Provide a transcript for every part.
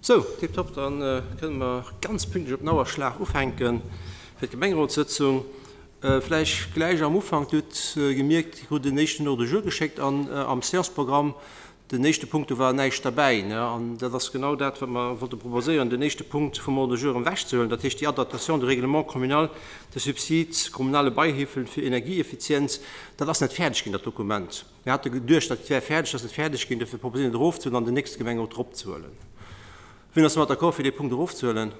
Sou, tiptop, da kënne mer ganz pünktlech op den Auerschlag ufänke fir d'Gemengerotssëtzung. Vläicht gläich am Ufank, Dir hutt gemierkt, Dir krut en éischten Ordre du jour geschéckt an am Séance-Programm, den éischte Punkt, do war näischt derbäi. An dat ass genau dat, wat mer wollte proposéieren, den éischte Punkt vum Ordre du jour erëm ewechzehuelen, dat heescht déi Adaptation du règlement communal de subsides kommunale Beihilfen für Energieeffizienz. Dat ass net fäerdeg ginn, dat Dokument. Mir hate geduecht, dat wär fäerdeg, dat ass net fäerdeg ginn. Dofir proposéieren, et erofzehuelen an den nächste Gemengerot eropzehuelen. Wien ass domat d'accord, fir dee Punkt erofzehuelen?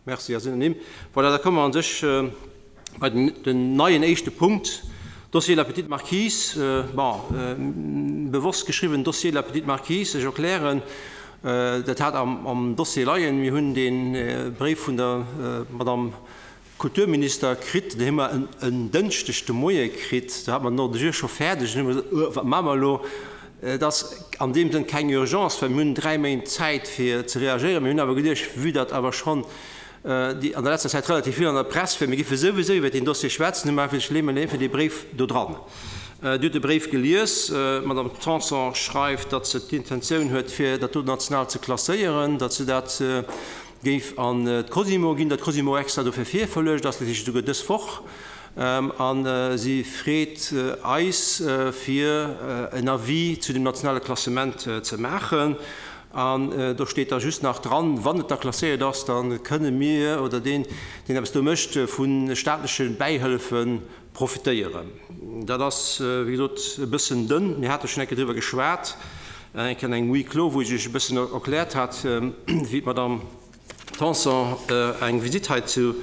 Merci, ass unanime. Voilà, da komme mer an sech bei den, den neien éischte Punkt, Dossier La Petite Marquise. Bon, bewosst geschriwwen Dossier La Petite Marquise. Ech erklären, dat hat am, am Dossier leien. Mir hunn dee Bréif vun der Madame Kulturminister kritt, deen hu mer en Dënschdeg de Moie kritt, do hat mer den Ordre du jour scho fäerdeg, an hu mer gesot, Äh, wat maache mer elo? Et ass an deem Sënn keng Urgence, well mir hunn 3 Méint Zäit fir ze reagéieren. Mir hunn awer geduecht, vue datt awer schonn déi an der letzter Zäit relativ vill an der Press war, mir géife souwisou iwwert deen Dossier schwätzen, hu mer einfach geduecht, leeë mer einfach dee Bréif do dran. Dir hutt de Bréif gelies. D'Madame Tanson schreift, datt se d'Intentioun huet, fir dat do national ze klasséieren, datt se dat, Géif an d'Cosimo ginn, datt d'Cosimo extra dofir virverluecht ass, dat heescht esouguer dës Woch, a si freet eis fir en Avis zu dem nationale Klassement ze maachen. An do steet da just nach dran, wann et da klasséiert ass, da kënne mir oder deen, deen eppes do mécht, vu staatleche Bäihëllefe Profitéieren. Dat ass, wéi gesot, e bëssen dënn. Mir hate schonn eng Kéier driwwer geschwat, eng Kéier an engem Huis clos, wou ech Iech e bëssen erkläert hat, wéi d'Madame Tanson eng Visitt hei zu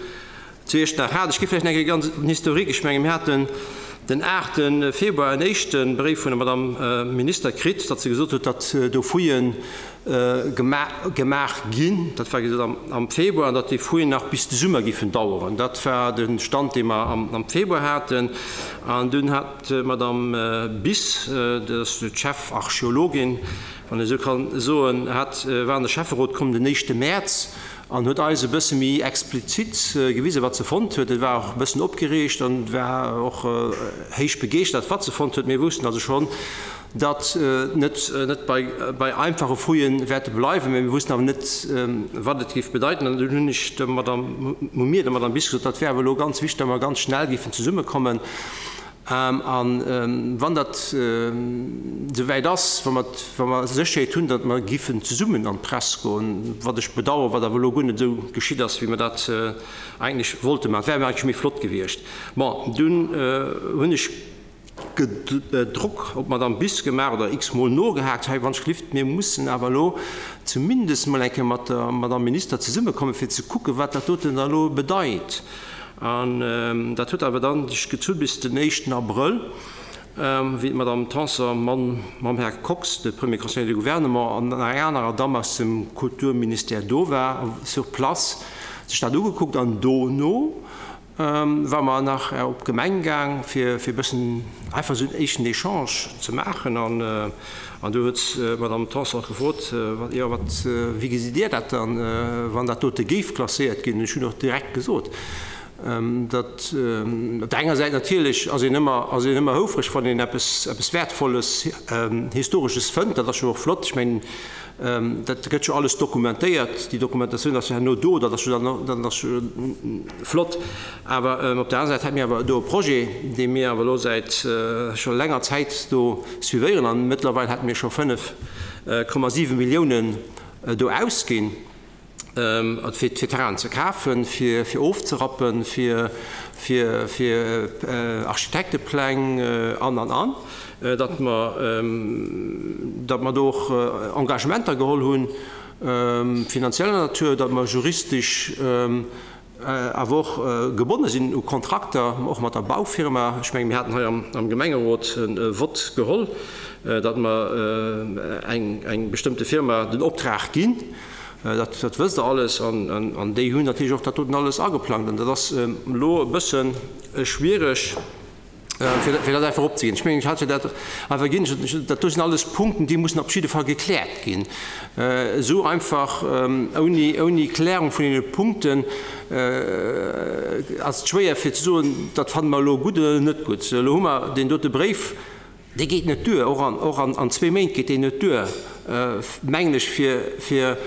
Iechternach hat. Ech gi vläicht nach eng Kéier ganz den Historique. Ech menge mir haten den 8 Februar en éischte Bréif vun der Madame Minister kritt, datt se gesot huet, datt do Fouillen gemaach ginn, dat war gesot am Februar, an datt déi Fouillen nach bis de Summer giffen daueren. Dat war de Stand, dee mer am Februar haten. An dunn hat d'Madame Bis, dat ass d'Chefarcheologin, wann ee esou ka soen, hat, war an de Schäfferot komm den éischte Mäerz an huet eis e bësse méi explizit gewisen, wat se fonnt huet. Et war och e bëssen opgereegt an war och héich begeeschtert, wat se fonnt huet. Mir woussten also schonn, datt net net bei bei einfache Fouillen wäerte bleiwen, mä mir wussten awer net, wat et géif bedeiten. An dunn hunn ech der Madame, hu mir der Madame Biss gesot, dat wär awer elo ganz wichteg, datt mer ganz schnell géifen zesummekommen. A wann dat esouwäit ass, wa mer wa mer Sécherheet hunn, datt mer géifen zesummen an d'Press goen, wat ech bedauern, wat awer elo guer net esou geschitt ass, wéi mer dat eigentlech wollte maachen. Et wär eigentlech méi flott gewiescht. Bon, dunn hunn ech. Drock op d'Madame Biss gemaach oder x-mol nogehaakt, hei wann ech gelift, mir mussen awer elo zumindest mol eng Kéier mat der Madame Minister zesummekommen, fir ze kucken, wat dat doten da elo bedeit. An dat huet awer dann sech gezunn bis den éischten Abrëll, wéi d'Madame Tanson mam Här Kox, de Premier Conseiller du Gouvernement, an nach enger anerer Damm aus dem Kulturministère do war, sur place sech dat ugekuckt an dono War mer nach op d'Gemeng gaang fir e bëssen einfach esou en éischten Echange ze maachen an do huet d'Madame Tanson och gefrot, jo wat, wéi gesitt Dir dat dann, wann dat dote géif klasséiert ginn? Ech hunn och direkt gesot, datt op der enger Säit natierlech ass een ëmmer, ass een ëmmer houfreg, wann een eppes, eppes Wäertvolles, Historesches fënnt, dat ass jo och flott, ech mengen, Dat gëtt jo alles dokumentéiert. Déi Dokumentatioun ass jo herno do, dat ass jo dann, dat ass jo flott. Awer op der anerer Säit hätte mir awer do e Projet, dee mir awer elo säit scho länger Zäit do suivéieren. An mëttlerweil hätte mir scho 5,7 Milliounen do ausginn, fir Terrainen ze kafen, fir ofzerappen, fir Architektepläng an, an, an, datt mer, datt mer do och Engagementer geholl hunn, finanzieller Natur, datt mer juristesch awer och gebonne sinn u Kontrakter, och mat der Baufirma. Ech menge mir haten hei am Gemengerot e Vott geholl, datt mer eng bestëmmte Firma den Optrag ginn. Dat wësst Der alles. An déi hunn natierlech och dat doten alles ageplangt. An dat ass elo e bësse schwiereg. Fir dat einfach opzeginn. Ech mengen, ech hat jo dat einfach ginn. Dat do sinn alles Punkten, déi mussen op jidde Fall gekläert ginn. Esou einfach ouni, ouni Klärung vun deene Punkten ass et schwéier fir ze soen, dat fanne mer elo gutt oder net gutt. Elo hu mer deen dote Bréif, dee geet net duer, och an, och an zwee Méint geet deen net duer, mengen ech, fir, fir.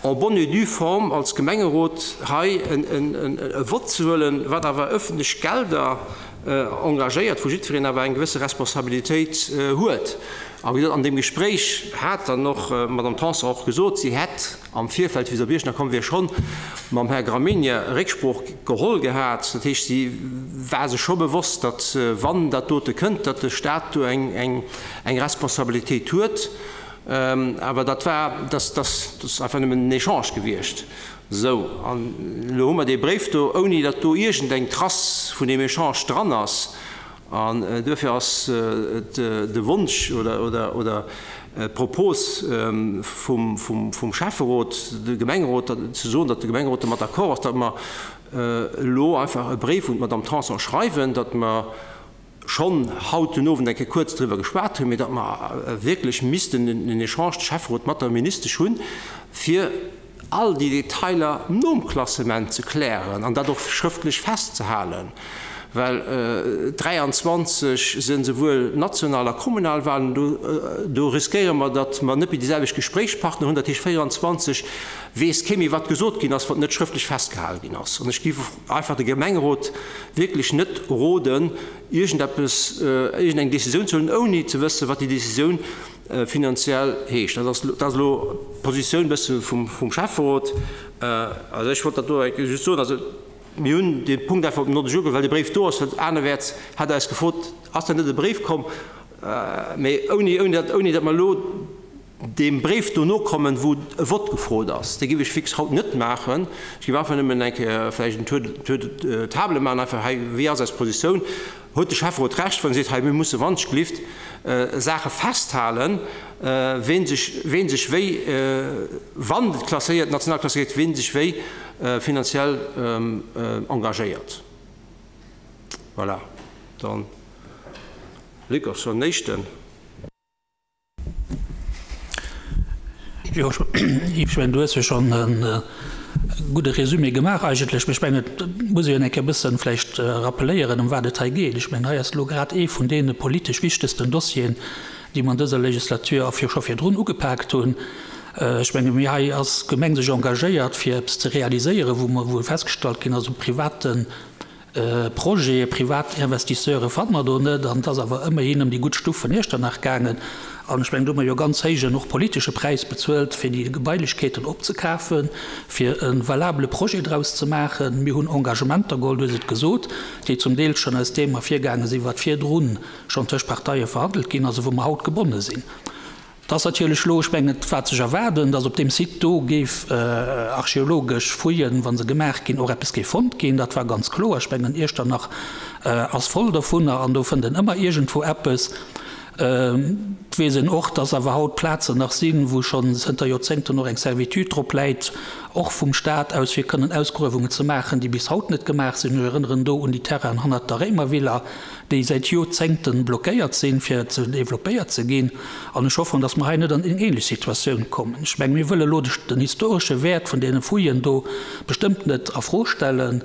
En bonne et due forme als Gemengerot hei e Vott ze huelen, wat awer öffentlech Gelder engagéiert, wou jiddwereen awer eng gewësse Responsabilitéit huet. A wéi gesot, an deem Gespréich hat dann och d'Madame Tanson och gesot, si hätt am Virfeld, wéi se op Iechternach komm wier, schonn mam Här Gramegna Récksprooch geholl gehat. Dat heescht, si war sech scho bewosst, datt, wann dat dote kënnt, datt de Stat do eng Responsabilitéit huet. Awer dat war, dat ass einfach nëmmen en Echange gewiescht. Esou, an elo hu mer dee Bréif do, ouni datt do iergendeng Trace vun deem Echange dran ass. An duerfir ass et de Wonsch oder d'Propos vum Schäfferot, de Gemengerot, ze soen, datt de Gemengerot domat d'accord ass, datt mer elo einfach e Bréif un d'Madame Tanson schreiwen, datt mer schonn haut den Owend eng Kéier kuerz driwwer geschwat hunn, mee datt mer wierklech missten en Echange, de Schäfferot mat der Ministesch hunn, fir all déi Detailer nom Klassement ze klären an dat och schrëftlech festzehalen, well 23 si souwuel national a kommunal Wahlen, do riskéiere mer, datt mer net méi déi selwecht Gespréichspartner hunn, dat heescht 24 weess kee méi wat gesot ginn ass, wat net schrëftlech festgehale ginn ass. An ech géif einfach de Gemengerot wierklech net roden, iergendeppes, iergendeng Décisioun ze huelen, ouni ze wëssen, wat déi Décisioun finanziell heescht. Dat ass, dat ass elo d'Positioun e bësse vum, vum Schäfferot. Also ech wollt dat do just soen. Also mir hunn dee Punkt einfach op den Nodeg ugeholl, well de Bréif do ass. Well anerwäerts hat Der eis gefrot, Ass denn net e Bréif komm? Mee ouni, ouni datt, ouni datt mer elo deem Bréif do nokommen, wou e Vott gefrot ass. Dee géif ech fix haut net maachen. Ech géif einfach nëmmen eng Kéier vläicht en Tour, Tour de table maachen, einfach hei, wéi ass eis Positioun? Huet de Schäfferot Recht, wann e seet, hei mir musse wannschtgelift Saache festhalen, ween sech, ween sech wéi, wann et klasséiert, national klasséiert, ween sech wéi finanziell engagéiert? Voilà, dann Luc ass schonn den Éischten. Jo, Yves, ech mengen, du hues jo schonn e gudde Résumé gemaach eigentlech. Mee ech mengen, et muss ee jo eng Kéier e bëssen vläicht rappeléieren, ëm wat et hei geet. Ech mengen, hei ass elo grad ee vun deene politesch wichtegsten Dossieren, déi mer an dëser Legislature a scho virdrun ugepaakt hunn. Ech menge mir, hei ass d'Gemeng sech engagéiert, fir eppes ze realiséieren, wou mer, wou festgestallt ginn ass, um privaten Projete, privat Investisseure fanne mer do net. An et ass awer ëmmerhin ëm déi gutt Stuff vun Iechternach gaangen. An ech mengen, do hu mer jo e ganz héijen, och politesche Präis bezuelt, fir déi Gebailechkeeten opzekafen, fir e valabele Projet draus ze maachen. Mir hunn Engagementer geholl, du hues et gesot, déi zum Deel schonn aus deem ervirgaange sinn, wat virdru schonn tëscht Parteie verhandelt ginn ass a wou mer haut gebonne sinn. Et ass natierlech elo, ech mengen, et war ze erwaarden, datt op deem Site do géif archeologesch Fouillen, wa se gemaach ginn, och eppes géif fonnt ginn. Dat war ganz kloer. Ech mengen, Iechternach ass voll dovunner an do fënnt een ëmmer iergendwou eppes. Et weess een och, datt awer haut Plazen nach sinn, wou schonn zënter Joerzéngten och eng Servitude drop läit, och vum Stat aus, fir kënnen Ausgruewungen ze maachen, déi bis haut net gemaach sinn. Ech erënneren do un déi Terrainen hannert der Réimervilla, déi säit Joerzéngten blockéiert sinn, fir ze développéiert ze ginn. An ech hoffen, dass mer hei net an eng ähnlech Situatioun kommen. Ech mengen, mir wëlle elo den historesche Wäert vun deene Fouillen do bestëmmt net a Fro stellen.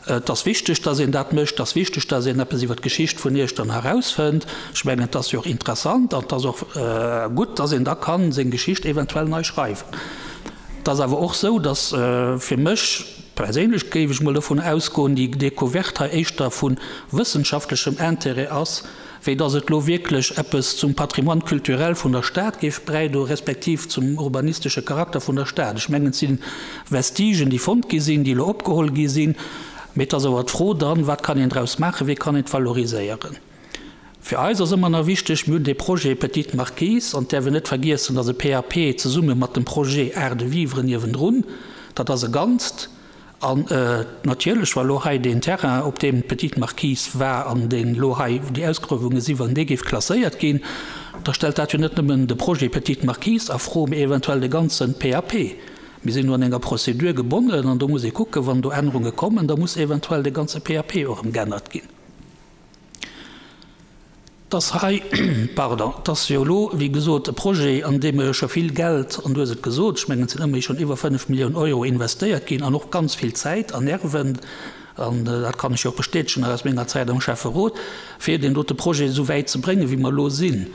Et ass wichteg, dass een dat mécht. Et ass wichteg, dass een eppes iwwer d'Geschicht vun Iechternach erausfënnt. Ech mengen, et ass jo och interessant an et ass och gutt, dass een da ka seng Geschicht eventuell nei schreiwen. Et ass awer och esou, dass fir mech perséinlech, géif ech mol dovun ausgoen, déi Découverte hei éischter vu wëssenschaftlechem Intérêt ass, wéi dass et elo wierklech eppes zum Patrimoine culturel vun der Stad géif bräidroen, respektiv zum urbanistesche Charakter vun der Stad. Ech mengen, et si Vestigen, déi fonnt gi sinn, déi elo opgeholl gi sinn, mee et ass awer d'Fro dann, Wat kann een draus maachen, wéi kann een et valoriséieren? Fir eis ass ëmmer nach wichteg, mir hunn dee Projet Petite Marquise, an et däerf een net vergiessen, dass e PAP zesumme mat dem Projet Art de vivre niewendrun, dat ass e Ganzt. An natierlech, wa lo hei deen Terrain, op deem d'Petite Marquise war an deen elo hei, wou déi Ausgruewunge sinn, wann dee géif klasséiert ginn, da stellt dat jo net nëmmen de Projet Petite Marquise a Fro, mee eventuell de ganze PAP. Mir sinn do an enger Procédure gebonnen an do muss ee kucken, wann do Ännerunge kommen, da muss eventuell de ganze PAP och erëm geännert ginn. Dass hei, pardon, et ass jo elo, wéi gesot, e Projet, an deem jo scho vill Geld, an du hues et gesot, ech mengen, et sinn ëmmerhi schonn iwwer 5 Milliounen Euro investéiert ginn an och ganz vill Zäit an Nerven, an dat kann ech jo och bestätegen nach aus menger Zäit am Schäfferot, fir deen dote Projet esou wäit ze bréngen, wéi mer elo sinn.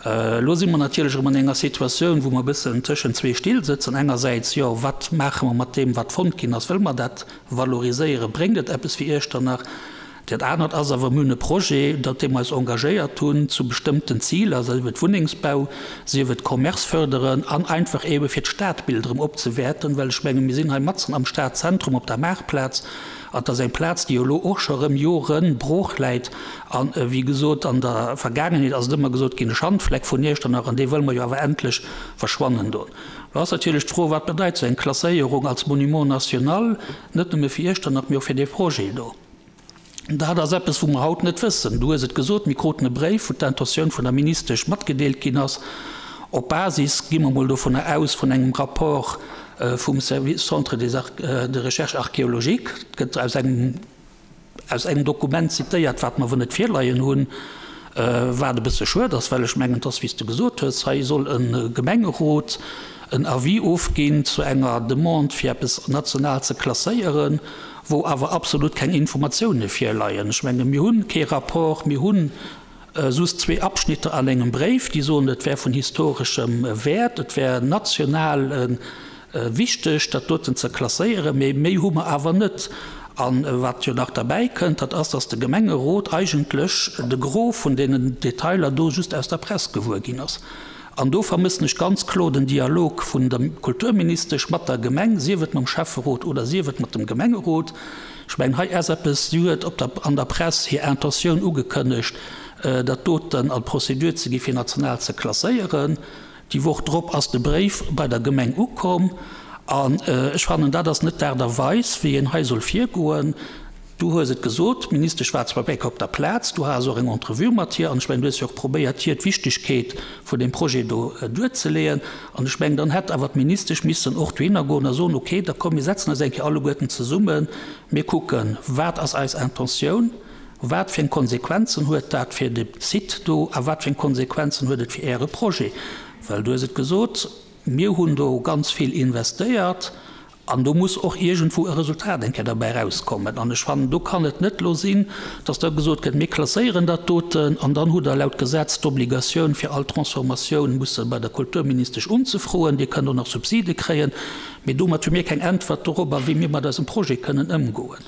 Elo si mer natierlech erëm an enger Situatioun, wou mer e bëssen tëschent zwee Still sëtzen. Engersäits, jo, wat maache mer mat deem, wat fonnt ginn ass? Wëlle mer dat valoriséieren? Bréngt et eppes fir Iechternach? Dat anert ass awer, mir hunn e Projet, dat deem mer eis engagéiert hunn zu bestëmmten Ziler, sief et Wunnengsbau, sief et Commerce förderen an einfach eebe fir d'Stadbild erëm opzewäerten, well ech menge mir sinn hei matzen am Stadzentrum op der Maartplaz an et ass eng Plaz, déi jo elo och scho erëm Jore brooch läit. An, wéi gesot, an der Vergaangenheet ass et ëmmer gesot ginn, e Schandfleck vun Iechternach an dee wëlle mer jo awer endlech verschwannen doen. Lo ass natierlech d'Fro, Wat bedeit esou eng Klasséierung als Monument national, net nëmme fir Iechternach, mee och fir dee Projet do? Dat ass eppes, wou mer haut net wëssen. Du hues et gesot, mir kruten e Bréif, wou d'Intentioun vun der Ministesch matgedeelt ginn ass, op Basis, gi mer mol dovunner aus, vun engem Rapport vum Service Centre des de recherche archéologique. Et gëtt aus engem, aus engem Dokument zitéiert, wat mer awer net virleien hunn, wat e bësse schued ass, well ech mengen, et ass, wéi s de gesot hues, hei soll e Gemengerot en Avis ofginn zu enger Demande, fir eppes national ze klasséieren, wou awer absolut keng Informatioune virleien. Ech menge mir hu kee Rapport, mir hu just zwee Abschnitter an engem Bréif, déi soen, et wär vun historeschem Wäert, et wär national wichteg, dat doten ze klasséieren, mee méi hu mer awer net. A wat jo nach derbäi kënnt, dat ass, datt de Gemengerot eigentlech de Gros vun deenen Detailer do just aus der Press gewuer ginn ass. An do vermëssen ech ganz kloer den Dialog vun der Kulturministesch mat der Gemeng, sief et mam Schäfferot oder sief et mat dem Gemengerot. Ech mengen, hei ass eppes, si huet op der, an der Press hir Intentioun ugekënnegt, dat doten an d'Procédure ze gi fir national ze klasséieren. Déi Woch drop ass de Bréif bei der Gemeng ukomm. An ech fannen, dat ass net d'Aart a Weis, wéi een hei soll virgoen. Du hues et gesot, d'Ministesch war zwar béck op der Plaz, du has och eng Entrevue mat hir an ech mengen, du hues jo och probéiert, hir d'Wichtigkeet vun deem Projet do duerzeleeën. An ech mengen, dann hätt awer d'Ministesch missen och dohinner goen a soen, okay, da komm mir setzen eis eng Kéier alleguerten zesummen, mir kucken, wat ass eis Intentioun, wat fir eng Konsequenzen huet dat fir de Site do a wat fir eng Konsequenzen huet et fir Äre Projet. Well du hues et gesot, mir hunn do ganz vill investéiert An do muss och iergendwou e Resultat eng Kéier derbäi erauskommen. An ech fannen, do kann et net elo sinn, dass da gesot gëtt, mir klasséieren dat doten an dann hutt Der laut Gesetz d'Obligatioun, fir all Transformatioun musse bei der Kulturministesch unzefroen. Dir kënnt och nach Subside kréien. Mee domat hu mir keng Äntwert dorobber, wéi mir mat eisem Projet kënnen ëmgoen.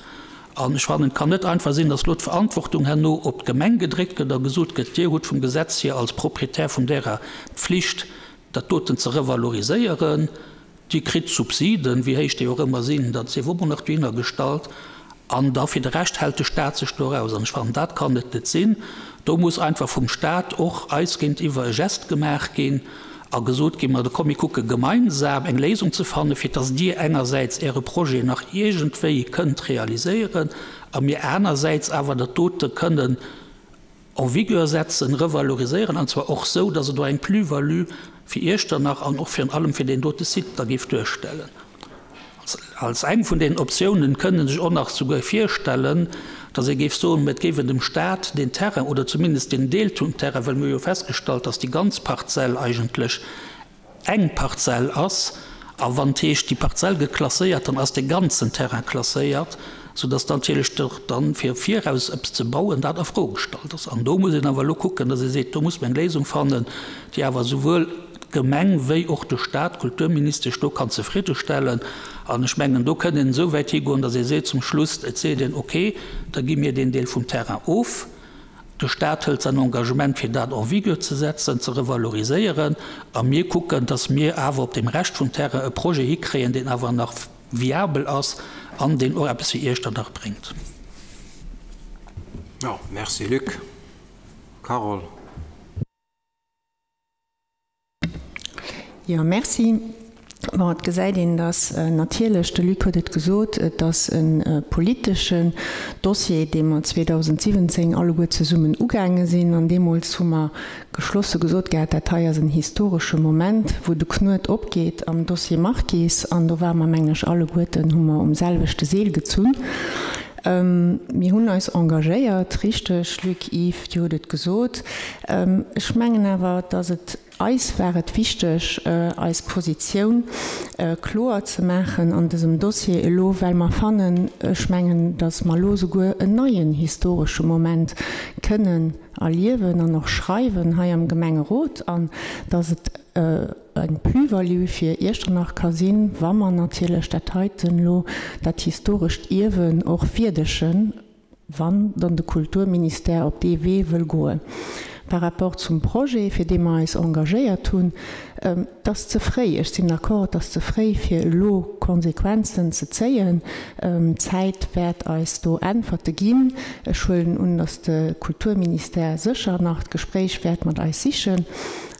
An ech fannen, et kann net einfach sinn, dass elo d'Verantwortung herno op d'Gemeng gedréckt gëtt a gesot gëtt, Dir hutt vum Gesetz hier als Proprietär vum Terrain d'Pflicht, dat doten ze revaloriséieren. Dir kritt d'Subsiden, wéi héich déi och ëmmer sinn, dat sief och mol nach dohinner gestallt, an da fir de Rescht hält de Stat sech do eraus. An ech fannen, dat kann et net sinn. Do muss einfach vum Stat och eis géintiwwer e Geste gemaach ginn a gesot ginn, Ma da komm mir kucke gemeinsam eng Léisung ze fannen, fir dass Dir engersäits Äre Projet nach iergendwéi kënnt realiséieren a mir anersäits awer dat dote kënnen en vigueur setzen, revaloriséieren, an zwar och esou, dass et och eng Plus-value fir Iechternach an och virun allem fir deen dote Site da géif duerstellen. Als eng vun deenen Optiounen kënnt een sech och nach souguer virstellen, dass ee géif soen, et géif een dem Stat deen Terrain oder zumindest deen Deel vum Terrain, well mir hu jo festgestallt, dass déi ganz Parzell eigentlech eng Parzell ass, a wann et heescht, déi Parzell gëtt klasséiert, dann ass dee ganzen Terrain klasséiert, soudass dann natierlech och dann, fir viraus eppes ze bauen, dat a Fro gestallt ass. An do muss een awer elo kucken, dass ee seet, do muss mer eng Léisung fannen, déi awer souwuel d'Gemeng wéi och de Stat, d'Kulturministesch do kann zefriddestellen. An ech mengen, do kënnt een esou wäit higoen, dass ee seet zum Schluss, et seet een, okay, da gi mir deen Deel vum Terrain of, De Staat hëlt säin Engagement, fir dat en vigueur ze setzen, ze revaloriséieren, a mir kucken, dass mir awer op deem Rescht vum Terrain e Projet hikréien, deen awer nach viabel ass an deen och eppes fir Iechternach bréngt. Jo, merci Luc. Carole. Jo, merci. Bon, et gesäit een, datt natierlech, de Luc huet et gesot, et ass e politeschen Dossier, dee mer 2017 alleguer zesummen ugaange sinn. An deemools hu mer geschlosse gesot gehat, dat hei ass en historesche Moment, wou de Knuet opgeet am Dossier Marquis. An do ware mer, mengen ech, alleguerten, hu mer um selwechte Seel gezunn. Mir hunn eis engagéiert, richteg, Luc, Yves, Dir hutt et gesot. Ech mengen awer, datt et. Eis war et wichteg, eis Positioun kloer ze maachen an dësem Dossier elo, well mer fannen, ech mengen, datt mer elo souguer en neien historesche Moment kënnen erliewen an och schreiwen hei am Gemengerot an datt et eng Plus-value fir Iechternach ka sinn, wa mer natierlech dat heiten elo, dat historescht Ierwen och wierdegen. wann dann de Kulturministère op dee Wee wëll goen par rapport zum Projet, fir dee mer eis engagéiert hunn. Et ass ze fréi, ech sinn d'accord, et ass ze fréi, fir elo Konsequenzen ze zéien. D'Zäit wäert eis do Äntwerte ginn. Ech huelen un, datt de Kulturministère sécher nach d'Gespréich wäert mat eis sichen.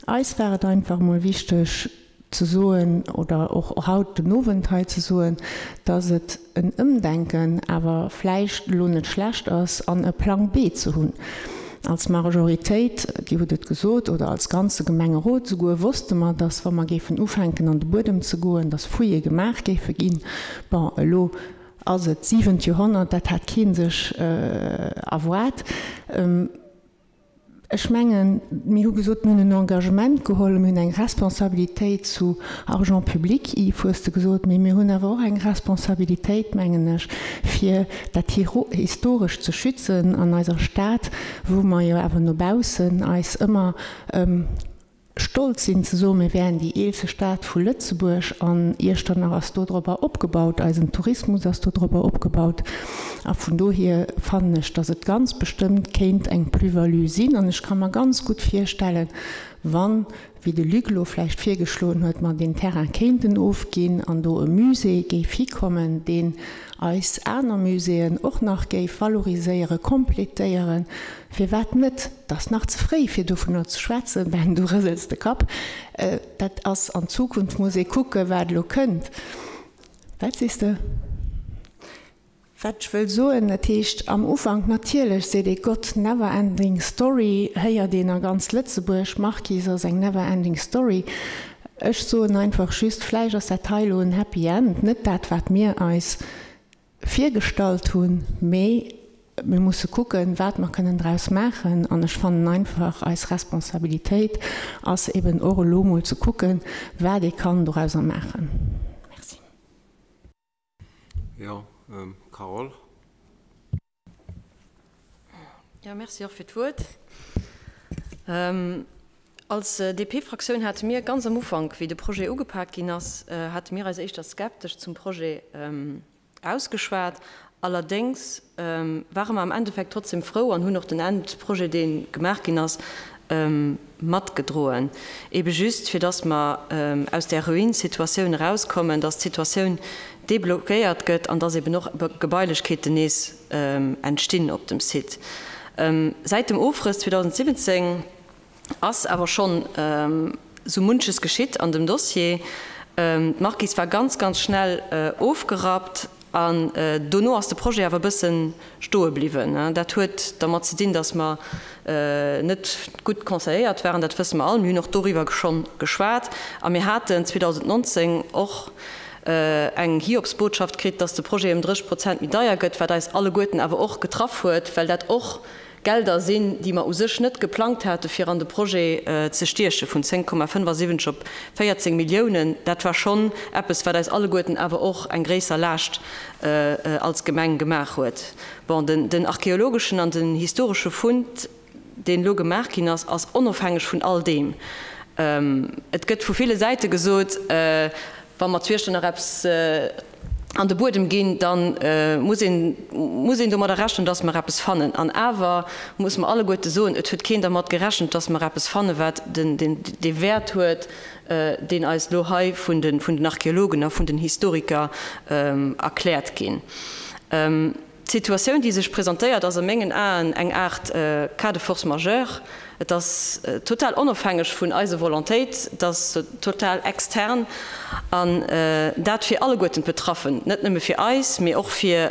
Eis war et einfach emol wichteg, ze soen oder och haut den Owend hei ze soen, dass et en Ëmdenken awer vläicht elo net schlecht ass an e Plang B ze hunn. Als Majoritéit, Dir hutt et gesot, oder als ganze Gemengerot esouguer, wosste mer, dass wa mer géifen ufänken an de Buedem ze goen, dass Fouillë gemaach géife ginn. Bon, elo ass et d'siwent Joerhonnert, dat hat kee sech erwaart. Ech mengen, mir hu gesot, mir hunn en Engagement geholl, mir hunn eng Responsabilitéit zu Argent public, Yves, hues de gesot, mee mir hunn awer och eng Responsabilitéit, mengen ech, fir dat Historescht ze schützen an eiser Stad, wou mer jo awer no baussen eis ëmmer, Stolz sinn ze soen, mir wären déi eelste Stad vu Lëtzebuerg an Iechternach ass dodropper opgebaut, eisen Tourismus ass dodropper opgebaut a vun dohier fannen ech, datt et ganz bestëmmt kéint eng Plus-value sinn an ech ka mer ganz gutt virstellen, wann, wéi de Luc elo vläicht virgeschloen huet, mer deen Terrain kéinten ofginn an do e Musée géif hikommen, deen eis aner Muséeën och nach géif valoriséieren, complétéieren, firwat net? Et ass nach ze fréi, fir dovunner ze schwätzen. Ben, du rësels de Kapp. Dat ass an Zukunft, muss ee kucken, wat elo kënnt. Wat sees de? Wat ech wëll soen, dat heescht, am Ufank natierlech seet ee Gott, never ending story, héiert een a ganz Lëtzebuerg, Marquise ass eng never ending story. Ech soen einfach just, vläicht ass dat hei elo en Happy End, net dat, wat mir eis virgestallt hunn, mee mir musse kucken, wat mer kënnen draus maachen. An ech fannen einfach, eis Responsabilitéit ass eben och elo mol ze kucken, wat ee kann dorauser maachen. Merci. Jo, Carole. Jo, merci och fir d'Wuert. Als DP-Fraktioun hate mir ganz am Ufank, wéi de Projet ugepak ginn ass, hate mir eis éischter skeptesch zum Projet ausgeschwat. Allerdéngs ware mer am Endeffekt trotzdem frou an hunn och den Endprojet, dee gemaach ginn ass, matgedroen, ebe just fir dass mer aus där Ruin-Situatioun erauskommen, dass d'Situatioun deblockéiert gëtt an dass eben och Gebailechkeeten nees entstinn op dem Site. Säit dem Ofrëss 2017 ass awer schonn sou munches geschitt an dem Dossier. D'Marquise war ganz, ganz schnell ofgerappt An dono ass de Projet awer e bësse stoe bliwwen. Dat huet dermat ze dinn, datt mer net gutt conseilléiert waren, dat wësse mer all. Mir hunn och doriwwer schonn geschwat. A mir haten 2019 och eng Hiobsbotschaft kritt, datt de Projet ëm 30 Prozent méi deier gëtt, wat eis alleguerten awer och getraff huet, well dat och Gelder sinn, déi mer u sech net geplangt hate fir an de Projet ze stiechen, vun 10,75 op 14 Milliounen, dat war schonn eppes, wat eis alleguerten awer och eng gréisser Laascht als Gemeng gemaach huet. Bon, den archäologeschen an den historesche Fund, deen elo gemaach ginn ass, ass onofhängeg vun all deem. Et gëtt vu ville Säite gesot, wa mer zu Iechternach eppes an de Buedem ginn, da muss een, muss een domadder rechnen, dass mer eppes fannen. An awer musse mer alleguerte soen, et huet keen dermat gerechent, dass mer eppes fannen, wat den, den, dee Wäert huet, deen eis elo hei vun de, vun den Archäologen a vun den Historiker erkläert ginn. D'Situatioun, déi sech presentéiert, ass a mengen Aen eng Aart Cas de force majeure. Et ass total onofhängeg vun eise Volontéit, et ass total extern, an dat fir alleguerten d'Betraffen, net nëmme fir eis, mee och fir,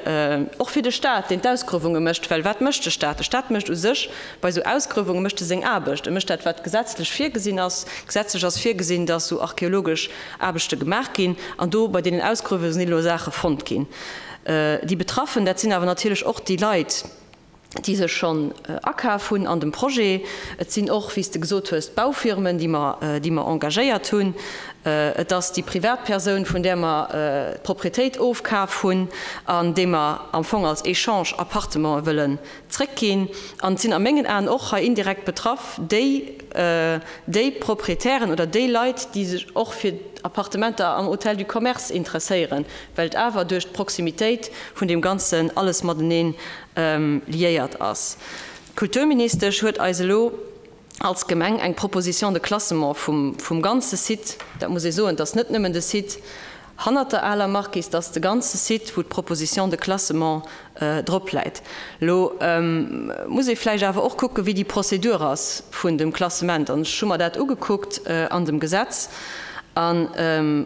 och fir de Stat, deen d'Ausgruewunge mécht. Well wat mécht de Stat? De Stat mécht u sech bei esou Ausgruewunge mécht e seng Aarbecht. E mécht dat, wat gesetzlech virgesinn ass. Gesetzlech ass virgesinn, dass esou archeologesch Aarbechte gemaach ginn, an do bei deenen Ausgruewe sinn elo Saache fonnt ginn. Déi Betraffen, dat sinn awer natierlech och déi Leit. déi sech schonn akaf hunn an dem Projet. Et sinn och, wéi s de gesot hues, d'Baufirmen, déi mer, déi mer engagéiert hunn. Et ass déi Privatpersoun, vun där mer d'Propriétéit ofkaf hunn an déi mer am Fong als Echange Appartementen wëllen zréckginn. An et sinn a mengen Aen och hei indirekt betraff déi, déi Proprietären oder déi Leit, déi sech och fir Appartementer am Hôtel du Commerce interesséieren, well et awer duerch d'Proximitéit vun deem Ganzen alles matenee liéiert ass. D'Kulturministesch huet eis elo als Gemeng eng Proposition de classement vum ganze Site, dat muss ee soen, et ass net nëmmen de Site hannert der aler Marquise, et ass de ganze Site, wou d'Proposition de classement drop läit. Elo muss ee vläicht awer och kucken, wéi déi Prozedur ass vun dem Klassement. An ech hu mer dat ugekuckt an dem Gesetz. An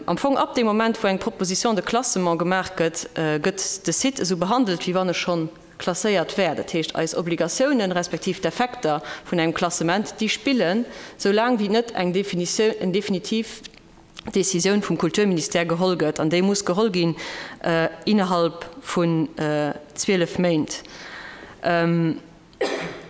am Fong ab deem Moment, wou eng Proposition de classement gemaach gëtt, gëtt de Site esou behandelt, wéi wann e schonn klasséiert wär. Dat heescht, eis Obligatiounen, respektiv d'Effekter vun engem Klassement, déi spillen, soulaang wéi net eng definitiv Décisioun vum Kulturministère geholl gëtt. An déi muss geholl ginn innerhalb vun 12 Méint.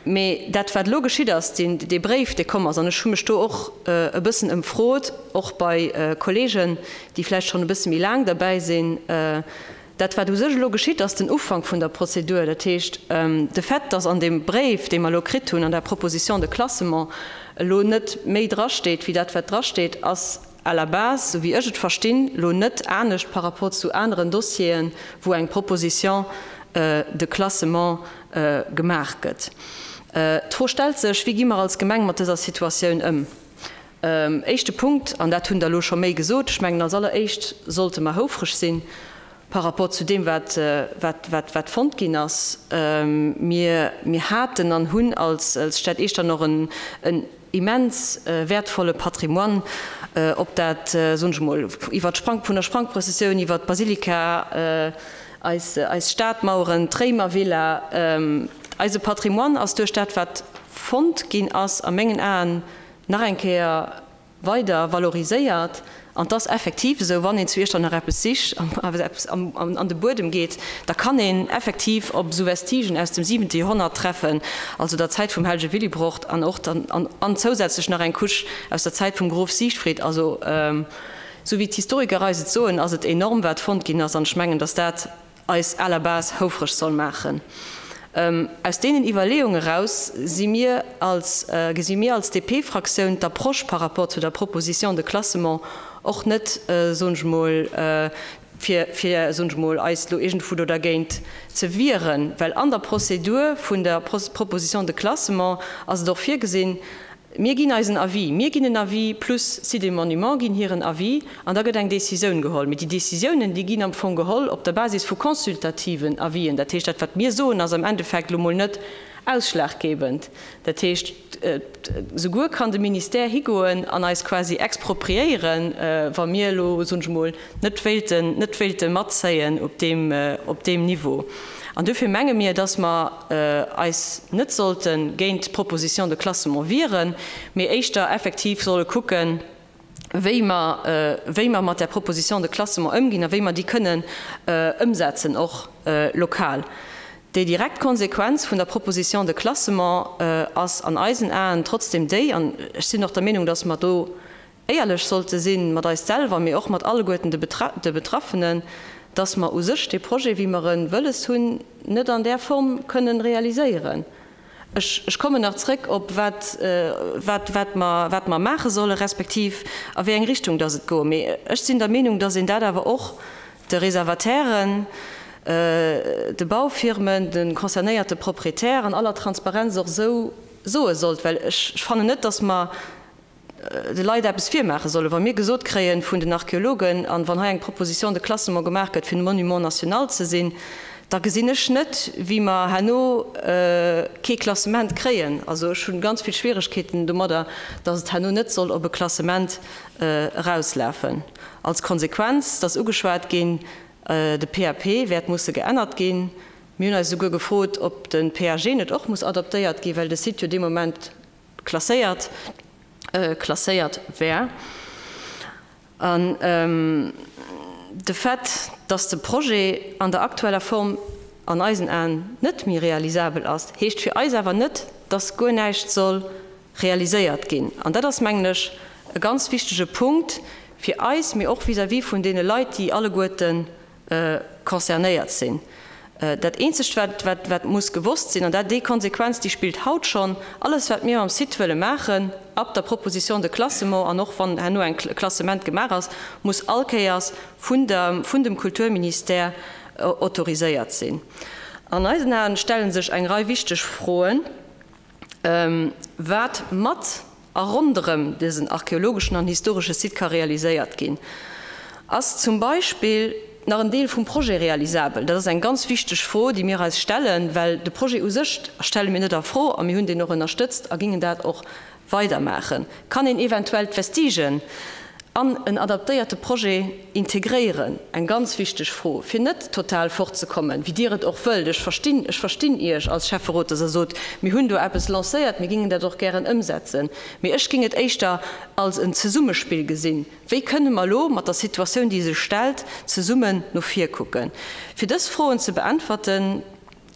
Mee dat, wat elo geschitt ass, deen, dee Bréif, dee komm ass, an ech hu mech do och e bëssen ëmfrot, och bei Kollegen, déi vläicht schonn e bësse méi laang derbäi sinn, dat, wat u sech elo geschitt ass, den Ufank vun der Prozedur, dat heescht, de Fait, dass an deem Bréif, dee mer elo kritt hunn, an der Proposition de classement elo net méi drasteet wéi dat, wat drasteet, ass à la base, esou wéi ech et verstinn, elo net anescht par rapport zu aneren Dossieren, wou eng Proposition de classement gemaach gëtt. D'Fro stellt sech, Wéi gi mer als Gemeng mat dëser Situatioun ëm? Éischte Punkt, an dat hunn der elo scho méi gesot, ech mengen, als alleréischt sollte mer houfreg sinn par rapport zu deem, wat, wat, wat, wat fonnt ginn ass. Mir, mir haten an hunn als Stad Eechternoch en, en immens wäertvolle Patrimoine, ob dat, soen ech emol, iwwert d'Sprang, vun der Sprangprëssessioun iwwert d'Basilika, eis, eis Stadmaueren, d'Réimervilla. Eise Patrimoine ass duerch dat, wat fonnt ginn ass, a mengen Aen nach eng Kéier weider valoriséiert. An 't ass effektiv esou, wann een zu Iechternach eppes sicht an eppes an de Buedem geet, da kann een effektiv op esou Vestigen aus dem siwente Joerhonnert treffen, also der Zäit vum hellege Willibrord an och dann an zousätzlech nach eng Couche aus der Zäit vum Grof Siegfried. Also esou wéi d'Historiker eis et soen, ass et enorm wat fonnt ginn ass an ech mengen, datt dat eis à la base houfreg soll maachen. Aus deenen Iwwerleeungen eraus si mir als, gesi mir als DP-Fraktioun d'Approche par rapport zu der Proposition de classement och net, soen ech emol, fir, fir, soen ech emol, eis elo iergendwou do dergéint ze wieren, well an der Prozedur vun der Proposition de classement ass et och virgesinn, Mir ginn eisen Avis, mir ginn en Avis plus Sites et Monuments ginn hiren Avis an da gëtt eng Décisioun geholl. Mee déi Décisiounen, déi ginn am Fong geholl op der Basis vu consultativen Avisen. Dat heescht, dat wat mir soen, ass am Endeffekt elo mol net ausschlaggebend. Dat heescht, souguer kann de Ministère higoen an eis quasi expropriéieren, wa mir elo, soen ech emol, net wéilten, net wéilte matzéien op deem, op deem Niveau. An duerfir menge mir, dass mer eis net sollte géint d'Proposition de classement wieren, mee éischter effektiv solle kucken, wéi mer, wéi mer mat där Proposition de classement ëmginn a wéi mer déi kënnen ëmsetzen, och lokal. Déi direkt Konsequenz vun der Proposition de classement ass an eisen Aen trotzdem déi, an ech sinn och der Meenung, dass mer do éierlech sollte si mat eis selwer, mee och mat alleguerten de Betraffenen, dass mer u sech dee Projet, wéi mer e wëlles hunn, net an där Form kënnen realiséieren. Ech kommen nach zrëck op wat, wat, wat mer, wat mer maache solle respektiv a wéi eng Richtung dass et goe. Mee ech sinn der Meenung, dass een dat awer och de Reservatairen, de Baufirmen, de concernéierte Propriétaires an aller Transparenz och esou soe sollt, well ech fannen net, dass mer de Leit eppes virmaache sollen. Wa mir gesot kréien vun den Archäologen, an wann hei eng Proposition de classement gemaach gëtt fir en Monument national ze sinn, da gesinn ech net wéi mer herno kee Klassement kréien. Also ech hu ganz vill Schwieregkeeten domadder, datt et herno net soll op e Klassement erauslafen. Als Konsequenz, et ass ugeschwat ginn, de PAP wäert musse geännert ginn. Mir hunn eis esouguer gefrot, ob de PAG net och muss adaptéiert ginn, well de Site jo dee Moment klasséiert klasséiert wär. An de Fait, dass de Projet an der aktueller Form. an eisen Aen net méi realisabel ass, heescht fir eis awer net, dass guer näischt soll realiséiert ginn. An dat ass, mengen ech, e ganz wichtege Punkt fir eis, mee och vis-à-vis vun deene Leit, déi alleguerte concernéiert sinn. Dat Eenzegt, wat, wat, wat muss gewosst sinn, an dat, déi Konsequenz, déi spillt haut schonn, Alles, wat mir mam Site wëlle maachen, ab der Proposition de classement an och wann herno eng Klassement gemaach ass, muss allkéiers vun der, vun dem Kulturministère autoriséiert sinn. An eisen Aen stelle sech eng Rei wichteg Froen, wat mat a ronderëm dësen archeologeschen an historesche Site ka realiséiert ginn. Ass zum Beispill nach en Deel vum Projet realisabel? Dat ass eng ganz wichteg Fro, déi mir eis stellen, well de Projet u sech stelle mir net a Fro a mir hunn deen och ënnerstëtzt a gingen dat och weidermaachen. Kann een eventuell d'Vestigen an en adaptéierte Projet integréieren? Eng ganz wichteg Fro, fir net total fortzekommen, wéi Dir et och wëllt. Ech verstinn, ech verstinn Iech als Schäfferot, dass Der sot, Mir hunn do eppes lancéiert, mir gingen dat och gären ëmsetzen. Mee ech ging et éischter als en Zesummespill gesinn. Wéi kënne mer elo mat der Situatioun, déi sech stellt, zesummen no vir kucken? Fir dës Froen ze beäntwerten,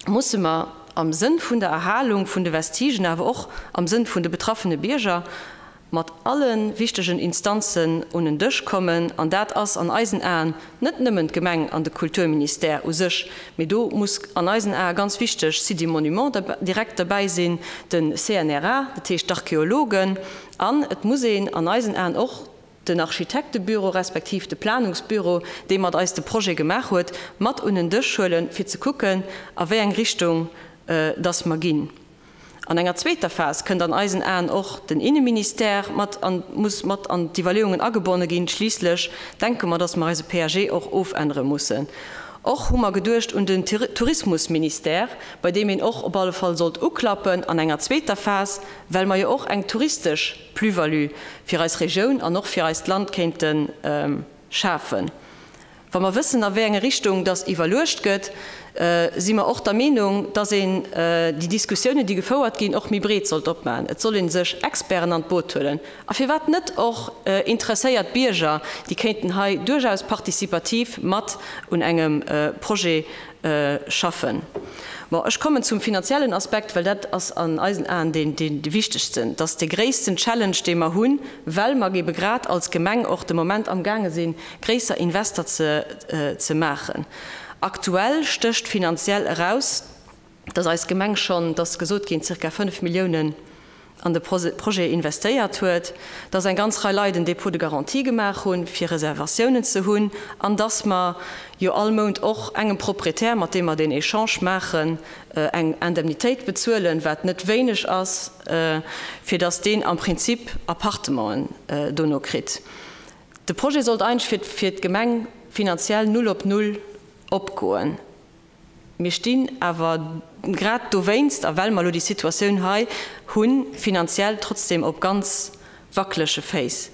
musse mer am Sënn vun der Erhalung vun de Vestigen, awer och am Sënn vun de betraffene Bierger, mat alle wichtegen Instanzen un en Dësch kommen. An dat ass an eisen Aen net nëmmen d'Gemeng an de Kulturministère u sech, mee do muss an eisen Ae ganz wichteg Sites et Monuments direkt derbäi sinn, de CNRA, dat heescht d'Archeologen, an et muss een an eisen Aen och den Architektebüro respektiv de Planungsbüro, dee mat eis de Projet gemaach huet, mat un en Dësch huelen, fir ze kucken, a wéi eng Richtung dass mer ginn. An enger zweeter Phas kënnt an eisen Aen och den Inneministère mat an, muss mat an d'Iwwerleeungen agebonne ginn. Schliisslech denke mer, dass mer eise PAG och ofännere mussen. Och hu mer geduecht un den Tourismusministère, bei deem een och op alle Fall sollt uklappen an enger zweeter Phas, well mer jo och eng touristesch Plus-value fir eis Regioun an och fir eist Land kéinte schafen. Wa mer wëssen, a wéi enge Richtung dass iwwerluecht gëtt, si mer och der Meenung, dass een déi Diskussiounen, déi gefouert ginn, och méi breet sollt opmaachen. Et soll ee sech Experten an d'Boot huelen a firwat net och interesséiert Bierger, déi kéinten hei duerchaus participativ mat un engem Projet schaffen. Bon, ech kommen zum finanziellen Aspekt, well dat ass an eisen Aen deen wichtegsten. Dat ass dee gréissten Challenge, dee mer hunn, well mer ebe grad als Gemeng och de Moment amgaange sinn, gréisser Invester ze maachen. Aktuell stécht finanziell eraus, dass eis Gemeng schonn, et ass gesot ginn, zirka 5 Milliounen an de Projet investéiert huet, dass eng ganz Rei Leit en Dépôt de garantie gemaach hunn, fir Reservatiounen ze hunn, an dass mer jo all Mount och engem Proprietär, mat deem mer deen Echange maachen, eng Indemnitéit bezuelen, wat net wéineg ass, fir dass deen am Prinzip Appartementen dono kritt. De Projet sollt eigentlech fir d'Gemeng finanziell null op null opgoen. Mir stinn awer grad dowéinst, a well mer elo déi Situatioun hei hunn, finanziell trotzdem op ganz wackelege Féiss.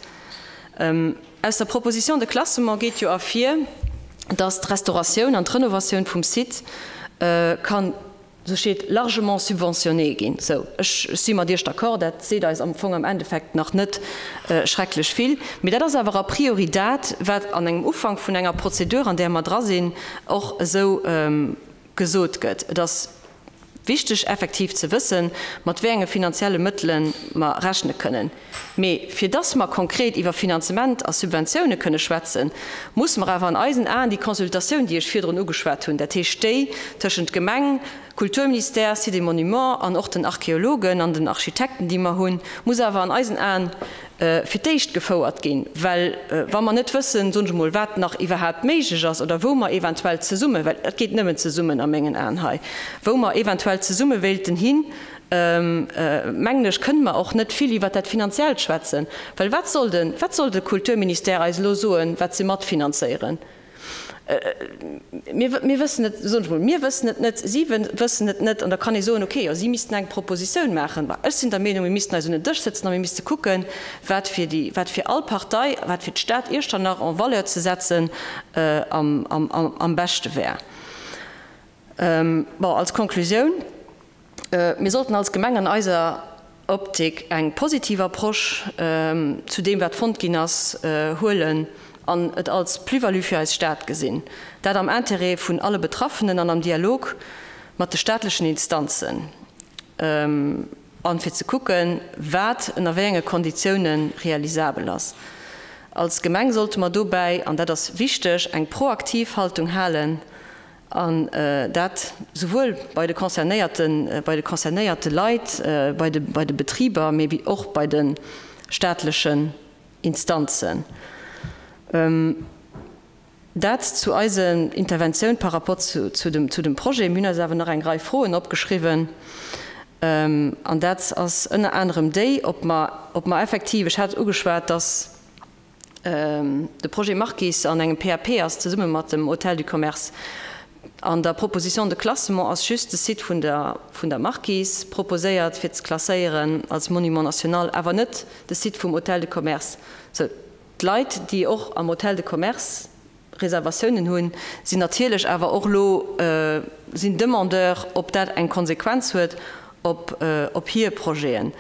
Aus der Proposition de classement geet jo ervir, dass d'Restauratioun an d'Renovatioun vum Site kann, sou steet, largement subventionné ginn. Sou, ech si mat Iech d'accord, dat seet eis am Fong am Endeffekt nach net schrecklech vill. Mee dat ass awer a priori dat, wat an engem Ufank vun enger Prozedur, an där mer dra sinn, och esou gesot gëtt. Et ass wichteg effektiv ze wëssen, mat wéi enge finanzielle Mëttele mer rechne kënnen. Mee fir dass mer konkret iwwer Finanzement a Subventioune kënne schwätzen, musse mer awer an eisen Aen déi Consultatioun, déi ech virdrun ugeschwat hunn, dat heescht déi tëschent Gemeng, Kulturministère, Sites et Monuments an och den Archeologen an den Architekten, déi mer hunn, muss awer an eisen Aen fir d'éischt gefouert ginn. Well wa mer net wëssen, soen ech emol, wat nach iwwerhaapt méiglech ass oder wou mer eventuell zesummen, well et geet nëmmen zesummen a mengen Aen hei, wou mer eventuell zesumme wéilten hin, mengen ech, kënne mer och net vill iwwert dat Finanziellt schwätzen. Well wat soll de, wat soll de Kulturministère eis elo soen, wat se matfinanzéieren? Mir, mir wëssen et, soen ech mol, mir wëssen et net, si wëssen et net. An da kann ee soen, okay, jo, si missten eng Propositioun maachen. Bah, ech sinn der Meenung, mir missten eis un en Dësch sëtzen a mir misste kucken, wat fir déi, wat fir all Partei, wat fir d'Stad Iechternach en valeur ze setzen am, am, am beschte wär. Bon, als Konklusioun, Mir sollten als Gemeng an eiser. Optik eng positiv Approche zu deem, wat fonnt ginn ass, huelen an et als Plus-value fir eis Stad gesinn. Dat am Intérêt vun alle Betraffenen an am Dialog mat de staatlechen Instanzen an fir ze kucken, wat ënner wéi enge Konditiounen realisabel ass. Als Gemeng sollte mer dobäi, an dat ass wichteg, eng proaktiv Haltung halen An dat souwuel bei de concernéierten, bei de concernéierte Leit, bei de, bei de Betriber, mee wéi och bei de staatlechen Instanzen. Dat zu eisen Interventioun par rapport zu, zu dem, zu dem Projet. Mir hunn eis awer nach eng Rei Froen opgeschriwwen. An dat ass ënner anerem déi, ob mer, ob mer effektiv, ech hat et ugeschwat, dass, De Projet Marquis an engem PAP ass zesumme mat dem Hôtel du Commerce. An der Proposition de classement ass just de Site vun der vun der Marquise proposéiert fir ze klasséieren als Monument national, awer net de Site vum Hôtel de Commerce. Sou, d'Leit, déi och am Hôtel de Commerce Reservatiounen hunn, sinn natierlech awer och elo sinn Demandeur, ob dat eng Konsequenz huet op op hir Projeten.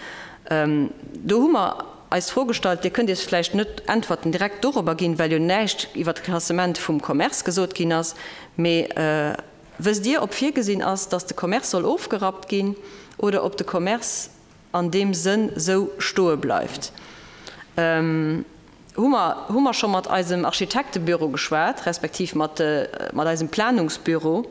Do hu mer eis d'Fro gestallt, Dir kënnt Iech vläicht net Äntwerten direkt dorobber ginn, well jo näischt iwwert d'Klassement vum Commerce gesot ginn ass, mee wësst Dir, ob virgesinn ass, datt de Commerce soll ofgerappt ginn oder ob de Commerce an deem Sënn sou stoe bleift. Hu mer, hu mer scho mat eisem Architektebüro geschwat, respektiv mat, mat eisem Planungsbüro,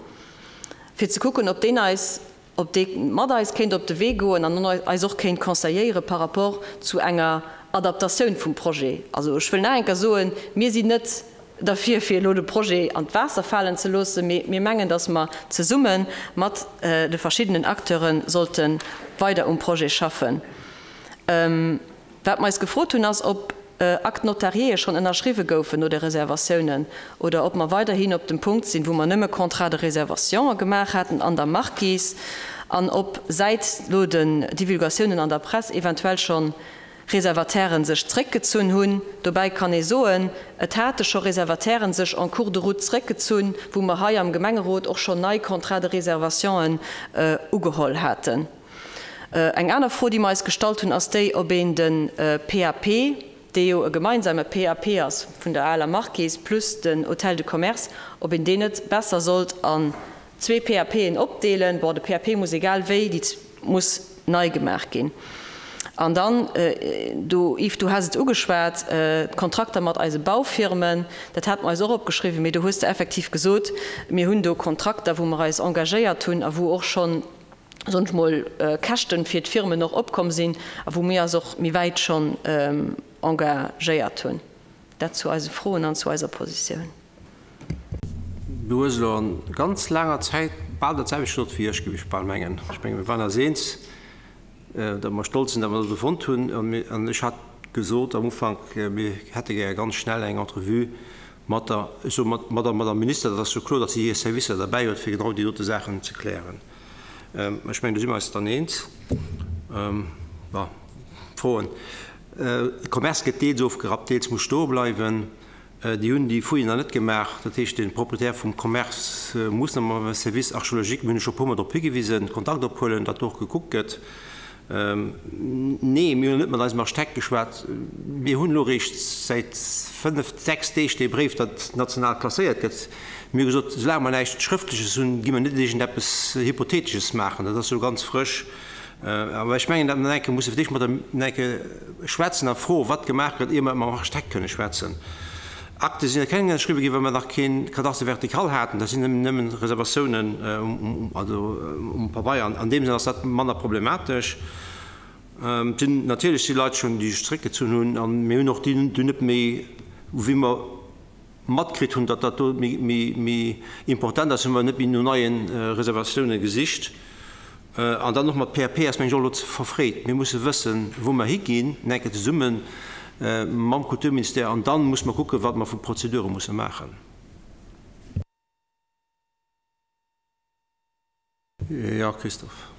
fir ze kucken, ob deen eis, ob dee mat eis kéint op de Wee goen an eis och kéint conseilléiere par rapport zu enger Adaptatioun vum Projet. Also ech wëll nach eng Kéier soen, mir sinn net derfir, fir elo de Projet an d'Waasser falen ze loossen, mee mir mengen, dass mer zesumme mat de verschiddenen Acteure sollte weider um Projet schaffen. Wat mer eis gefrot hunn, ass, ob Actes notariéë schonn ënnerschriwwe goufen no de Reservatiounen oder ob mer weiderhin op dem Punkt sinn, wou mer nëmme Contrats de réservation gemaach haten an der Marquise an ob säit elo den Divulgatiounen an der Press eventuell schonn Reservatairen sech zréckgezunn hunn. Dobäi kann ee soen, et hate scho Reservatairen sech en cours de route zréckgezunn, wou mer hei am Gemengerot och schonn nei Contrats de réservationen ugeholl haten. Eng aner Fro, déi mer eis gestallt hunn, ass déi, ob een de PAP, dee jo e gemeinsame PAP ass vun der aler Marquise plus den Hôtel de Commerce, ob een deen net besser sollt an zwee PAPen opdeelen. Bon, de PAP muss egal wéi, déi muss nei gemaach ginn. An dann, do, Yves, du has et ugeschwat, d'Kontrakter mat eise Baufirmen, dat hate mer eis och opgeschriwwen, mee do hues de effektiv gesot, mir hunn do Kontrakter, wou mer eis engagéiert hunn a wou och schonn, soen ech mol, Käschten fir d'Firmen och opkomm sinn a wou mir eis och méi wäit schonn engagéiert hunn. Dat zu eise Froen an zu eiser Positioun. Du hues elo an ganz laanger Zäit bal dat selwecht gesot wéi ech, géif ech bal mengen. Ech menge mir waren eis eens, datt mer stolz sinn, datt mer dat elo fonnt hunn. An ech hat gesot am Ufank, mir hätte gär ganz schnell eng Entrevue mat der, ech soe mat der Madame Minister, dat ass jo kloer, datt si hir Servicer derbäi huet, fir genau déi dote Saachen ze klären. Ech mengen, do si mer eis dann eens. Bon, Froen. De Commerce gëtt deels ofgerappt, deels muss stoe bleiwen. Déi hunn déi Fouillen nach net gemaach. Dat heescht, de Proprietär vum Commerce muss nach mam Service archéologique, mir hunn e scho e puermol drop higewisen, Kontakt ophuelen, datt do och gekuckt gëtt. Nee, mir hunn net mat eisem Architekt geschwat. Mir hunn elo eréischt säit fënnef, sechs Deeg dee Bréif, datt national klasséiert gëtt. Mir hu gesot, soulaang mer näischt Schrëftleches hunn, gi mer net iergendeppes Hypotheetesches maachen. Dat ass elo ganz frësch. Awer ech mengen, datt mer nach eng Kéier musse fir d'éischt mat der nach eng Kéier schwätzen a froen, wat gemaach gëtt, ier mer mam Architekt kënne schwätzen. Akte sinn nach keng ënnerschriwwe ginn, well mer nach kee Cadastre vertical haten. Dat sinn nëmmen Reservatiounen um, also um Pabeier. An deem Sënn ass dat manner problematesch. Et sinn natierlech si Leit schonn, déi sech zeréckgezunn hunn. A mir hunn och déi dunn net méi, wéi mer matkritt hunn, datt dat do méi important ass, hu mer net méi no neie Reservatioune gesicht. An dann och mat PAP ass, mengen ech, och elo ze verfréit. Mir musse wëssen, wou mer higinn, en enke zesumme mam Kulturministère, an da musse mer kucken, wat mer vu Prozedure musse maachen. Jo, Christophe.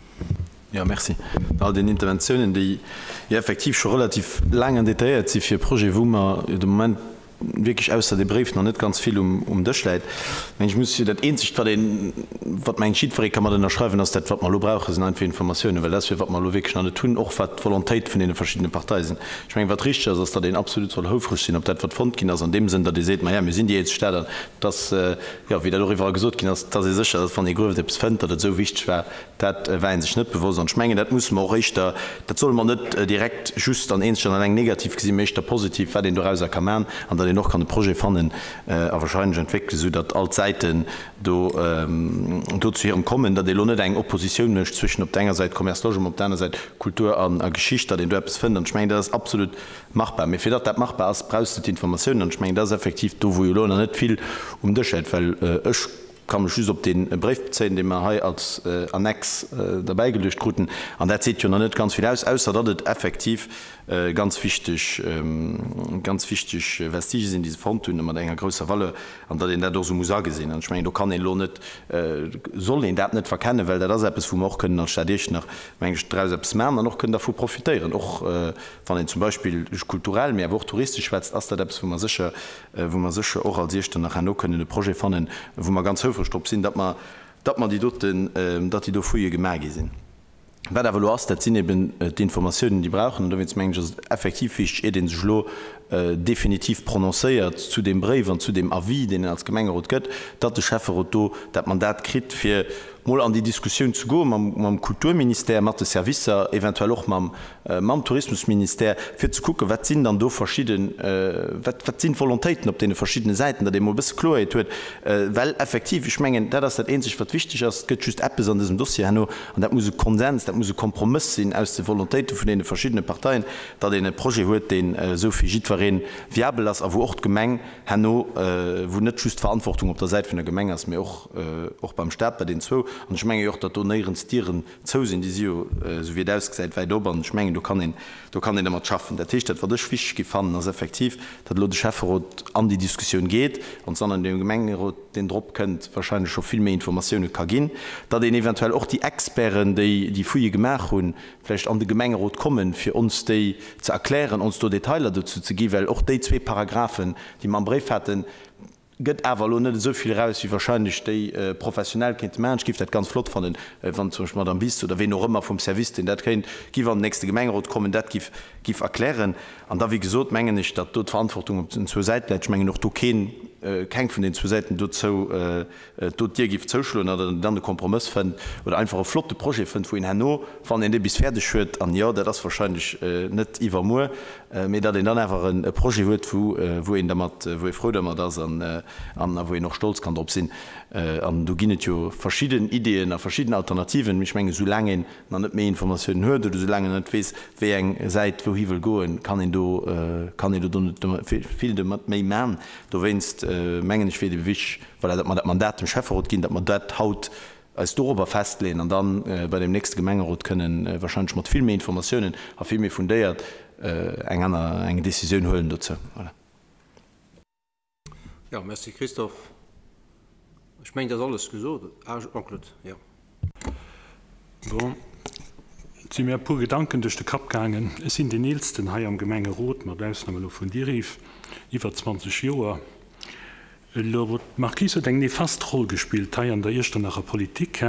Jo, merci. No all deenen Interventiounen, déi jo effektiv scho relativ laang an detailléiert si fir e Projet, wou mer jo de Moment. wierklech ausser deem Bréif nach net ganz vill um Dësch läit. Mä ech muss jo dat eenzegt, wat een, wat mengen ech jiddweree ka mat ënnerschreiwen, ass dat, wat mer elo brauchen, sinn einfach Informatiounen, well dat ass jo, wat mer elo wierklech nach net hunn, och wat d'Volontéit vun deene verschiddene Parteie sinn. Ech mengen, wat richteg ass, ass, datt een absolut soll houfreg sinn op dat, wat fonnt ginn ass, an deem Sënn, datt ee seet, Maja, mir sinn déi eelst Stad an dass, jo, wéi dat och iwwerall gesot ginn ass, dass ee sécher, datt wann ee grueft, eppes fënnt, datt et esou wichteg war, Dat war ee sech net bewosst. An ech mengen, dat musse mer och éischter, dat solle mer net direkt just an eenzeg an eleng negativ gesinn, mä éischter positiv, wat een dorauser ka maachen an datt een och kann e Projet fannen a wahrscheinlech entwéckelen, esou datt all d'Säiten do, do zu hirem kommen, datt ee lo net eng Oppositioun mécht zwëschen op der enger Säit Commerce, Logement, op der aner Säit Kultur a Geschicht, datt een do eppes fënnt. An ech mengen, dat ass absolut machbar. Mä fir datt dat machbar ass, brauchs de d'Informatiounen. An ech mengen, dat ass effektiv do, wou jo elo nach net vill um Dësch läit, well ech, ka mech just op dee Bréif bezéien, dee mer hei als Annex derbäigeluecht kruten, an dat seet jo nach net ganz vill aus, ausser datt et effektiv ganz wichteg, ganz wichteg Vestigë sinn, déi se fonnt hunn, mat enger grousser Valeur, an datt een dat och esou muss agesinn. An ech mengen, do kann een elo net, soll een dat net verkennen, well dat ass eppes, wou mer och kënnen als Stad Iechternach, mengen ech, draus eppes maachen an och kënnen dervu profitéieren. Och wann een zum Beispill kulturell, mee awer och touristesch schwätzt, ass dat eppes, wou mer sécher, wou mer sécher och als Iechternach herno kënnen e Projet fannen, wou mer ganz houfreg drop sinn, datt mer, datt mer déi doten, datt déi do Fouillë gemaach gi sinn. Wat awer elo ass, dat sinn eben d'Informatiounen, déi brauchen. An dowéinst mengen ech, ass et effektiv wichteg, iert ee sech elo definitiv prononcéiert zu deem Bréif an zu deem Avis, deen een als Gemengerot gëtt, datt de Schäfferot do dat Mandat kritt, fir mol an déi Diskussioun ze goe mam Kulturministère, mat de Servicer, eventuell och mam mam Tourismusministère, fir ze kucken, wat sinn dann do verschidden, wat, wat sinn d'Volontéiten op deene verschiddene Säiten, datt ee mol e bësse Kloerheet huet. Well effektiv, ech mengen, dat ass dat Eenzegt, wat wichteg ass, et gëtt just eppes an dësem Dossier herno, an dat muss e Konsens, dat muss e Kompromëss sinn aus de Volontéite vun deene verschiddene Parteien, datt een e Projet huet, deen esou fir jiddweree viabel ass a wou och d'Gemeng herno, wou net just d'Verantwortung op der Säit vun der Gemeng ass, mee och, och beim Stat, bei deenen zwou. An ech menge jo och, datt do néierens Dieren Zou sinn. Déi si jo, esou wéi et ausgesäit, wäit op an ech mengen, do kann een, do kann een dermat schaffen. Dat heescht, dat wat ech wichteg géif fannen, ass effektiv, datt elo de Schäfferot an déi Diskussioun geet ons dann an deem Gemengerot, deen drop kënnt, wahrscheinlech scho vill méi Informatioune ka ginn, datt een eventuell och déi Experten, déi déi Fouillë gemaach hunn, vläicht an de Gemengerot kommen, fir ons déi ze erklären, ons do Detailer dozou ze ginn, well och déi zwee Paragraphen, déi mer am Bréif haten, Gëtt awer elo net esou vill eraus, wéi wahrscheinlech déi Professionell kéinte maachen. Ech géif dat ganz flott fannen, wann zum Beispill d'Madame Wiss oder ween och ëmmer vum Service, deen dat kéint, giff an den nächste Gemengerot kommen, dat giff, giff erklären. An da, wéi gesot, mengen ech, datt do d'Verantwortung op den zwou Säite läit. Ech mengen och do keen, keng vun den zwou Säiten dozou do d'Dier giff zouschloen an datt een dann e Kompromëss fënnt oder einfach e flotte Projet fënnt, wou een herno, wann een dee bis fäerdeg huet, an jo, dat ass wahrscheinlech net iwwermuer, mee datt een dann awer e Projet huet, wou wou een dermat, wou ee frou dermat ass an an a wou een och stolz kann drop sinn. An do ginn et jo verschidden Ideeën a verschidden Alternativen, mee ech mengen, soulaang een nach net méi Informatiounen huet oder soulaang een net weess, wéi eng Säit wouhi wëll goen, kann een do kann een do net vill domat méi man. Dowéinst mengen ech, wier et ebe wichteg, voilà, datt mer dat Mandat dem Schäfferot ginn, datt mer dat haut eis dorobber festleeën an dann bei deem nächste Gemengerot kënnen wahrscheinlech mat vill méi Informatiounen a vill méi fundéiert eng aner, eng Décisioun huelen dozou. Voilà. Jo, merci Christophe. Ech mengen, et ass alles gesot. Ah, Jean-Claude, jo. Bon, et si mir e puer Gedanken duerch de Kapp gaangen. Ech sinn deen Eelsten hei am Gemengerot, mat Ausnam elo vun dir, Yves, iwwer 20 Joer. Elo, d'Marquise huet eng nefast Roll gespillt hei an der Iechternacher Politik,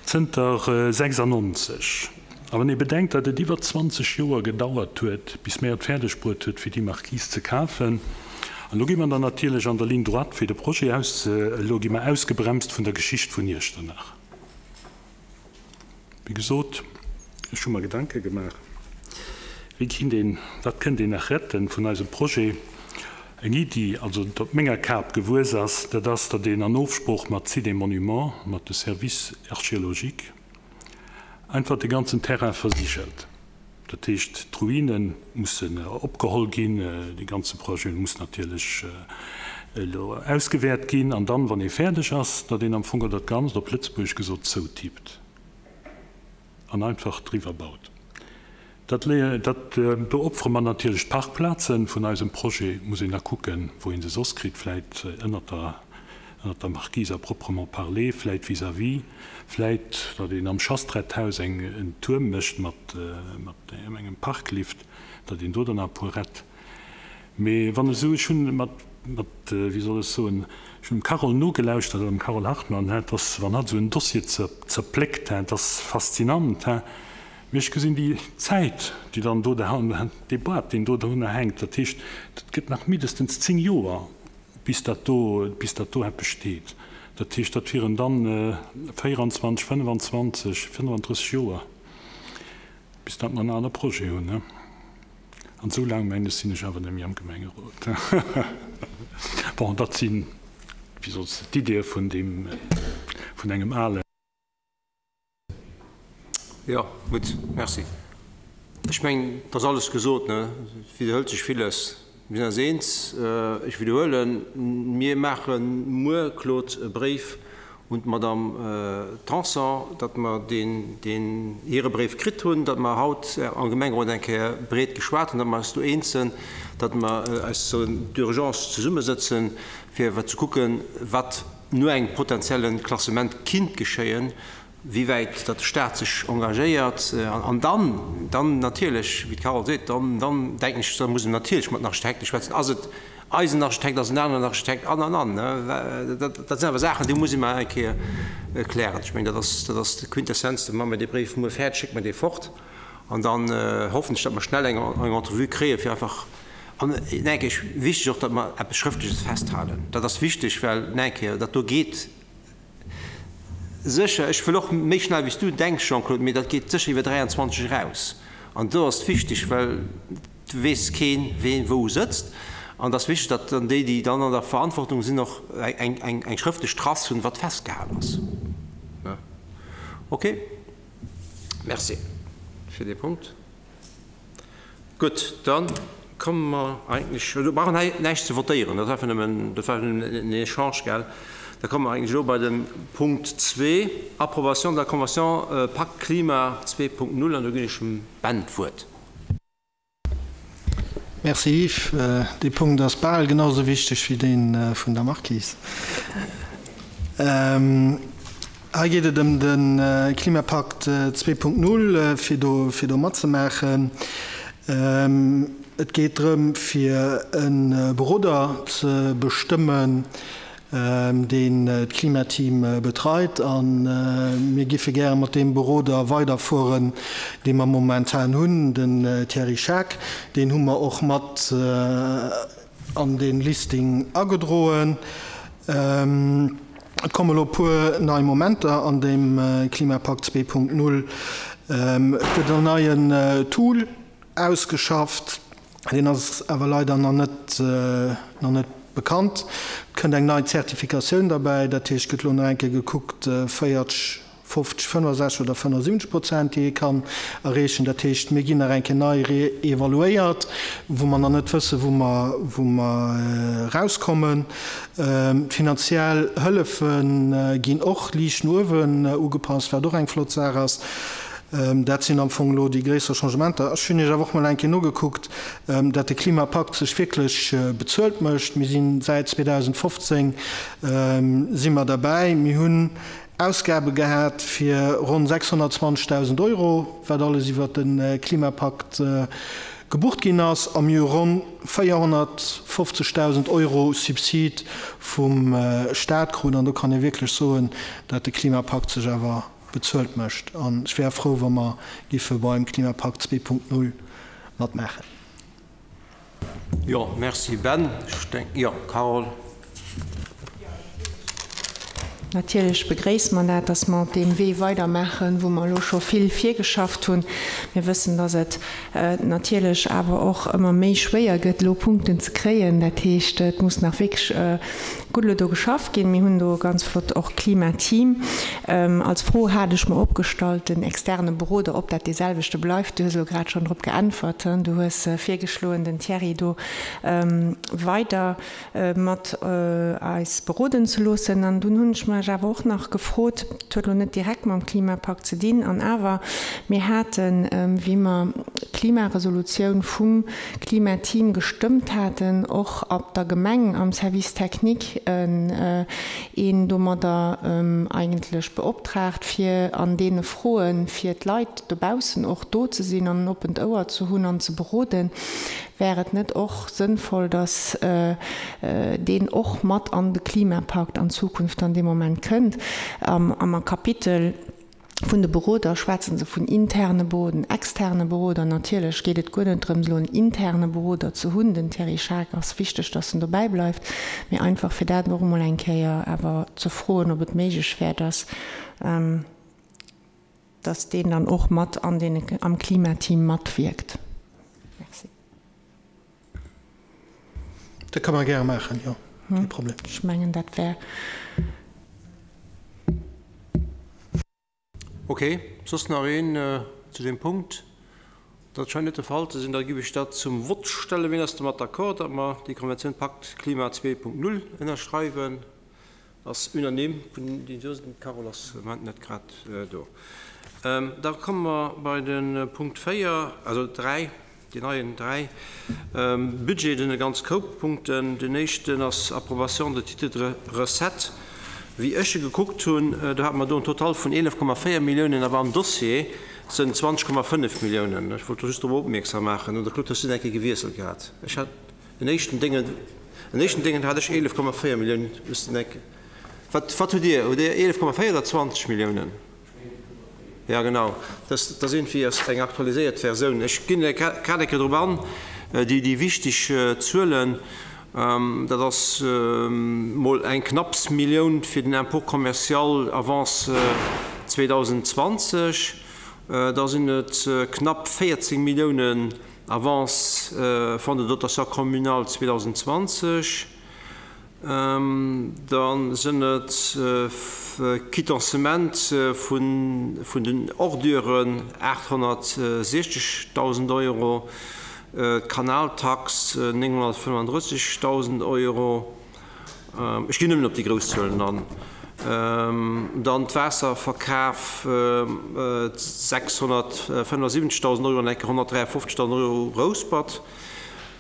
zënter 96. A wann ee bedenkt, datt et iwwer 20 Joer gedauert huet, bis mir et fäerdeg bruet huet, fir déi Marquise ze kafen, an elo gi mer dann natierlech an der Ligne droite, fir de Projet ausze, elo gi mer ausgebremst vun der Geschicht vun Iechternach. Wéi gesot, ech hu mer Gedanke gemaach, wéi kinnt een, wat kënnt een nach retten vun eisem Projet. Eng Iddi, also déi op menger Kap gewuess ass, dat ass, datt een an Ofsprooch mat Sites et Monuments, mat de Services archéologiques, einfach de ganzen Terrain versigelt. Dat heescht, d'Ruine mussen opgeholl ginn, dee ganze Projet muss natierlech elo ausgewäert ginn an dann, wann ee fäerdeg ass, datt een am Fong dat Ganzt, op Lëtzebuergesch gesot, zoutippt an einfach driwwer baut. Dat, dat, do opfere mer natierlech d'Parkplazen vun eisem Projet, muss een da kucken, wou ee se soss kritt, vläit ënnert der, ënnert der Marquise à proprement parler, vläit vis-à-vis, vläit datt een am Chastret-Haus eng, en Tuerm mécht mat, mat engem Parklift, datt een do dann nach e puer rett. Mee wann ech esou, ech hunn mat, mat, wéi soll ech soen, ech hunn dem Carole nogelauschtert, dem Carole Hartmann, hein, dass wann hatt esou en Dossier zerpléckt, hein, dat ass faszinant, hein. Mee ech gesinn déi Zäit, déi dann do, dee Boart, deen do drunner hänkt, dat heescht, dat gëtt nach mindestens 10 Joer, bis dat do, bis dat do eppes steet. Dat heescht, dat wieren dann 24, 25, 35 Joer, bis dat mer en anere Projet hunn. An esou laang, mengen ech, sinn ech awer net méi am Gemengerot. Bon, dat sinn, wéi soll ech, d'Iddie vun deem, vun engem alen. Jo, gutt, merci. Ech mengen, et ass alles gesot, ne? Et widderhëlt sech villes. Mir sinn eis eens. Ech widderhuelen, Mir maache muer, Claude, e Bréif un d'Madame Tanson, datt mer deen, deen hire Bréif kritt hunn, datt mer haut am Gemengerot eng Kéier breet geschwat hunn, datt mer eis do eens sinn, datt mer eis sollen d'urgence zesummesëtzen, fir ze kucken, wat no engem potenzielle Klassement kinnt geschéien, wéi wäit datt de Stat sech engagéiert. An dann, dann natierlech, wéi d'Carole seet, dann, dann denken ech, da muss een natierlech mat den Architekte schwätzen. Ass et Eisen Architekt ass en aneren Architekt an an an. Dat sinn awer Saachen, déi muss ee mar eng Kéier klären. Ech mengen, dat ass, dat ass d'Quintessenz. Da maache mir dee Bréif muer fäerdeg, schécke mer dee fort an dann hoffen ech, datt mer schnell eng Entrevue kréien, fir einfach, an eng Kéier wichteg och, datt mer eppes Schrëftleches festhalen. Dat ass wichteg, well eng Kéier dat do geet Sécher, ech wëll och méi schnell wéi s du denks, Jean-Claude, mee dat geet sécher iwwer 23 eraus. An do ass et wichteg, well et weess keen, ween wou sëtzt. An et ass wichteg, datt dann déi, déi dann an der Verantwortung sinn, och eng schrëftlech Trace hunn, wat festgehal ass. Okay. Merci fir dee Punkt. Gutt, da komme mer eigentlech, do brauch een näischt ze votéieren, dat ass einfach nëmmen, dat war nëmmen en Echange, gell. Da komme mer eigentlech elo bei de Punkt zwee, Approbation de la Convention Pacte Climat 2.0, an do ginn ech dem Ben d'Wuert. Merci Yves. Dee Punkt ass bal genau esou wichteg wéi dee vun der Marquise. Hei geet et ëm de Klimapakt 2.0, fir do fir do matzemaachen. Et geet drëm, fir e Beroder ze bestëmmen, deen d'Klimateam betreit. A mir giffe gäre mat deem Beroder weiderfueren, dee mer momentan hunn, den Thierry Schaack. Deen hu mer och mat an dee Listing agedroen. Et komme elo e puer nei Momenter an deem Klimapakt 2.0. Et gëtt en neien Tool ausgeschafft, deen ass awer leider nach net, nach net bekannt. Et kënnt eng nei Zertifikatioun derbäi, dat heescht, et gëtt elo nach eng Kéier gekuckt, 40, 50, 65 oder 75 Prozent, déi ee kann erreechen. Dat heescht, mir ginn nach eng Kéier nei reevaluéiert, wou mer nach net wëssen, wou mer, wou mer erauskommen. D'finanziell Hëllefe ginn och liicht no uewen ugepasst, wat och eng flott Saach ass. Dat sinn am Fong elo déi gréisser Changementer. Ech hunn Iech awer och mol eng Kéier nogekuckt, dat de Klimapakt sech wierklech bezuelt mécht. Mir si säit 2015 si mer derbäi. Mir hunn Ausgabe gehat fir ronn 620.000 Euro, wat alles iwwert de Klimapakt gebucht ginn ass, a mir hu ronn 450.000 Euro Subsid vum Staat krut. An do kann ee wierklech soen, dat de Klimapakt sech awer bezuelt mécht. An ech wär frou, wa mer giffe beim Klimapakt 2.0 matmaachen. Jo, merci Ben. Ech denk, jo, Carole. Natierlech begréisse mer dat, dass mer op deem Wee weidermaachen, wou mer elo scho vill virgeschafft hunn. Mir wëssen, dass et natierlech awer och ëmmer méi schwéier gëtt, elo Punkten ze kréien. Dat heescht, et muss nach wierklech gutt elo do geschafft ginn. Mir hunn do e ganz flott och Klimateam. Als Fro hat ech mer opgestallt, den externe Beroder, ob dat dee selwechte bleift. Du hues elo grad schonn drop geäntwert. Du hues virgeschloen, den Thierry do weider mat eis beroden ze loossen. An dunn hunn ech mech awer och nach gefrot, et huet elo net direkt mam Klimapakt ze dinn, an awer, mir haten, wéi mer d'Klimaresolutioun vum Klimateam gestëmmt haten, och op der Gemeng am Service technique een domadder eigentlech beoptraagt, fir an deene Froe fir d'Leit dobaussen och do ze sinn an en oppent Ouer ze hunn an ze beroden. Wär et net och sënnvoll, dass deen och mat an de Klimapakt an Zukunft dann dee Moment kënnt? Am Kapitel vun de Beroder schwätze se vun interne Beroden, externe Beroder. Natierlech geet et guer net drëms, elo en interne Beroder ze hunn. Den Thierry Schaack ass wichteg, dass en dobäi bleift. Mee einfach fir dat och emol eng Kéier awer ze froen, ob et méiglech wär, dass, dass deen dann och mat an deen, am Klimateam matwierkt. Merci. Dat ka mer gäre maachen, jo, kee Problem. Ech mengen, dat wär. Ok, soss nach een zu deem Punkt? Dat scheint net de Fall ze sinn. Da giff ech dat zum Vott stellen. Wien ass domat d'accord, datt mer déi Konventioun Pakt Klima 2.0 ënnerschreiwen? Ass unanime vun déi do sinn. D'Carole ass am Moment net grad do. Da komme mer bei de Punkt 4, also 3, deen neien 3, Budget, den e ganz Koup Punkten. Den éischten ass Approbation de titre de recettes. Wéi ech e gekuckt hunn, do hate mer do en Total vun 11,4 Milliounen, awer am Dossier sënn 20,5 Milliounen. Ech wollt do just drop opmierksam maachen. Oder Claude, hues du eng Kéier gewiesselt gehat? Ech hat en éischten Déngen, en éischten Déngen hat ech 11,4 Milliounen. Hues du eng, wat, wat hutt Dir? Hutt Dir 11,4 oder 20 Milliounen? Ja genau, dat ass iergendwéi ass eng aktualiséiert Versioun. Ech ginn grad eng Kéier drop an, déi déi wichteg Zuelen. Dat ass mol eng knapps Millioun fir den Impôt commercial avance 2020. Da sinn et knapp 14 Milliounen Avance Fonds de dotation communale 2020. Da sinn et Quitancement vun den Orduren 860.000 Euro, d'Kanaltax 935.000 Euro, ech ginn nëmmen op déi grouss Zuelen an, dann d'Waasserverkaf 675.000 Euro an enke 153.000 Euro Rouspert.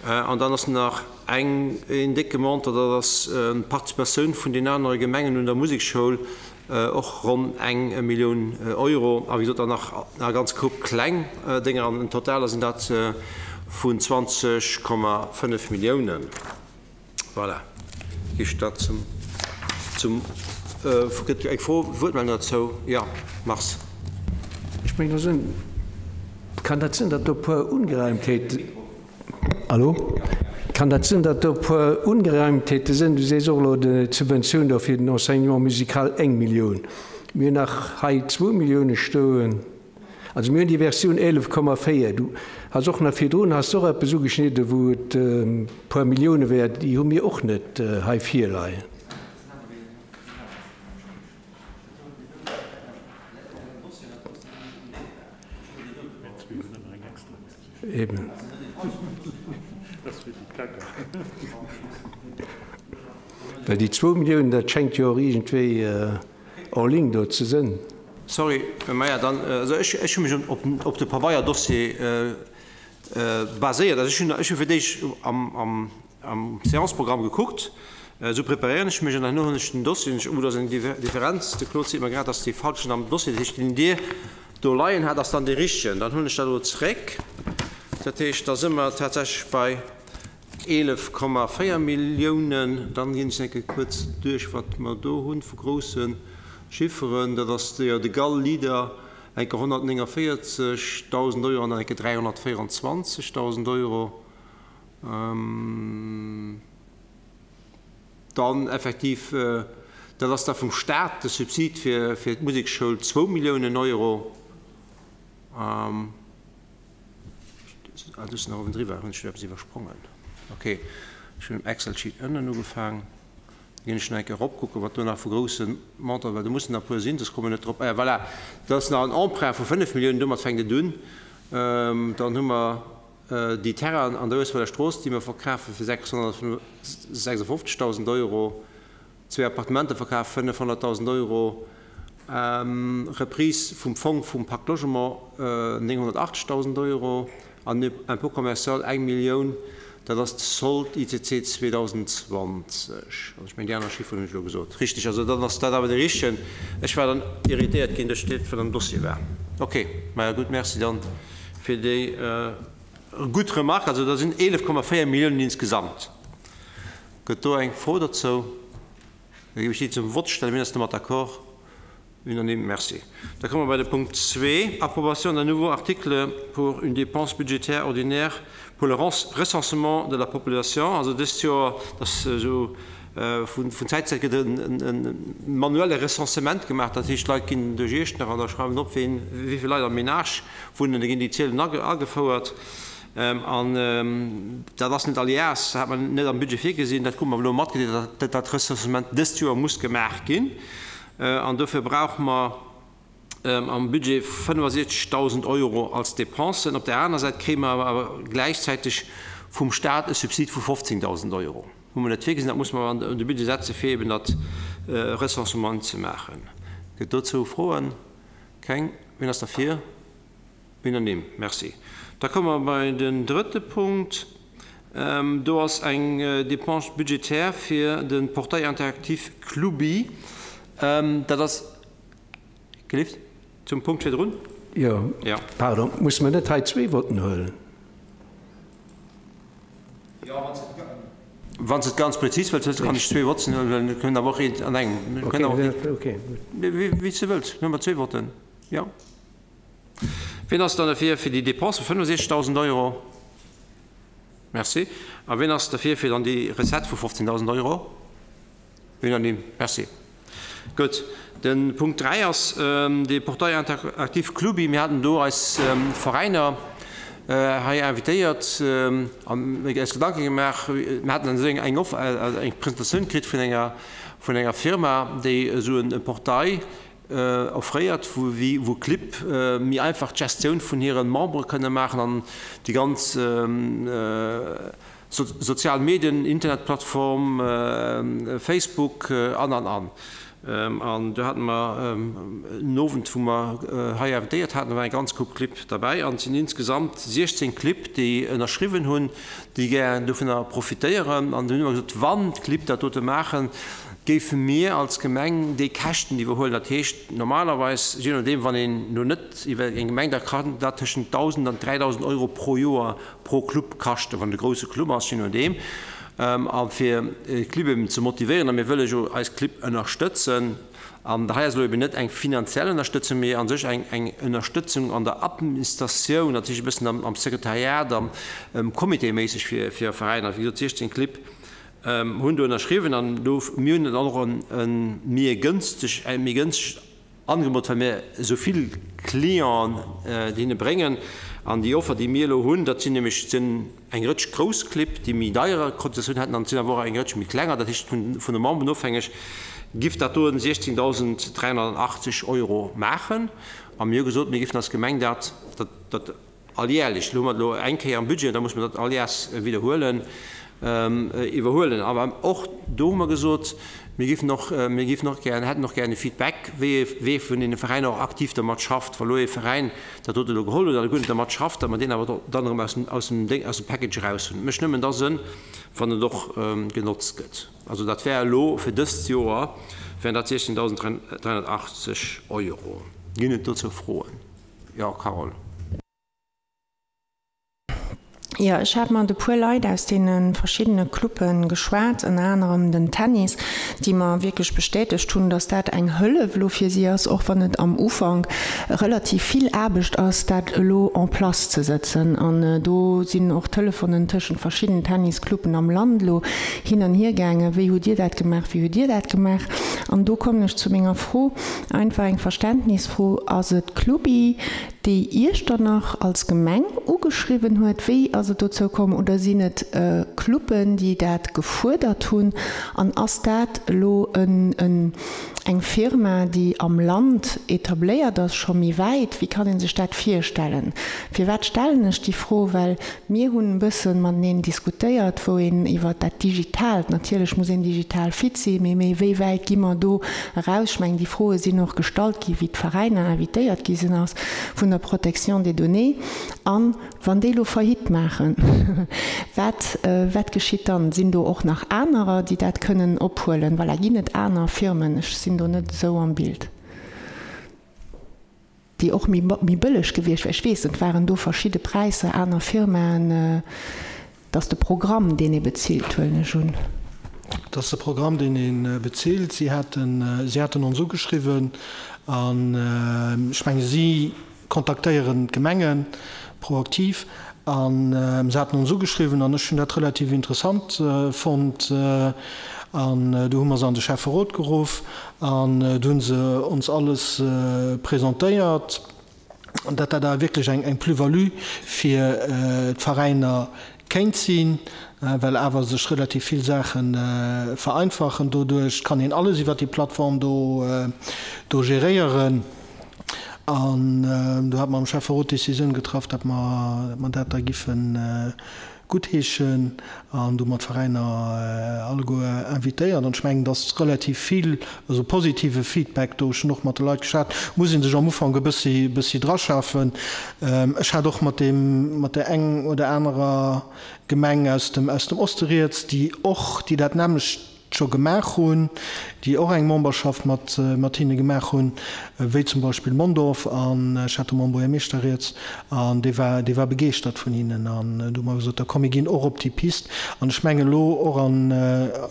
An dann ass nach eng, een décke Montant, dat ass d'Participatioun vun den anere Gemengen un der Musekschoul, och ronn eng Millioun Euro. A wéi gesot, dann nach e ganz Koup kleng Dénger. An total sinn dat vun 20,5 Milliounen. Voilà, géif ech dat zum, zum, gëtt eng Fro, Wuertmeldung dozou? Jo, Mars. Ech mengen, do sinn, kann dat sinn, datt do e puer Ungereimtheeten, hallo? Kann dat sinn, datt do e puer Ungereimtheete sinn? Du sees och elo, d'Subventioun do fir den Enseignement musical eng Millioun. Mir hunn nach hei zwou Millioune stoen. Also mir hunn déi Versioun 11,4. Du has och nach virdrun has de och eppes ugeschnidden, wou et e puer Millioune wär. Déi hu mir och net hei virleien. Eben. Well déi zwou Milliounen, dat schéngt jo och iergendwéi en ligne do ze sënn. Sorry, maja dann, also ech, ech hu mech op, op de Pabeierdossier baséiert. Also ech hunn, ech hu fir d'éischt am, am, am Séanceprogramm gekuckt, esou preparéieren ech mech, an herno hunn ech den Dossier, hunn ech, oh do ass eng Differenz, de Claude seet mer grad, dass dee falschen am Dossier, dat heescht deen Dir do leien hat, ass dann dee richtegen. Dann hunn ech dat elo zeréck, dat heescht da si mer tatsächlech bei 11,4 Milliounen. Dann ginn ech eng Kéier kuerz duerch, wat mer do hunn vu grousse Chifferen. Dat ass jo de Gall Leader, eng Kéier 149.000 Euro an dann eng Kéier 324.000 Euro. Dann effektiv, dat ass da vum Stat de Subsid fir d'Musekschoul, zwou Milliounen Euro. Ah, do ass nach uewendriwwer, hunn ech eppes iwwersprongen. Ok, ech hunn um Excel-Sheet ënnen ugefaang. Da ginn ech nach eng Kéier eropkucken, wat do nach vu grousse Montanten, well do mussen nach e puer sinn, soss komme mer net drop. Ah ja, voilà, dat ass nach en Emprunt vu 5 Milliounen, domat fänkt et un. Dann hu mer déi Terrainen an der Uesweller Strooss, déi mer verkafe fir 656.000 Euro. Zwee Appartementer verkaf, 500.000 Euro, Reprise vum Fong vum Pacte Logement, 980.000 Euro, an Impôt commercial eng Millioun, dat ass de Solde ICC 2020. Also ech mengen, déi aner Chifferen hunn ech elo gesot. Richteg, also dann ass dat awer dee richtegen. Ech war dann irritéiert ginn duerch dat, wat am Dossier war. Okay, maja gutt, Merci dann fir déi. Gutt Remarque, also dat sinn 11,4 Milliounen insgesamt. Gëtt do eng Fro dozou? Da géif ech déi zum Vott stellen. Wien ass domat d'accord? Unanime. Merci. Da komme mer bei de Punkt zwee, Approbation d'un nouveau article pour une dépense budgétaire ordinaire pour le recensement de la population. Also dëst Joer, dat ass esou, vun Zäit zu Zäit gëtt e manuelle Recensement gemaach. Dat heescht, d'Leit ginn duerch Iechternach an da schreiwen op, ween, wéi vill Leit am Menage wunnen. Da ginn déi Zielen agefouert. An dat ass net all Jahrs, dat hat mer net am Budget virgesinn. Dat krute mer elo matgedeelt, datt dat Recensement dëst Joer muss gemaach ginn. An dofir brauche mer am Budget 65.000 Euro als Dépensen. Op där aner Säit kréie mer awer gläichzäiteg vum Stat e Subsid vu 15.000 Euro. Hu mer net virgesinn. Dat musse mer an de Budget setze fir eben dat Recensement ze maachen. Gëtt dozou Froen? Keng. Wien ass derfir? Unanime. Merci. Da komme mer bei den drëtte Punkt. Do ass eng Dépense budgétaire fir de Portail interactif Clubi. Dat ass, gelift, zum Punkt virdrun? Jo, pardon, musse mer net hei zwee Votten huelen? Jo, wann s de et ganz prezis wëlls, kann ech zwee Votten huelen. Mir kënnen awer och eent an engem. Okay, gutt. Wéi s de wëlls. Huele mer zwee Votten, jo. Wien ass dann derfir fir déi Dépense vu 65.000 Euro? Merci. A wien ass derfir fir dann déi Recette vu 15.000 Euro? Unanime. Merci. Gutt. De Punkt 3 ass de Portail interactif Clubi. Mir haten do eis Veräiner hei invitéiert an eis Gedanke gemaach. Mir haten esou eng eng Presentatioun kritt vun enger vun enger Firma, déi esou e Portail offréiert, wou Clibb méi einfach d'Gestioun vun hire Membere kënne maachen an déi ganz sozial Medien, Internetplattform, Facebook an an an. An do hate mer en Owend, wou mer hei invitéiert haten, do war eng ganz Coupe Clibb derbäi an et sinn insgesamt 16 Clibb, déi ënnerschriwwen hunn, déi gär dovunner profitéieren. An dunn hu mer gesot, wann d'Clibb dat dote maachen, géife mir als Gemeng déi Käschten iwwerhuelen. Dat heescht normalerweis, je nodeem, wann een elo net iwwer eng Gemeng, da kann dat tëschent 1.000 an 3.000 Euro pro Joer pro Club kaschten, wann et e grouse Club ass, je nodeem. A fir d'Clibb eben ze motivéieren, a mir wëlle jo eis Clibb ënnerstëtzen, an hei ass elo eben net eng finanziell Ënnerstëtzung, mee a sech eng eng Ënnerstëtzung an der Administratioun, dat heescht e bëssen am Sekretariat, am Comitéméisseg fir fir Veräiner, wéi gesot 16 Clibb hunn do ënnerschriwwen an do mir hunn dann och e méi gënsteg e méi gënstegt Angebot, well mir esou vill Clienten hinne bréngen. An déi Offer, déi mir elo hunn, dat sinn nämlech sinn eng Rëtsch grouss Clibb, déi méi deiere Cotisatioun hätten an et sinn awer och eng Rëtsch méi klenger, dat heescht vun de Memberen ofhängeg, giff dat do 16.380 Euro maachen. A mir hu gesot, mir giffen als Gemeng dat dat Alljährlech, elo hu mer et elo eng Kéier am Budget, da muss mer dat alljährs widderhuelen, iwwerhuelen. Awer och do hu mer gesot, mir géifen och, mir géifen och gär, hätten och gär e Feedback, wéi ee, wee vun deene Veräiner och aktiv dermat schafft. Wa lo ee Veräin dat dote elo geholl huet a guer net dermat schafft, datt mer deen awer dann erëm aus dem, aus dem Déng, aus dem Package eraus hunn. Et mécht nëmmen da Sënn, wann et och genotzt gëtt. Also dat wär elo fir dëst Joer, wären dat 16.380 Euro. Ginn et dozou Froen? Jo, Carole. Jo, ech hat mat e puer Leit aus deene verschiddene Clubbe geschwat, ënner anerem den Tennis, déi mer wierklech bestätegt hunn, dass dat eng Hëllef elo fir si ass, och wann et am Ufank relativ vill Aarbecht ass, dat elo en place ze sëtzen. An do sinn och Telefonen tëschent verschidden Tennisclubben am Land elo hin an hier gaangen, Wéi hutt Dir dat gemaach, wéi hutt Dir dat gemaach? An do kommen ech zu menger Fro, Einfach eng Verständnisfro, Ass et d'Clubi, déi Iechternach als Gemeng ugeschriwwen huet? Wéi ass et dozou komm? Oder sinn et Cluben, déi dat gefuerdert hunn? An ass dat elo eng Firma, déi am Land etabléiert ass, scho méi wäit? Wéi kann ee sech dat virstellen? Firwat stellen ech déi Fro? Well Mir hunn e bësse mateneen diskutéiert, wou een iwwert dat Digitaalt, natierlech muss een digital fit sinn, mee méi wéi wäit gi mer do eraus? Ech mengen, déi Froe sinn och gestallt gi wéi d'Veräiner invitéiert gi sinn ass vun der Protection des données. An wann déi elo Faillite maachen, wat, wat geschitt dann? Sinn do och nach anerer, déi dat kënnen ophuelen? Voilà, ginn et aner Firmen? Ech sinn do net esou am Bild. Déi och méi méi bëlleg gewiescht wär. Ech weess net, waren do verschidde Präisser, aner Firmaen? Et ass de Programm, deen ee bezilt, huelen ech un. Et ass de Programm, deen ee bezilt. Si haten, si haten ons ugeschriwwen an ech menge si kontaktéieren d'Gemenge proaktiv an se haten ons ugeschriwwen an ech hunn dat relativ interessant fonnt an du hu mer se an de Schäfferot geruff an du hu se ons alles presentéiert. datt dat awer wierklech eng Plus-value fir d'Veräiner kéint sinn, well awer sech relativ vill Saache vereinfachen doduerch. Et kann een alles iwwert déi Plattform do do geréieren. An do hate mer am Schäfferot d'Decisioun getraff, datt mer dat da giffen guttheeschen an do mat Veräiner alleguer invitéiert. An ech mengen, dass relativ vill esou positive Feedback do, ech hunn och mat de Leit geschwat, muss ee sech am Ufank e bëssi, bëssi draschaffen. Ech hat och mat deem, mat där eng oder anerer Gemeng aus dem, aus dem Oste rieds, déi och, déi dat nämmlecht scho gemaach hunn, déi och eng Memberschaft mat mat hinne gemaach hunn, wéi zum Beispill Mondorf, an ech hat do mam Buergermeeschter rieds, an dee war, dee war begeeschtert vun hinnen, an du hu mer gesot, da komm mir ginn och op déi Pist. An ech mengen elo och an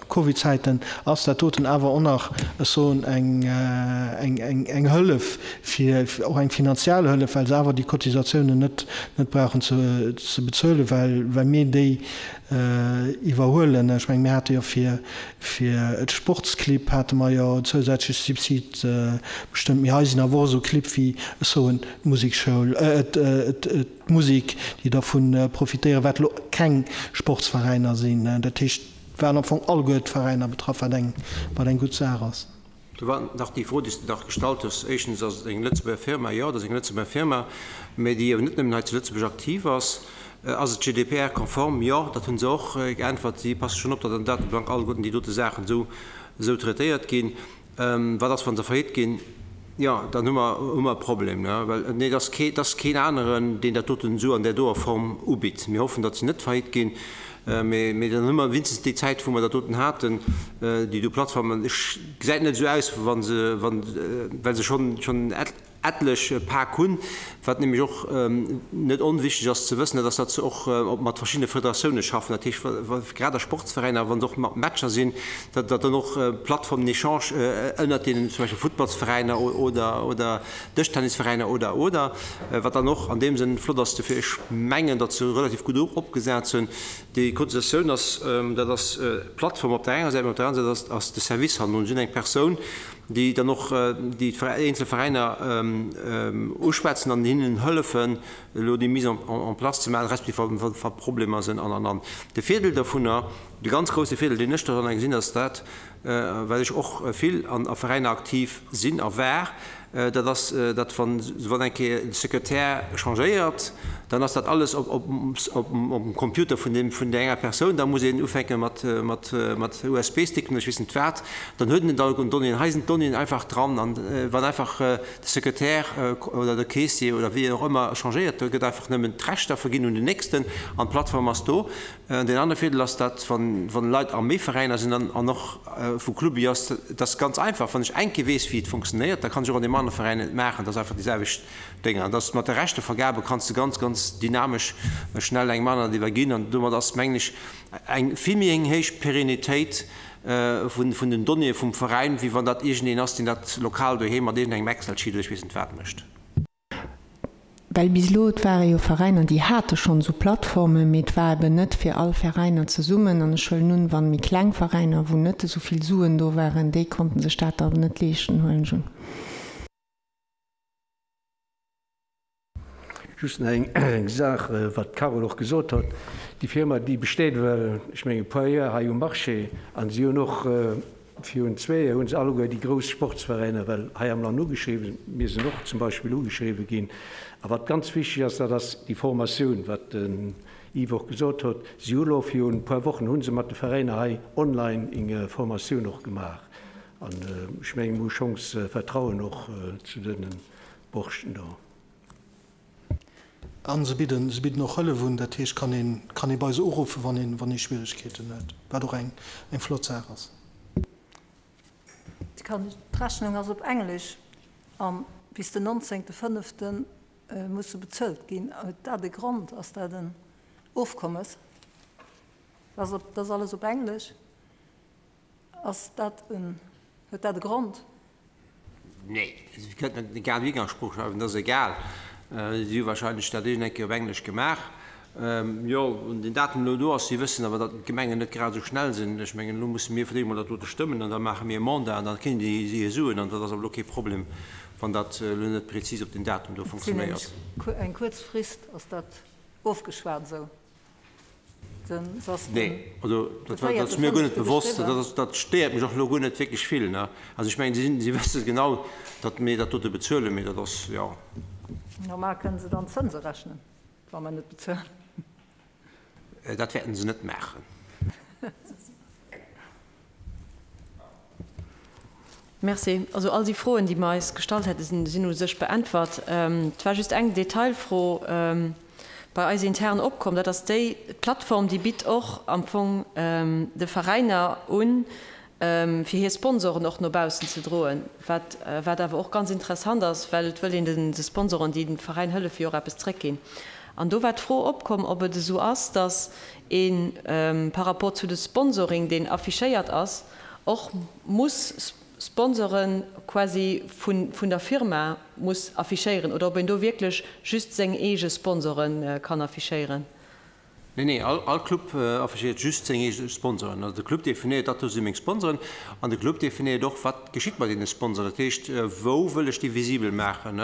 Covid-Zäiten ass dat doten awer och nach, ech soen, eng, eng, eng, eng Hëllef fir, och eng finanziell Hëllef, well se awer déi Cotisatiounen net, net brauchen ze, ze bezuelen, well, well mir déi Iwwerhuelen. Ech mengen, mir hate jo fir fir d'Sportsclibb hate mer jo en zousätzleche Subsid bestëmmt. Mee hei sinn awer och esou Clibb wéi, ech soen, d'Musekschoul, d'Musek, déi dervu profitéieren, wat elo keng Sportsveräiner sinn. Dat heescht, et waren am Fong alleguer d'Veräiner betraff, wat eng wat eng gutt Saach ass. Do war nach déi Fro, déi s de nach gestallt hues. Éischtens ass et eng Lëtzebuerger Firma, jo, et ass eng Lëtzebuerger Firma, mä déi awer net nëmmen hei zu Lëtzebuerg aktiv ass. Ass et GDPR-konform? Jo, dat hu se och geäntwert. Si passe schonn op, datt an der Datebank alleguerten déi dote Saachen esou, esou traitéiert ginn. Wat ass, wa se faillite ginn? Jo, dann hu mer, hu mer e Problem, ne? Well, nee, et ass kee, et ass keen aneren, deen dat doten esou an där doer Form ubitt. Mir hoffen, datt se net faillite ginn, mee, mee dann hu mer winstens déi Zäit, wou mer dat doten haten, déi do Plattformen. Ech gesäit net esou aus, wa se, wann, well se schonn, schonn etlech Pak hunn. Wat nämlech och net onwichtig ass ze wëssen, dat ass, datt se och mat verschiddene Federatioune schaffen. Dat heescht, wa grad a Sportsveräiner, wa se och mat Matcher sinn, datt dann och Plattformen d'échange ënnert deenen zum Beispill Futtballsveräiner oder oder Dëschtennisveräiner oder oder, wat dann och an deem Sënn flott ass. Dofir, ech mengen, datt se relativ gutt opgesat sinn. Déi Cotisatioun ass, dat ass d'Plattform op der enger Säit, mä op der anerer Säit ass de Service hannendrun. Si hunn eng Persoun, déi dann och déi eenzel Veräiner uschwätzen an hinnen hëllefen, elo déi Mise en place ze maachen, respektiv wa wa Problemer sinn an an an. De Virdeel dovunner, de ganz grousse Virdeel, deen ech doranner gesinn, ass dat, well ech och vill an a Veräiner aktiv sinn a war, dat ass, datt wann wann eng Kéier de Sekretär changéiert, dann ass dat alles op op op dem Computer vun deem vun där enger Persoun, da muss een ufänke mat mat mat USB-Sticken oder ech weess net wat, dann huet en et alleguerten d'Donnéeën. Hei sinn d'Donnéeën einfach dran an wann einfach de Sekretär oder de Caissier oder wien och ëmmer changéiert, da gëtt einfach nëmmen d'Rechter verginn un den nächsten an d'Plattform ass do. Deen anere Virdeel ass, datt wann Leit a méi Veräiner sinn an och vu Club ass, dat ass ganz einfach, wann ech eng Kéier weess wéi et funktionéiert, da kann ech och an deem anere Veräin et maachen. Dat ass einfach déi selwecht Dénger. An dass mat de Rechtevergabe kanns de ganz, ganz dynamesch schnell engem aneren iwwerginn an domat ass, mengen ech, eng vill méi eng héich Pérennitéit vun den Donnéeë vum Veräin, wéi wann dat iergendeen ass, deen dat lokal doheem mat iergendengem Excel-Sheet oder ech weess net wat mécht. Well bis elo, et ware jo Veräiner, déi hate schonn esou Plattformen, mee et war eben net fir all Veräiner zesummen. An ech huelen un, wann méi kleng Veräiner, wou net esou vill Suen do waren, déi konnten sech dat dann net leeschten, huelen ech un. Just nach eng Saach, wat d'Carole och gesot huet, Déi Firma, déi besteet ewell, ech mengen, e puer Joer hei um Marché an si hunn och, Virun zwee Joer hu se alleguer déi grouss Sportsveräiner well hei am Land ugeschriwwen. Mir sinn och zum Beispill ugeschriwwen ginn. A wat ganz wichteg ass, dat ass déi Formatioun, wat den Yves och gesot huet. Si hu lo virun e puer Wochen hu se mat de Veräiner hei online eng Formatioun och gemaach. An ech mengen, mir hu schonns Vertrauen och zu deene Borschten do. A se bidden, se bidden och Hëllef un, dat heescht, kann een, kann ee bei se uruffen, wann een, wann ee Schwieregkeeten huet, wat och eng, eng flott Saach ass. D'Rechnung ass op Englesch an. bis den 19. Fënnefte musse bezuelt ginn. Huet dat e Grond? Ass dat en Ofkommes? Dat ass alles op Englesch. Ass dat en, huet dat e Grond? Nee, si kënnten et egal wéi enger Sprooch schreiwen, dat ass egal. Si hu wahrscheinlech dat iergend eng Kéier op Englesch gemaach. Jo, wann den Datum elo do ass, si wëssen awer, datt d'Gemengen net grad esou schnell sinn. Ech mengen, elo musse mir fir d'éischt emol dat dote stëmmen an da maache mir e Mandat an da kréien déi hir Suen an dat ass awer elo kee Problem, wann dat elo net prezis op den Datum do Et sinn funktionéiert. nämlech eng kuerz Frist, ass dat ofgeschwat esou? Nee, also dat war, dat ass mir guer net bewosst. Dat ass, dat stéiert mech och elo guer net wierklech vill, ne. Also ech mengen, si sinn, si wësse genau, datt mir dat dote bezuelen, mee dat ass, jo. Normal kënne se dann d'Zënse rechnen, wa mer net bezuelen. Dat wäerten se net maachen. Merci. Also all déi Froen, déi mer eis gestallt hätten, sinn, sinn u sech beäntwert. Et war just eng Detailfro bei eis intern opkomm, dat ass déi, d'Plattform, déi bitt och am Fong de Veräiner un, fir hir Sponsoren och no baussen ze droen, wat, wat awer och ganz interessant ass, well et wëll een de Sponsoren, déi dem Veräin hëllefen, jo och eppes zréckginn. An do war d'Fro opkomm, ob et esou ass, datt ee par rapport zu de Sponsoring, deen affichéiert ass, och muss Sponsoren quasi vun der Firma muss affichéieren oder ob een do wierklech just seng eege Sponsoren kann affichéieren. Nee, nee, all Club affichéiert just seng eege Sponsoren. Also de Club definéiert, dat do si meng Sponsoren. An de Club definéiert och, wat geschitt mat deene Sponsoren. Dat heescht, wou wëll ech déi visibel maachen.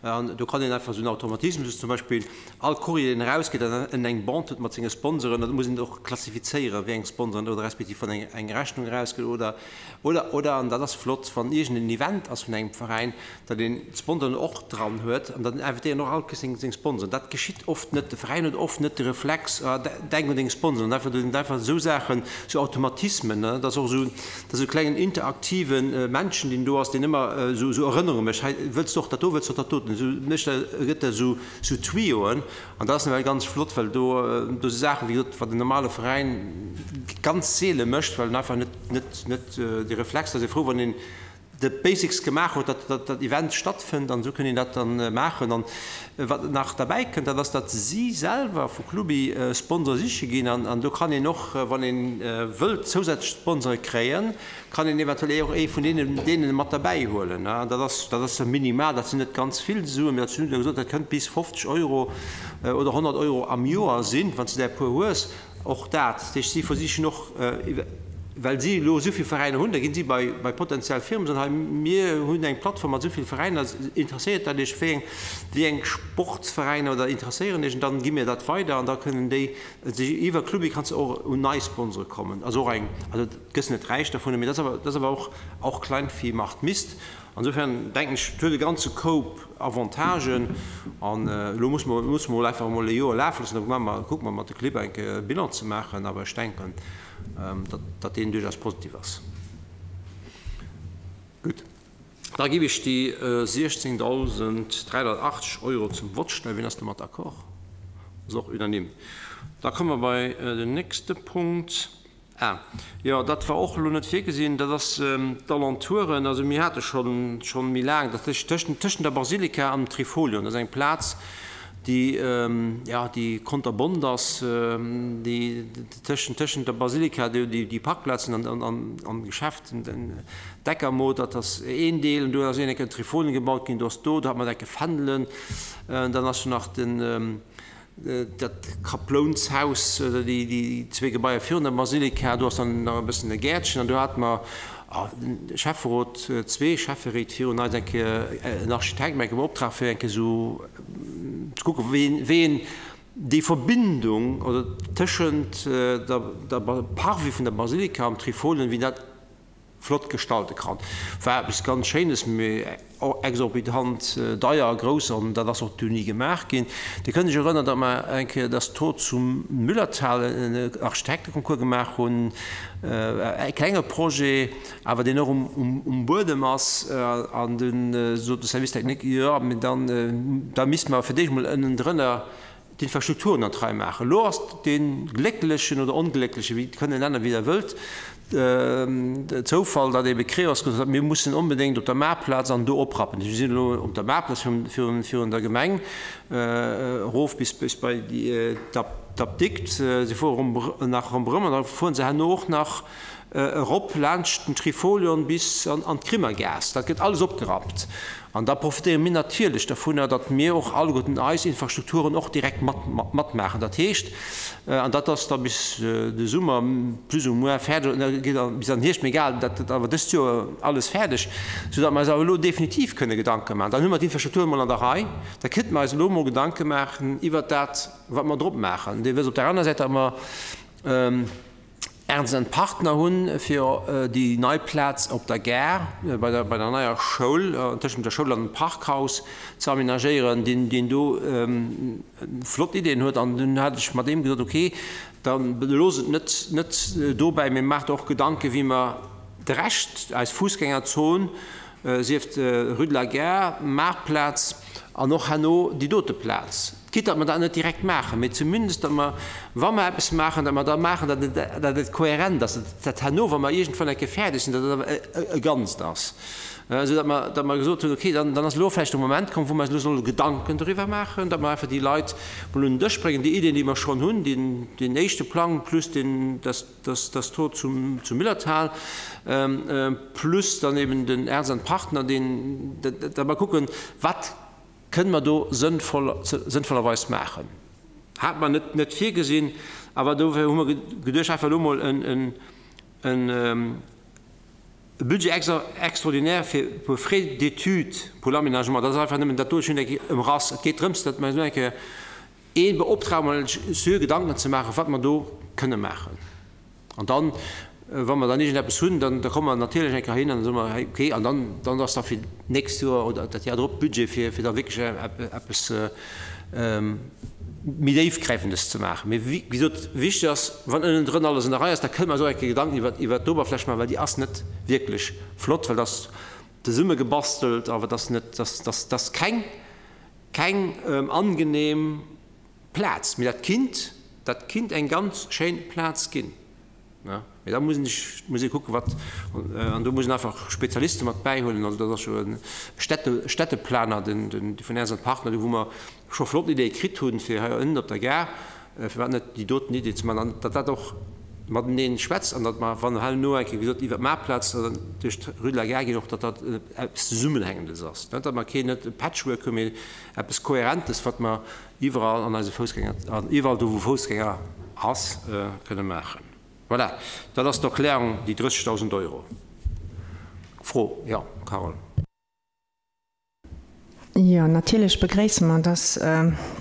An do kann een einfach esou en Automatismus, zum Beispill All Courrier deen erausgeet an en eng Bande huet mat senge Sponsoren, dat muss een och klassifizéieren, wéi eng Sponsoren, oder respektiv wann eng eng Rechnung erausgeet oder, oder, oder, an dat ass flott, wann iergend en Event ass vun engem Veräin, datt een d'Sponsoren och dran huet an dann invitéieren och all Kéiers seng seng Sponsoren. Dat geschitt oft net. De Veräin huet oft net de Reflex, ah denk un deng Sponsoren. Einfach, dat sinn einfach esou Saachen, esou Automatismen, dat ass och esou, dat ass esou e klengen interaktive Männchen deen do ass, deen ëmmer esou esou Erënnerunge mécht, hei wëlls de och dat do, wëlls de och dat doten, esou mécht e, gëtt der esou Sou Tuyauxen, an dat ass nawell ganz flott, well do do si Saachen, wéi gesot, wat en normale Veräin ganz seele mécht, well en einfach net net net de Reflex, da ass ee frou, wann een de Basics gemaach huet, datt datt dat Event stattfënnt an esou kënn een dat dann maachen. An wat nach derbäi kënnt, dat ass, datt si selwer vu Clubi Sponsore siche ginn an an do kann een och, wann ee wëllt, zousätzlech Sponsore kréien, kann een eventuell och ee vun deenen deenen mat derbäi huelen. Dat ass, dat ass minimal, dat sinn net ganz vill Suen, mee dat sinn, wéi gesot, dat kënnt bis 50 Euro oder 100 Euro am Joer sinn, wann s de där e puer hues. Och dat, dat heescht, si versichen och, well si elo esou vill Veräiner hunn, da ginn si bei bei potenziell Firmen, soen, hei mir hunn eng Plattform mat esou vill Veräiner, interesséiert dat Iech, wéi eng wéi eng Sportsveräiner oder interesséieren Iech, an dann gi mir dat weider an da kënnen déi iwwer Clubi kanns de och un nei Sponsore kommen. Also och eng, also Gëss net räich dervun, mee dat ass awer och auch Kleinvieh macht Mist. Insofern denken ech, et huet e ganze Koup Avantagen. An elo muss mer musse mer einfach emol e Joer lafe loossen, da maache mer, kucke mer mat de Clibb eng Kéier e Bilan ze maachen. Awer ech denken, datt datt deen duerchaus positiv ass. Gutt, da géif ech déi 16.380 Euro zum Vott stellen. Wien ass domat d'accord? Ass och unanime. Da komme mer bei den nächste Punkt. Ah, jo, dat war och elo net virgesinn. Dat ass d'Alentouren. Also mir hate schonn, schonn méi laang, dat heescht tëschent, tëschent der Basilika an dem Trifolion, dat ass eng Plaz, déi, ja, déi konterbont ass, déi tëschent, tëschent der Basilika, déi, déi Parkplazen an, an, an, an Geschäft, den Deckermo, dat ass een Deel. An do ass een enke Trifolion gebaut ginn, do ass do, do hat mer enke Fändelen. Dann ass jo nach den, Dat Kaplounshaus oder déi zwee Gebaier virun der Basilika, do ass dann nach e bëssen e Gäertchen an do hate mer de Schäfferot, zwee Schäfferéit virun eis, eng Kéier en Architekt mat engem Optrag fir eng Kéier esou ze kucken, wéi een déi Verbindung oder tëschent der Parvis vun der Basilika am Trifolien, wéi dat flott gestalte kann. War eppes ganz Schéines, mee exorbitant deier a grouss, an dat ass och du ni gemaach ginn. Dir kënnt Iech erënnern, datt mer eng Kéier das Tor zum Müllerthal en Architekteconcours gemaach hunn, e klenge Projet, awer deen och um Buedem ass, an dunn sot de Service technique, jo, mee dann, da misste mer fir d'éischt emol ënnendrënner d'Infrastrukturen an d'Rei maachen. Elo ass dee glécklechen oder onglécklechen, wéi kënnt en nennen, wéi Der wëllt, Zoufall, datt ebe Creos gesot huet, mir mussen onbedéngt op der Maartplaz an do oprappen. Mir sinn elo op der Maartplaz virun der Gemeng erof bis bei d'Apdikt. Si fuere nach ronderëm an da fuere se herno och nach erop laanscht den Trifolion bis an d'Grimmergaass. Dat gëtt alles opgerappt. An da profitéiere mir natierlech dovunner, datt mir och alleguerten eis Infrastrukturen och direkt matmaachen. Dat heescht, an dat ass da bis de Summer plus ou moins fäerdeg, oder geet bis an den Hierscht, mee egal, dat gëtt awer dëst Joer alles fäerdeg, soudatt mer eis awer elo definitiv kënne Gedanke maachen. Dann hu mer d'Infrastrukturen emol an der Rei, da kéinte mer eis elo emol Gedanke maachen iwwert dat, wat mer drop maachen. Dir wësst op där aner Säit, datt mer, Ernst en Partner hunn fir déi nei Plaz op der Gare bei der bei der neier Schoul, tëschent der Schoul an dem Parkhaus ze amenagéieren, deen deen do flott Ideeën huet. An dunn hat ech mat deem gesot, ok, da belooss et net net dobäi, mee maacht och Gedanke wéi mer de Rescht, eis Fussgängerzon, sief d'Rue de la Gare, Maartplaz an och herno déi dote Plaz. Quitte datt mer dat net direkt maachen, mee zumindest datt mer, wa mer eppes maachen, datt mer da maachen, datt et, datt et kohärent ass, datt dat herno, wa mer iergendwann eng Kéier fäerdeg sinn, datt et awer e Ganzt ass. Esou datt mer, datt mer gesot hunn, okay, dann, dann ass elo vläicht de Moment komm, wou mer eis elo solle Gedanken doriwwer maachen, datt mer einfach déi Leit mol un den Dësch bréngen, déi Iddien, déi mer schonn hunn, deen, deen éischte Plang plus deen, das, das, das Tor zum, zum Müllerthal, plus dann eben den Ernst an Partner, deen, datt mer kucken, wat Kënne mer do sënnvoll, sënnvollerweis maachen? Hat mer net, net virgesinn, awer dofir hu mer geduecht, einfach elo mol en, en, en Budget extraordinaire fir e puer Frais d'études pour l'aménagement, dat ass einfach nëmmen dat do, ech hunn eng Kéier ëmrass. Et geet drëms, datt mer elo eng Kéier ee beoptragen, mol seriö Gedanken ze maachen, wat mer do kënne maachen. An dann, wa mer dann iergendeppes hunn, dann da komme mer natierlech eng Kéier hin an da soe mer, hey, okay, an dann, dann ass da fir d'nächst Joer oder dat Joer drop Budget, fir, fir da wierklech eppes méi Déifgräifendes ze maachen. Mee wéi gesot, wichteg ass, wann ënnendrën alles an der Rei ass, da kënne mer eis och eng Kéier Gedanken iwwer, iwwer d'Oberfläch maachen, well déi ass net wierklech flott, well dat ass zesummegebastelt, awer dat ass net, dat, dat ass keng, keng angenehm Plaz, mee dat kinnt, dat kinnt eng ganz schéin Plaz ginn. Mee da muss een sech, muss ee kucken, wat, an do muss een einfach Spezialiste mat bäihuelen. Also dat ass jo e Städte, Städteplaner, den, den vun Ernst Partner, do wou mer scho flott Ideeë kritt hunn, fir hei ënnen op der Gare, firwat net déi doten Idee ze maachen, an datt dat och matenee schwätzt an datt mer, wann herno eng Kéier gesot iwwer d'Maartplaz oder duerch d'Rue de la Gare ginn, och datt dat eppes Zesummenhängendes ass, datt mer keen, net e Patchwork hunn, mee eppes Kohärentes, wat mer iwwerall an eise Foussgänger, an iwwerall do wou Foussgänger ass, kënne maachen. Voilà, dat ass d'Erklärung, déi 30.000 Euro. Fro, jo, Carole. Jo, natierlech begréisse mer, dass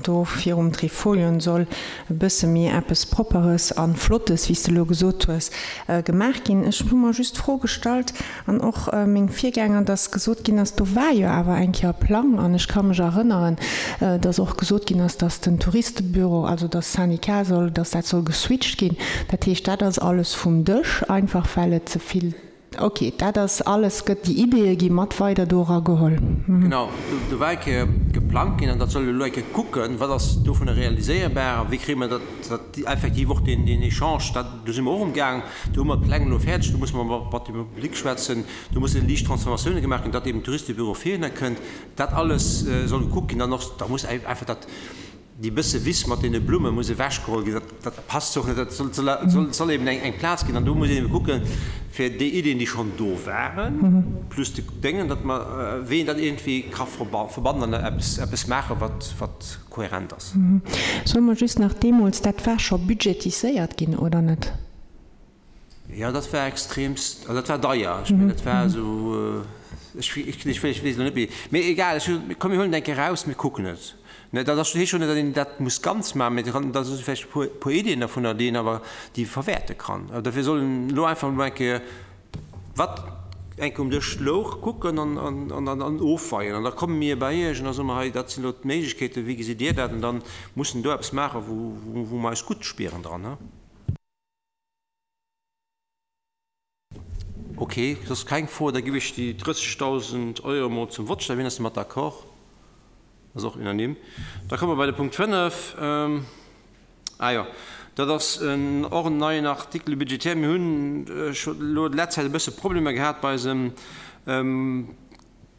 do virum Trifolion soll e bësse méi eppes Propperes a Flottes, wéi s de elo gesot hues, gemaach ginn. Ech hu mer just d'Fro gestallt, An och meng Virgänger, dass gesot ginn ass, do war jo awer eng Kéier e Plang, an ech ka mech erënneren, dass och gesot ginn ass, dass den Touristebüro, also dass Syndicat soll, dass dat soll geswitcht ginn. Dat heescht, dat ass alles vum Dësch, einfach well et ze vill, okay, dat ass alles, gëtt, déi Ideeë gi mat weider do erageholl. Genau, do war eng Kéier geplangt ginn an dat soll elo eng Kéier kucken, wat ass dovunner realiséierbar a wéi kréie mer dat, dat effektiv och deen Echange, dat, do si mer och amgaang, do hu mer d'Pläng elo fäerdeg, do musse mer mat dem Public schwätzen, do musse liicht Transformatioune gemaach ginn, datt eben den Touristebüro virhinner kënnt. Dat alles soll gekuckt ginn. Dann och, da muss einfach dat, déi bësse Wiss mat deene Blumme muss ewechgeholl ginn, dat, dat passt och net, dat soll, soll, soll eben eng, eng Plaz ginn. An do muss een ebe kucken, fir déi Iddien, déi schonn do waren, plus de Déngen, datt mer, wéi een dat iergendwéi ka verbannen an eppes, eppes maachen, wat, wat kohärent ass. Soe mer just nach deemools, dat war scho budgetiséiert ginn, oder net? Jo, dat war extremst, also dat war deier. Ech mengen, dat war esou, ech, ech, ech weess elo net méi, mee egal, ech hu, komm mir huelen et eng Kéier eraus, mir kucken et. Ne, dat ass, heescht jo net, datt een dat muss ganz maachen, mee dat dat si vläicht e puer, puer Iddien dovunner, déi een awer, déi verwäerte kann. Dofir soll een elo einfach emol eng Kéier Wat enk um Dësch louch, kucken an an ofweien. An da komme mir bei Iech an da soe mer, hei dat sinn elo d'Méiglechkeeten, wéi gesitt Dir dat? An da mussen do eppes maachen, wou wou mer eis gutt spieren dran. Ok, soss keng Fro. Da giff ech déi 30.000 Euro emol zum Vott stellen. Wien ass domat d'accord? Ass och unanime. Da komme mer bei de Punkt 5. Ah jo, Dat ass och en neien Article budgétaire. Mir hunn scho elo déi letzt Zäit e bësse Problemer gehat bei eisem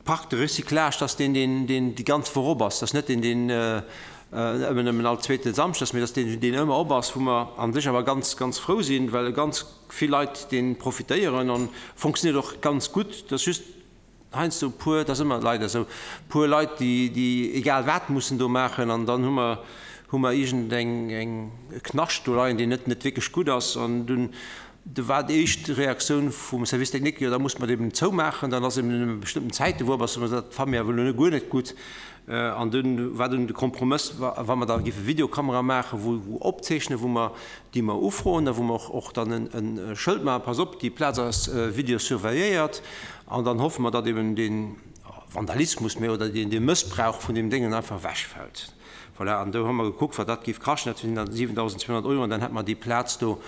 Parc de recyclage. Dat ass deen, deen, deen déi ganz Woch op ass. Dat ass net deen, deen ëmmer nëmmen all zweete Samschdes ass, mee dat ass deen, deen ëmmer op ass, wou mer a sech awer ganz, ganz frou sinn, well ganz vill Leit dee profitéieren an fonctionnéiert och ganz gutt. Dat ass just heiansdo e puer, dat ass ëmmer leider esou, e puer Leit, déi, déi egal wat mussen do maachen an dann hu mer, hu mer iergend eng, eng, e Knascht do leien, deen net, net wierklech gutt ass. An dunn, do war déi éischt Reaktioun vum Service technique, jo da muss mer et eben zoumaachen, dann ass eben nëmme bestëmmten Zäite wou op ass. Dat fanne mir awer elo guer net gutt. An dunn war dunn de Kompromëss, wa mer da géife Videokamera maachen, wou, wou opzeechnen, wou mer, déi mer ufroen a wou mer och, och dann e Schëld maachen, Pass op, déi Plaz ass videosurveilléiert. An dann hoffe mer, datt eben dee Vandalismus méi oder dee Mëssbrauch vun deem Déngen einfach ewechfält. Voilà, an do hu mer gekuckt, wat dat géif kaschten. Dat sinn dann 7.200 Euro. An dann hätte mer déi Plaz do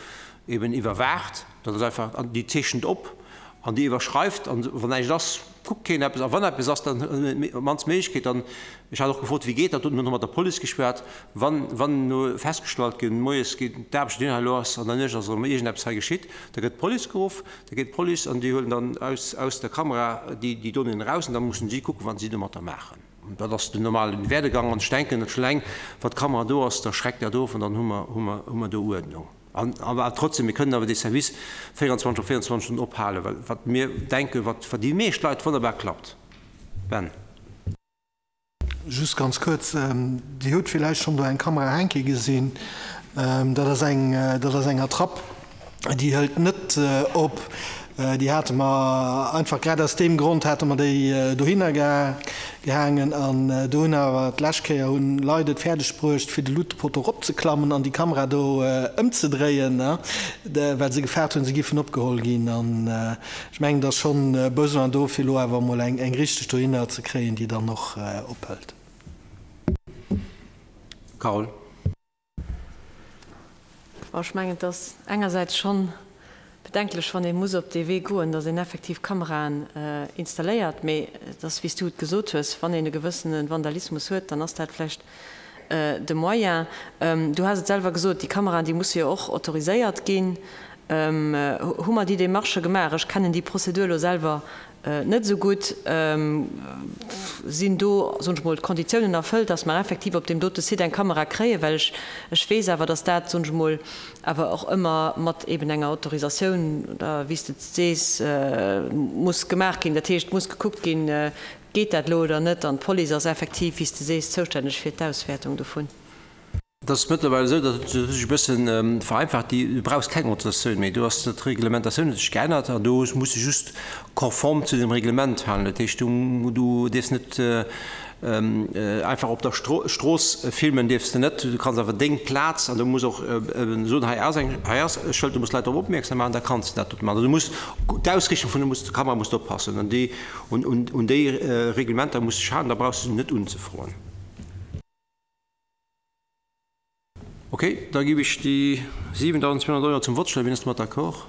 eben iwwerwaacht. Dat ass einfach, an déi zeechent op an déi iwwerschreift. An wann näischt ass, kuckt keen eppes. A wann eppes ass, dann huet op d'mannst d'Méiglechkeet. An ech hat och gefrot, wéi geet dat? Dunn hu mer mat der Police geschwat. Wann, wann elo festgestallt gëtt, moies geet d'Aarbecht dohinner, elo ass an der Nuecht ass erëm iergendeppes hei geschitt, da gëtt d'Police geruff. Da geet d'Police an déi huelen dann aus, aus der Kamera déi, déi Donnéeën eraus an da mussen si kucken, wat si domatter maachen. Dat ass den normale Werdegang an ech denken, datt scho eleng, wa d'Kamera do ass, da schreckt dat of an dann hu mer, hu mer, hu mer do Uerdnung. An awer trotzdem, mir kënnen awer dee Service 24 op 24 Stonnen ophalen, well wat mir denken, wat fir déi meescht Leit wonnerbar klappt. Ben. Just ganz kuerz, Dir hutt villäicht schonn do eng Kamera hänke gesinn. Dat ass eng, dat ass eng Attrapp, déi hëlt net op. Déi hate mer einfach, grad aus deem Grond hate mer déi dohinner gehaangen. An do hunn awer d'lescht Kéier hunn Leit et fäerdeg bruecht, fir de Luutepoto eropzeklammen an déi Kamera do ëmzedréien, well se gefaart hunn, se giffen opgeholl ginn. An Ech mengen, et ass schonn e Besoin do, fir elo awer emol eng richteg dohinner ze kréien, déi dann och ophëlt. Carole. Bon, ech mengen, et ass engersäits schonn bedenklech, wann ee muss op dee Wee goen, datt een effektiv Kameraen installéiert. Mee et ass, wéi s du et gesot hues, wann een e gewëssene Vandalismus huet, dann ass dat vläicht de Moyen. Du has et selwer gesot, déi Kameraen, déi musse jo och autoriséiert ginn. Hu mer déi Démarchë gemaach? Ech kennen déi Prozedur elo selwer net esou gutt. Sinn do, soen ech mol, d'Konditiounen erfëllt, dass mer effektiv op deem dote Site eng Kamera kréien? Well ech, ech weess awer, dass dat, soen ech mol, awer och ëmmer mat eben enger Autorisatioun oder wéi s de et sees, muss gemaach ginn. Dat heescht, et muss gekuckt ginn, Geet dat elo oder net? An d'Police ass effektiv, wéi s de sees, zoustänneg fir d'Auswäertung dovun. Et ass mëttlerweil esou, datt et huet sech e bësse vereinfacht, déi, du brauchs keng Autorisatioun méi. Do ass d'Reglementatioun huet sech geännert an do muss de just konform zu dem Reglement halen. Dat heescht, du, du dierfs net einfach op der Strooss filmen, dierfs de net. Du kanns awer deng Plaz an du muss och soen, hei ass eng, hei ass e Schëld, du muss d'Leit drop opmierksam maachen, da kanns de dat dort maachen. Also du muss d'Ausrichtung vun der Kamera muss do passen an déi, Un déi Reglementer muss sech halen, da brauchs de se net unzefroen. Ok, da giff ech déi 7.200 Euro zum Vott stellen. Wien ass domat d'accord?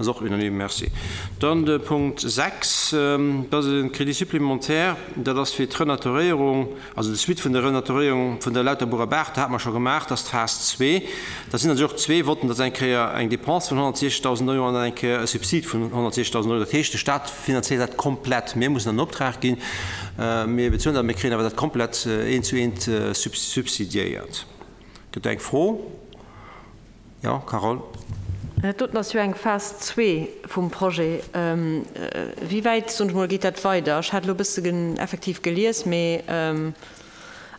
Ass och unanime. Merci. Dann de Punkt 6, dat ass e Crédit supplémentaire, dat ass fir d'Renaturéierung, also de Suite vun der Renaturéierung vun der Lauterburer Baach. Dat hate mer scho gemaach, dat ass d'Phas zwee. Dat sinn also och zwee Votten, dat ass eng Kéier eng Dépense vun 160.000 Euro an dann eng Kéier e Subsid vun 160.000 Euro. Dat heescht, de Stat finanzéiert dat komplett. Mir mussen an Optrag ginn, mir bezuelen dat, mir kréien awer dat komplett eent zu eent subsidiéiert. Gëtt do eng Fro? Jo, Carole. Dat doten ass jo eng Phas zwee vum Projet. Wéi wäit, soen ech mol, geet dat weider? Ech hat elo e bësse effektiv gelies, mee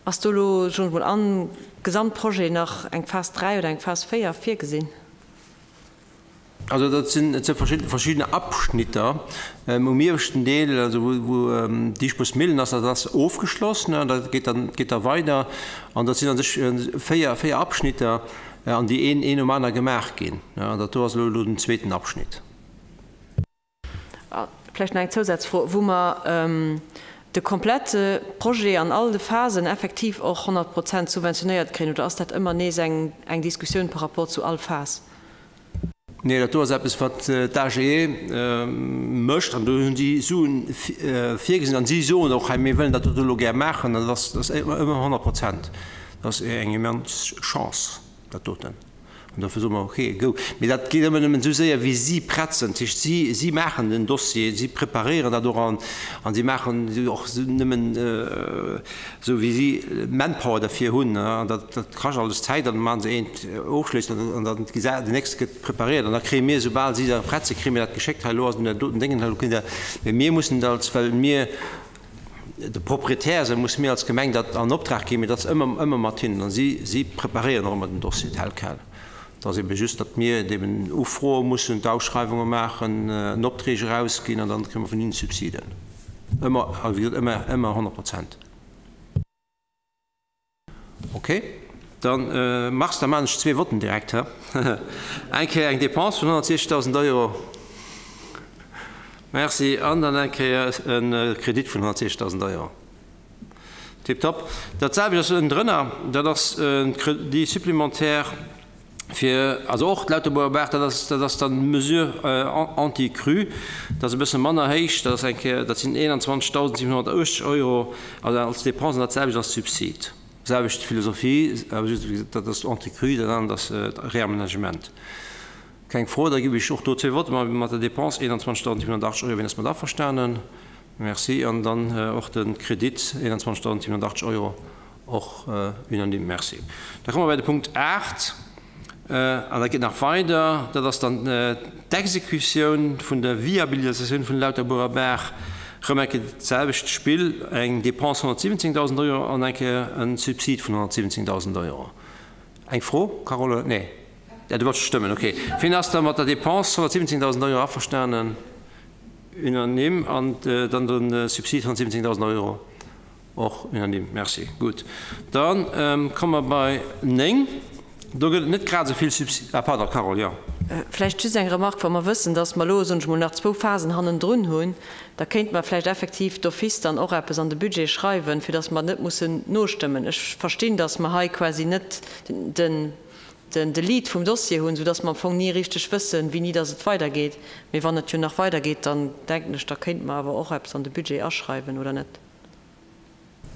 ass do elo, soen ech mol, am Gesamtprojet nach eng Phas 3 oder eng Phas 4 virgesinn? Also dat sinn, et si verschidden Abschnitter. Um ieweschten Deel, also wou, wou d'Dispos Millen ass, dat ass ofgeschloss, ne, dat geet dann, geet da weider. An dat sinn a sech véier, véier Abschnitter, an déi een, een nom aner gemaach ginn. An dat do ass elo elo den zweeten Abschnitt. A vläicht nach eng Zousazfro, wou mer de komplette Projet an all de Phasen effektiv och 100 Prozent subventionéiert kréien, oder ass dat ëmmer nees eng Diskussioun par rapport zu all Phas? Nee, dat do ass eppes, wat d'AGE mécht, an do hunn si Suen virgesinn an si soen och, hei mir wëllen dat do elo gär maachen, an dat ass ëmmer 100 Prozent. Dat ass eng immens Chance, dat doten. An dofir soe mer, okay, go. Mee dat geet ëmmer nëmmen esou séier, wéi si prett sinn. Dat heescht, si, si maachen den Dossier, si preparéieren dat och an, an si maachen och nëmmen esou, wéi si Manpower derfir hunn. An dat, dat kascht alles Zäit. An da maache se eent ofschléissend an dann den nächste gëtt preparéiert. An da kréie mir, soubal si da prett sinn, kréie mir dat geschéckt, hei elo ass dat doten Déngen, elo kënnt Der. Mee mir mussen dat als, well mir de Proprietär sinn, musse mir als Gemeng dat an Optrag ginn, mee dat ass ëmmer, ëmmer mat hinnen. An si, si preparéieren och ëmmer den Dossier tel quel. Et ass ebe just, datt mir et eben ufroe mussen, d'Ausschreiwunge maachen, en Opträg erausginn an dann kréie mer vun hinnen d'Subsiden. Ëmmer, also wéi gesot, ëmmer, ëmmer 100 Prozent. Ok, dann Mars, da maan ech zwee Votten direkt, he? Eng Kéier eng Dépense vun 160.000 Euro, merci, an dann eng Kéier e Kredit vun 160.000 Euro. Tiptop. Dat selwecht ass ënnendrënner, dat ass e Crédit supplémentaire fir, also och d'Lauterbuerger Baach, dat ass, dat ass dann d'Mesure anti-crue, dat ass e bësse manner héich, dat ass eng Kéier, dat sinn 21.780 Euro, also als Dépense an dat selwecht als Subsid. Selwecht Philosophie, awer just, wéi gesot, dat ass anti-crue, dat anert ass Réaménagement. Keng Fro, da ginn ech och do zwee Vote mat der Dépense, 21.780 Euro, wien ass mat averstanen? Merci. An dann och de Kredit, 21.780 Euro. Och unanime. Merci. Da komme mer bei de Punkt 8. An dat geet nach weider. Dat ass dann d'Exekutioun vun der Viabilisatioun vun Lauterburer Baach. Erëm eng Kéier d'selwecht Spill, eng Dépense 117.000 Euro an eng Kéier e Subsid vun 117.000 Euro. Eng Fro, Carole? Nee. Ja, du wollts stëmmen. Okay. Wien ass da mat der Dépense 117.000 Euro averstanen? Unanime. An dann de Subsid 117.000 Euro? Och unanime. Merci. Gutt, da komme mer bei 9. Do gëtt et net grad esou vill Subsiden. Ah, pardon, Carole, jo. Vläicht just eng Remarque, Wa mer wëssen, dass mer elo, soen ech mol, nach zwou Phasen hannendrun hunn, da kéinte mer vläicht effektiv d'office dann och eppes an de Budget schreiwen, fir dass mer net mussen nostëmmen. Ech verstinn, dass mer hei quasi net den de Lead vum Dossier hunn, soudass mer am Fong ni richteg wëssen, wéini dass et weidergeet. Mee wann et jo nach weidergeet, dann denken ech, da kéinte mer awer och eppes an de Budget aschreiwen, oder net?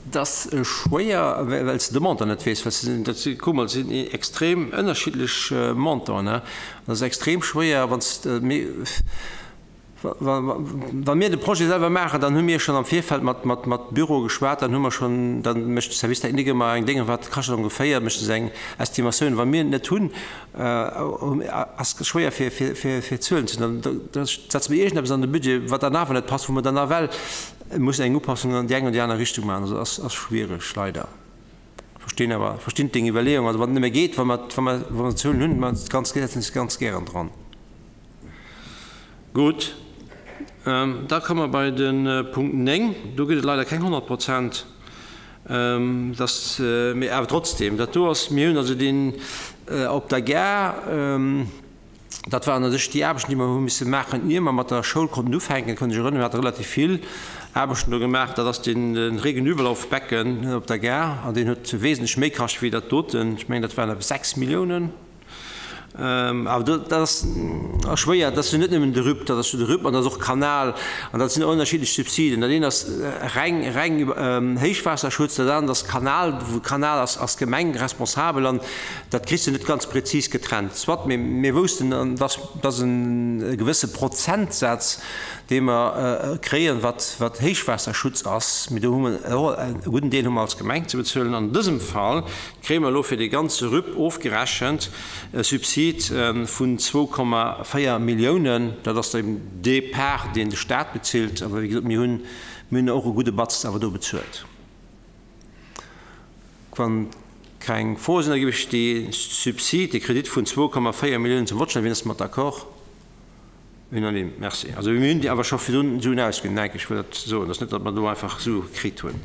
Et ass schwéier, well s de de Montant net weess. Well dat si, kuck mol, dat sinn extrem ënnerschiddlech Montanten. An et ass extrem schwéier, wann s de, wa mir de Projet selwer maachen, dann hu mir schonn am Virfeld mat, mat, mat Büroe geschwat, dann hu mer schonn, dann mécht de Service technique ëmmer eng Dénge, wat kascht dat ongeféier, mécht se eng Estimatioun. Wa mir et net hunn, ass schwéier fir, fir, fir, fir Zuelen ze nennen. Da setze mir iergendeppes an de Budget, wat dann awer net passt, wou mer dann nawell mussen eng Upassung an déi eng oder déi aner Richtung maachen. Also ass, ass schwiereg, leider. Verstinn awer, verstinn deng Iwwerleeung. Also wann et net méi geet, wa mer, wa mer, wa mer Zuelen hunn, mer ganz, setzen sech ganz gären dran. Gutt, da komme mer bei de Punkt 9. Do gëtt et leider keng 100 Prozent. Dass, mee awer trotzdem, dat do ass, mir hunn also deen op der Gare, dat waren u sech déi Aarbechten, déi mer hu misse maachen, ier mer mat der Schoul konnten ufänken. Kënnt Iech erënneren, mir hate relativ vill Aarbechten do gemaach. Dat ass de Regenüberlaufbecken op der Gare an deen huet wesentlech méi kascht wéi dat doten. Ech mengen, dat waren eppes 6 Milliounen. Awer dat ass schwéier, dat ass jo net nëmmen de RUP, dat ass jo de RUP an dat ass och Kanal an dat sinn ënnerschiddlech Subsiden. Dat eent ass reng, reng Héichwaasserschutz, dat anert ass Kanal, wou Kanal ass, ass d'Gemeng responsabel an dat kriss de net ganz prezis getrennt. Soit, mee mir woussten, dass, dass e gewësse Prozentsaz, dee mer kréien, wat, wat Héichwaasserschutz ass, mee do hu mer och e gudden Deel hu mer als Gemeng ze bezuelen. An dësem Fall kréie mer elo fir dee ganze RUP ofgerechent e Subsid vun 2,4 Milliounen. Dat ass eben dee Part, deen de Stat bezilt. Awer wéi gesot, mir hunn, mir hunn och e gudde Batz awer do bezuelt. Wann keng Froe sinn, da géif ech dee Subsid, dee Kredit vun 2,4 Milliounen zum Vott stellen. Wien ass domat d'accord? Unanime, merci. Also mir hunn déi awer scho virdrun Suen ausginn, denken ech, ech wëll dat soen. Et ass net, datt mer do einfach Sue kritt hunn.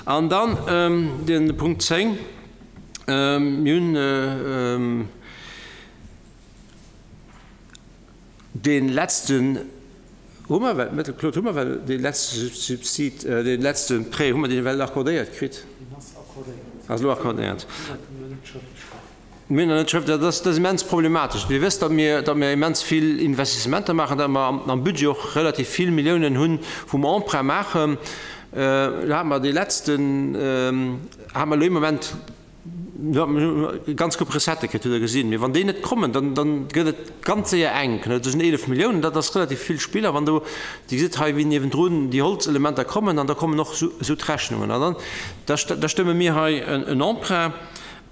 An dann de Punkt 10, Mir hunn dee letzten, hu mer well, Maître Claude, hu mer well dee letzte Subsid, dee letzte Prêt, hu mer deen ewell accordéiert kritt? Deen ass accordéiert. Ass elo accordéiert. Mir hunn dat net schrëftlech. Dat ass, dat ass immens problematesch. Dir wësst, datt mir, datt mir immens vill Investissementer maachen, datt mer am, am Budget och relativ vill Milliounen hunn, wou mer Emprunt maachen. Elo hate mer dee letzten, hate mer elo ee Moment. Ganz gutt Recettë kritt, hutt Der gesinn. Mee wann déi net kommen, dann, dann gëtt et ganz séier enk. Dat sinn 11 Milliounen, dat ass relativ vill Spill. A wann do, Dir gesitt hei, wéi niewendrun déi Holzelementer kommen, an da kommen och esou d'Rechnungen. An dann, da, da stëmme mir hei en Emprunt.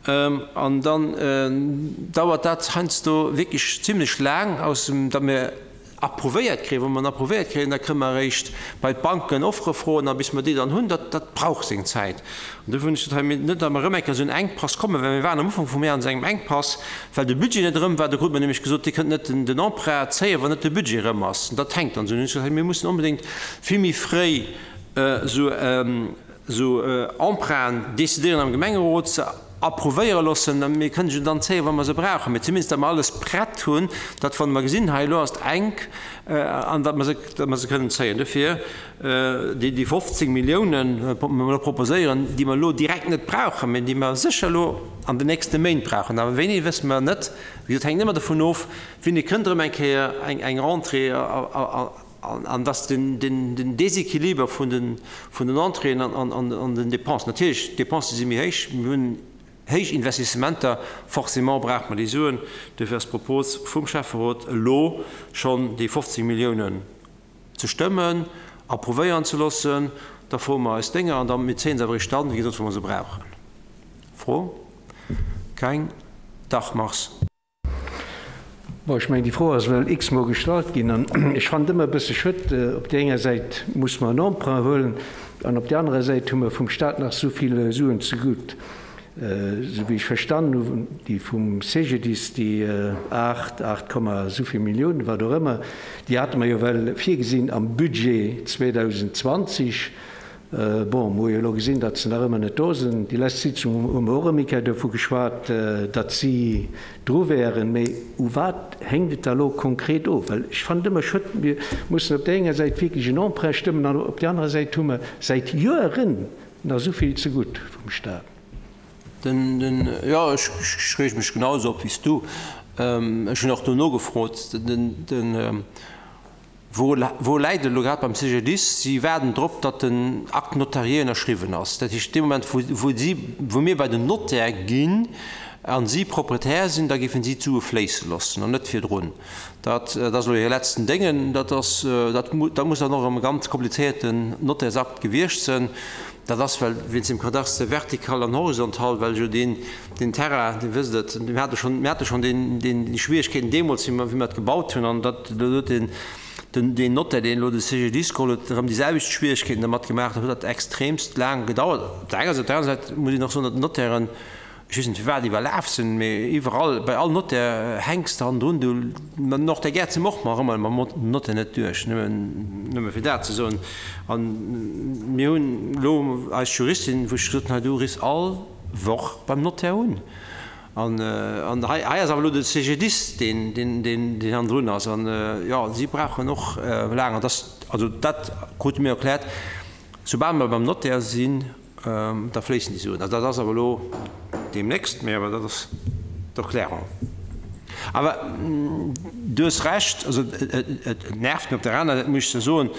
An dann dauert dat heiansdo wierklech zimlech laang, aus dem, datt mir approuvéiert kréien. Wa mer en approuvéiert kréien, da kënne mer eréischt bei d'Banken Offere froen, a bis mer déi dann hunn, dat, dat brauch seng Zäit. An dofir hunn ech dat hei, net datt mer erëm eng Kéier esou en Enkpass kommen, well mir waren am Ufank vum Joer an esou engem Enkpass, well de Budget net erëm war. Do krut mer nämlech gesot, Dir kënnt net den, den Emprunt zéien, wann net de Budget erëm ass. An dat hänkt dann esou. Dann hunn ech gesot, Mir mussen onbedéngt vill méi fréi esou, esou Emprunten decidéieren am Gemengerot, se approuvéiere loossen, a mir kënnen se dann zéien, wa mer se brauchen, mee zumindest, datt mer alles prett hunn, datt, wann mer gesinn, hei elo ass et enk, an datt mer se, datt mer se kënnen zéien. Dofir déi, déi 15 Milliounen, déi mer elo proposéieren, déi mer elo direkt net brauchen, mee déi mer sécher elo an den nächste Méint brauchen. Awer wéini, wësse mer net. Wéi gesot, hänkt ëmmer dovun of, wéini kënnt erëm eng Kéier eng, eng Rentrée a, An dass den Déséquiliber vun den Entréeën an den Dépensen, natierlech d'Dépensen si méi héich, mir hunn héich Investissementer, forcément brauche mer déi Suen. Duerfir ass d'Propos vum Schäfferot elo schonn déi 15 Milliounen ze stëmmen, approuvéieren ze loossen. Da froe mer eis Dénger an da mir zéien se awer eréischt dann, wéi gesot, wa mer se brauchen. Fro? Keng? Dach, Mars. Bon, ech mengen, déi Fro ass ewell x-mol gestallt ginn an ech fannen et ëmmer e bësse schued. Op där enger Säit muss mer en Emprunt huelen an op där anerer Säit hu mer vum Stat nach esou vill Suen zegutt. Esou wéi ech verstanen hunn, déi vum CGDIS, déi 8, 8 Komma esou vill Milliounen, wat och ëmmer, déi hate mer jo ewell virgesinn am Budget 2020. Bon, mer hu jo elo gesinn, datt se nach ëmmer net do sinn. Déi lescht Sitzung hu mer och erëm eng Kéier dovu geschwat, datt si dru wäeren. Mee u wat hänkt et da elo konkret of? Well ech fannen et ëmmer schued, mir mussen op där enger Säit wierklech en Emprunt stëmmen an op där anerer Säit hu mer säit Joeren nach esou vill zegutt vum Stat. Den, den, jo, ech reege mech genau esou op wéi s du. Ech hunn och do nogefrot. Den, den. Wou läit et elo grad beim CGDIS? Si waarden drop, datt den Acte notarié ënnerschriwwen ass. Dat heescht, dee Moment, wou si, wou mir bei den Notaire ginn a si Proprietär sinn, da géifen si d'Sue fléisse loossen an net virdrun. Dat ass elo hir letzten Déngen. Dat ass, dat muss dann och erëm e ganz komplizéierten Notairsakt gewiescht sënn. Dat ass well wéinst dem Kadaster vertikal an horizontal, well jo deen, deen Terrain, Dir wësst et, mir hate schonn, mir hate schonn deen, deen, déi Schwierigkeeten deemools, wéi mer, wéi mer et gebaut hunn, an dat, do huet den, den, deen Notaire, deen elo de CGDIS geholl huet, erëm déi selwecht Schwierigkeeten dermat gemaach. Dat huet dat extremst laang gedauert op der enger Säit. Op der anerer Säit muss een och soen, datt d'Notairen, Ech weess net firwat iwwerlaf sinn, mee iwwerall, bei all Notaire hänks de hannendrun, du, an och der Gerd si mer och mar ëmmer mam Notaire net duerch, nëmmen, nëmme fir dat ze soen. An mir hunn elo eis Juristin, wou ech gesot hunn, hei du riffs all Woch beim Notaire un. An, an hei, hei ass awer elo de CGDIS, deen, deen, deen, deen hannendrun ass. An jo, si brauchen och laang. An dass, also dat krute mir erkläert, soubal mer beim Notaire sinn, Da fléissen déi Suen. Also dat ass awer elo deemnächst, mee awer dat ass d'Erklärung. Awer du hues Recht, also et nervt mech op der aner Säit, muss ech soen,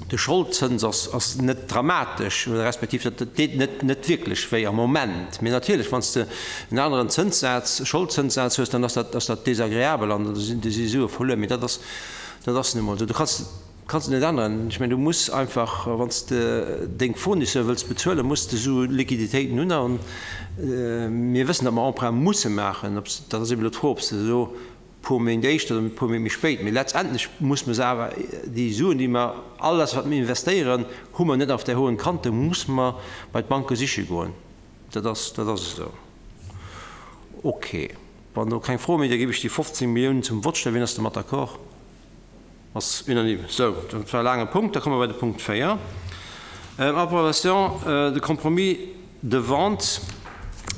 de Scholdzëns ass net dramatesch, oder respektiv dat deet net net wierklech wéi am Moment. Mee natierlech, wann s de en aneren Zënssaz, Scholdzënssaz hues, dann ass dat ass dat desagreabel an da sinn déi Sue verluer. Mee dat ass dat ass nu emol esou. Du kanns. Kanns de net änneren. Ech mengen, du muss einfach, wann s de deng Fournisseur wëlls bezuelen, muss de esou Liquiditéiten hunn. A mir wëssen, datt mer Emprunte musse maachen. Ob s, dat ass eben elo d'Fro, ob s de se elo e puer Méint éischter oder e puer Méint méi spéit, mee letztendlech muss mer se awer, déi Suen, déi mer, alles wat mir investéieren, hu mer net auf der hohen Kante, muss mer bei d'Banke siche goen. Dat ass, dat ass esou. Okay. Wann do keng Froe méi, da géif ech déi 15 Milliounen zum Vott stellen. Wien ass domat d'accord? Ass unanime. Sou, dat war e laange Punkt. Da komme mer bei de Punkt 4, Approbation de compromis de vente.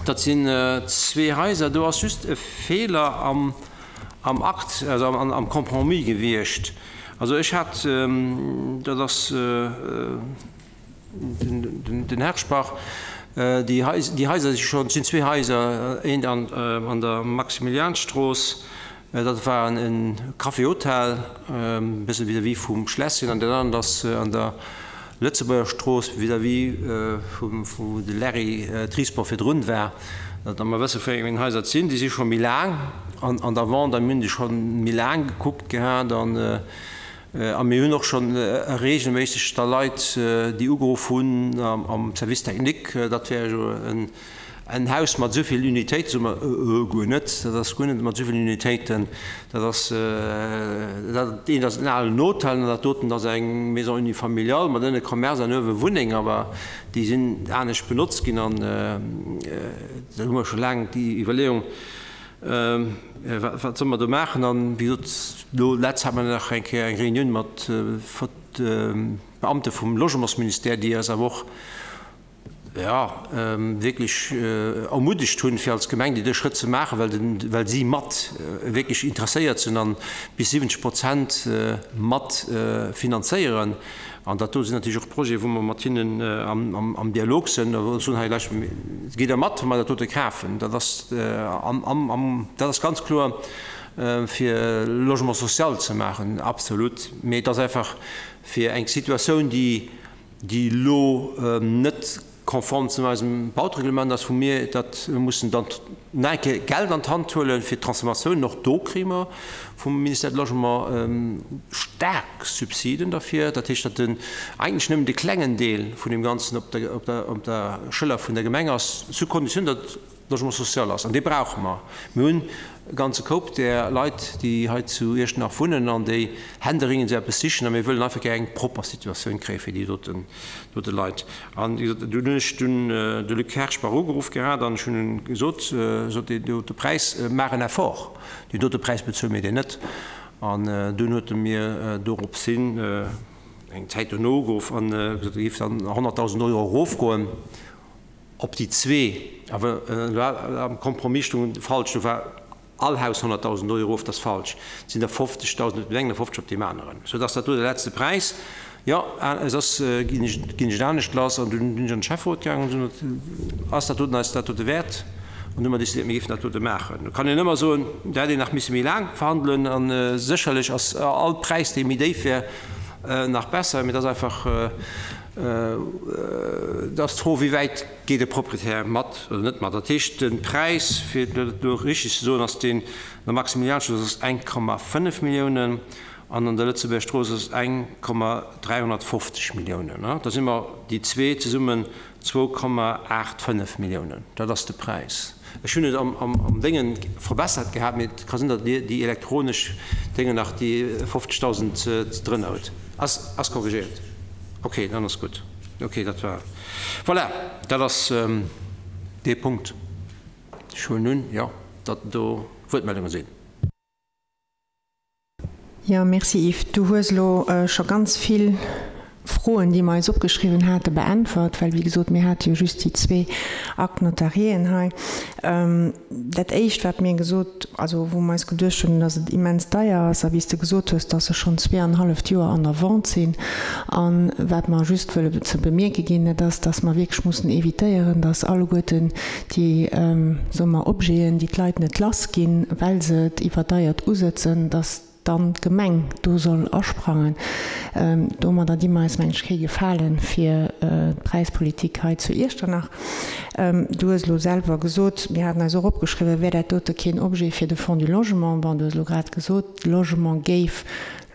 Dat sinn zwee Haiser. Do ass just e Feeler am am Akt, also am Compromis gewiescht. Also ech hat, dat ass den Herschbach, déi Haiser si schonn, et sinn zwee Haiser, eent an der Maximilianstrooss, Dat war en Café-Hotel, e bësse vis-à-vis vum Schlässchen, an dat anert ass an der. Lëtzebuerger Strooss vis-à-vis vum wou de Larry Trisport virdrun war, datt mer wësse wéi eng Haiser et sinn. Déi si scho méi laang an der Vente a mir hunn déi scho méi laang gekuckt gehat an a mir hunn och schonn reegelméisseg da Leit déi ugeruff hunn am Service technique, dat wär jo en En Haus mat esou vill Unitéiten, soe mer, Öh, guer net, dat ass guer net mat esou vill Unitéiten, dat ass, dat eent ass en alen Hotel an dat doten ass eng Maison unifamiliale mat ënne Commerce an uewe Wunneng, awer déi sinn anescht benotzt ginn an do hu mer scho laang déi Iwwerleeung, wat solle mer do maachen. An, wéi gesot, elo letzt hate mer nach eng Kéier eng Reunioun mat Beamte vum Logementsministère, déi eis awer och, jo, wierklech ermuddegt hunn, fir als Gemeng déi Schrëtt ze maachen, well den, well si mat wierklech interesséiert sinn an bis 70 Prozent mat finanzéieren. An dat do sinn natierlech och Projete wou mer mat hinnen am Dialog sinn, wou se soen, hei lech, gitt Der mat, wa mer dat dote kafen. Dat ass am, am, dat ass ganz kloer fir Logement social ze maachen, absolut. Mee et ass einfach fir eng Situatioun, déi, déi elo net konform zu eisem Bautereglement ass, wou mir dat mussen dann nach eng Kéier Geld an d'Hand huelen fir d'Transformatioun. Och do kréie mer vum Ministère du Logement staark Subsiden derfir. Dat heescht, datt den eigentlech nëmmen de klengen Deel vun deem Ganzen op der, op der, op der Schëller vun der Gemeng ass, sous condition, datt Logement social ass. An dee brauche mer. Mir hunn e ganze Koup där Leit, déi hei zu Iechternach wunnen an déi händeringend esou eppes sichen. A mir wëllen einfach gär eng propper Situatioun kréie fir déi doten, dote Leit. An, wéi gesot, dunn hunn ech dunn de Luc Kerschbach ugeruff gehat an ech hunn him gesot, sot, deen dote Präis, maach en Effort, deen dote Präis bezuele mir dir net. An dunn huet e mir doropshin eng Zäit dono ugeruff an gesot, e géif dann 100.000 Euro erofgoen. Op déi zwee, awer am Compromis stoung falsch, do war all Haus 100.000 Euro erof, dat ass falsch, et sinn der 50.000 op deem engen a 50 op deem aneren, soudass dat do de letzte Präis, jo, soss ginn ech, ginn ech et anescht lass. An dunn sinn ech an de Schäfferot gaangen an hunn gesot, ass dat doten eis dat dote wäert? An du hu mer décidéiert, mir géifen dat dote maachen. Do kann een ëmmer soen, do hätt een nach misse méi laang verhandelen a sécherlech ass all Präis, dee méi déif wär, nach besser, mee et ass einfach, Et ass d'Fro, wéi wäit geet e Proprietär mat oder net mat. Dat heescht, de Präis, fir dat elo richteg ze soen, ass deen an der Maximilianstrooss ass 1,5 Milliounen an an der Lëtzebuerger Strooss ass 1,350 Milliounen. Da si mer déi zwee zesummen 2,85 Milliounen. Dat ass de Präis. Ech hunn et am Déngen verbessert gehat, mee et ka sinn, datt Dir déi elektronesch Déngen nach déi 50.000 drënner hutt. Ass, ass korrigéiert? Ok, dann ass gutt. Ok, dat war, voilà, dat ass dee Punkt. Ech huelen un, jo, datt do Wuertmeldunge sinn. Jo, merci Yves. Du hues elo scho ganz vill Froen, déi mer eis opgeschriwwen haten, beäntwert, well wéi gesot, mir hate jo just déi zwee Actes notariéen hei. Dat Éischt, wat mir gesot, also wou mer eis geduecht hunn, dass et immens deier ass, a wéi s de gesot hues, dass se schonn zweeanenhalleft Joer an der Vente sinn. A wat mer just wëlle ze bemierke ginn, dat ass, dass mer wierklech mussen évitéieren, dass alleguerten déi, soe mer, Objeten, déi d'Leit net lass ginn, well se et iwwerdeiert usëtzen, datt dann d'Gemeng do soll asprangen. Domadder di mer eis, meng ech, kee Gefale fir d'Präispolitik hei zu Iechternach. Du hues elo selwer gesot, mir haten eis och opgeschriwwen, wär dat dote keen Objet fir de Fonds du Logement. Bon, du hues elo grad gesot, de Logement géif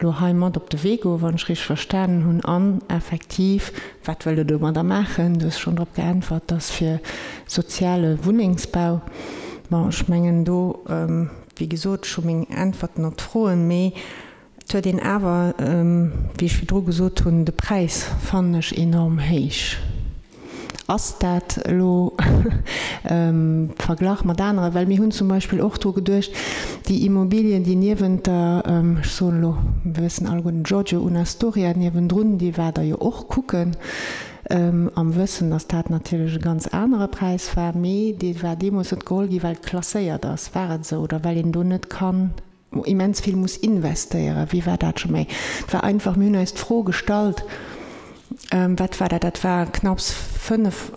elo hei mat op de Wee goen, wann ech richteg verstanen hunn, an effektiv, Wat wëllt Der domadder maachen? Du hues schonn drop geäntwert, dass fir soziale Wunnengsbau. Bon, ech mengen do, wéi gesot, ech hu meng Äntwerten op d'Froen, mee et huet een awer, wéi ech virdru gesot hunn, de Präis fannen ech enorm héich. Ass dat elo verglach mat aneren? Well mir hunn zum Beispill och dru geduecht, déi Immobilien, déi niewent der, ech soen elo, mir wëssen alleguerten, Giorgio Unastoria niewendrun, déi war der jo och kucken, am Wëssen, datt dat natierlech e ganz anere Präis war, mee dee war deemools net geholl gi well et klasséiert ass. War et esou? Oder well een do net kann immens vill muss investéieren. Wéi war dat scho méi? Et war einfach, mir hunn eis d'Fro gestallt, wat war dat? Dat war knapps 5,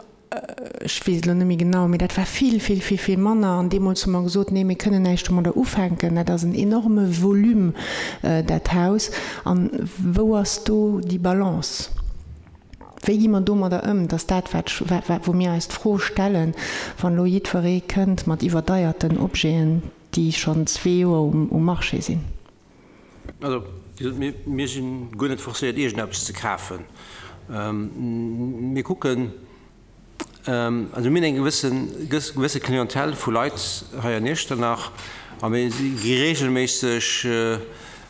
ech weess et elo net méi genau, mee dat war vill, vill, vill, vill manner. An deemools hu mer gesot, nee, mir kënnen näischt domadder ufänken, dat ass en enorme Volume, dat Haus. An wou ass do déi Balance? Wéi gi mer domadder ëm? Dat ass dat, wat, wat, wou mir eis d'Fro stellen, wann elo jiddweree kënnt mat iwwerdeierten Objeten, déi schonn zwee Joer um, um Marché sinn. Also, wéi gesot, mir, mir si guer net forcéiert, iergendeppes ze kafen. Mir kucken, Also mir hunn eng gewëssen, gewësse Clientèle vu Leit hei an Iechternach a mir gi reegelméisseg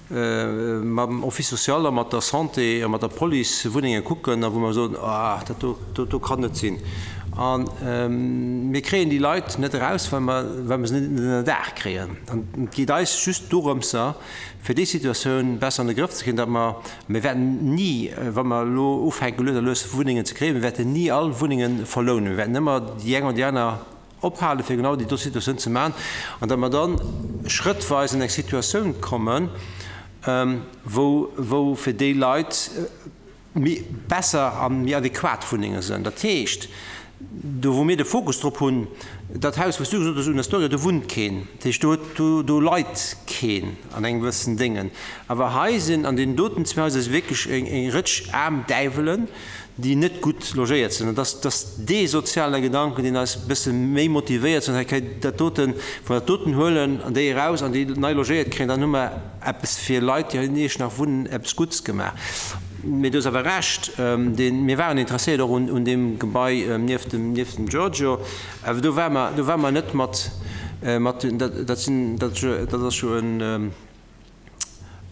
mam Office social a mat der Santé a mat der Police Wunnenge kucken a wou mer soen, ah dat do, dat do kann net sinn. A mir kréien déi Leit net eraus, well mer, well mer se net ënnerdaach kréien. An et geet eis just dorëmser, fir déi Situatioun besser an de Grëff ze kréien, datt mer, mir wäerten ni, wa mer elo ufänke lues a lues Wunnengen ze kréien, mir wäerten ni all Wunnenge verlounen, mir wäerten ëmmer déi eng oder déi aner ophalen, fir genau déi do Situatioun ze maachen, an datt mer da schrëttweis an eng Situatioun kommen, wou, wou fir déi Leit, méi besser a méi adequat Wunnenge sënn. Dat heescht, do wou mir de Fokus drop hunn, dat Haus wou s du gesot hues un Astoria, do wunnt keen. Dat heescht, do huet, do, do leit keen an engem gewëssen Déngen. Awer hei sinn an deenen doten zwee Haiser si wierklech eng, eng Rëtsch aarm Däiwelen, déi net gutt logéiert sinn. An dass, dass dee soziale Gedanken, deen eis e bësse méi motivéiert, ze soen, okay, dat doten, wa mer dat doten huelen an déi eraus an déi nei logéiert kréien, dann hu mer eppes fir Leit, déi hei in Iechternach wunnen, eppes Gutts gemaach. Mee du hues awer Recht, deen, mir waren interesséiert och un deem Gebai nieft dem, nieft dem Giorgio, awer do ware mer, do ware mer net mat, mat den, dat, dat sinn, dat, dat ass jo en,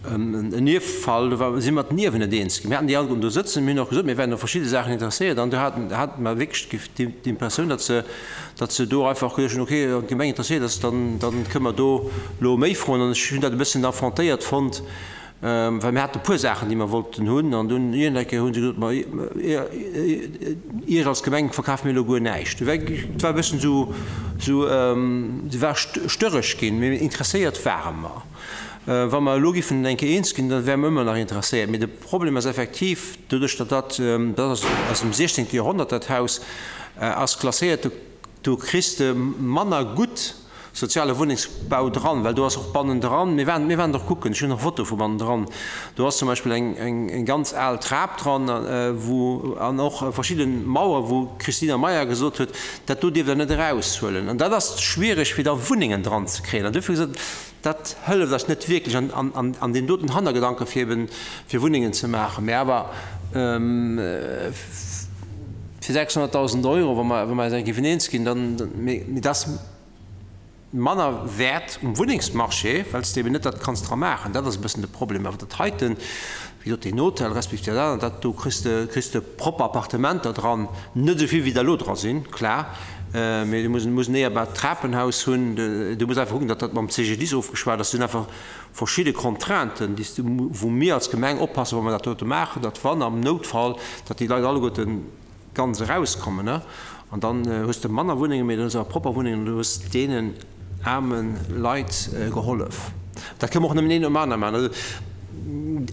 en Niewfall, do war, si mer d'Niewen net eens ginn. Mir haten déi alleguerten do sëtzen, mir hunn och gesot, mir wären u verschidde Saachen interesséiert an do haten, hate mer wierklech d'Impressioun, datt se, datt se do einfach geduecht hunn, okay, wann d'Gemeng interesséiert ass, dann, dann kënne mer do elo méi froen. An ech hunn dat e bëssen affrontéiert fonnt, well mir haten e puer Saachen, déi mer wollten hunn an dunn iergendeng Kéier hu se gesot, ma Iech als Gemeng verkafe mir elo guer näischt. Et war e bëssen esou, esou, se war störreg ginn, mee interesséiert ware mer. Wa mer elo giffen eng Kéier eens ginn, da wäre mer ëmmer nach interesséiert. Mee de Problem ass effektiv, doduerch datt dat, dat ass aus dem 16. Joerhonnert dat Haus, ass klasséiert, do kriss de manner gutt soziale Wunnengsbau dran, well do ass och bannendran, mir waren, mir waren och kucken, ech hunn och Fotoe vu bannendran, do ass zum Beispill eng, eng, eng ganz al Trap dran, wou, an och verschidde Mauer, wou d'Christina Meyer gesot huet, dat do dierft Der net eraushuelen. An dat ass schwiereg, fir da Wunnengen dran ze kréien. An duerfir gesot, Dat hëlleft eis net wierklech an deem doten Hannergedanke fir eben fir Wunnengen ze maachen, mä awer fir 600.000 Euro, wa mer, wa mer eis eng géifen eens ginn, dann, mee dat ass manner Wäert um Wunnengsmarché, well s de eben net dat kanns dra maachen. Dat ass e bëssen de Problem. Awer dat heiten, wéi gesot, deen Hotel respektiv dat anert, dat do kriss de, kriss de propper Appartementer dran, net esou vill wéi der elo dra sinn, klar, mee du muss, muss en éierbaart Trapenhaus hunn, du muss einfach kucken, datt dat mam CGDIS ofgeschwat ass. Do sinn einfach verschidde Contrainten, déi s du, wou mir als Gemeng oppassen, wa mer dat dote maachen, datt wann am Noutfall, datt déi Leit alleguerten ganz erauskommen, ne? An dann hues de manner Wunnengen, mee dann hues de awer propper Wunnengen an du hues deenen aarme Leit gehollef. Dat kënne mer och nëmmen een nom anere maachen. Also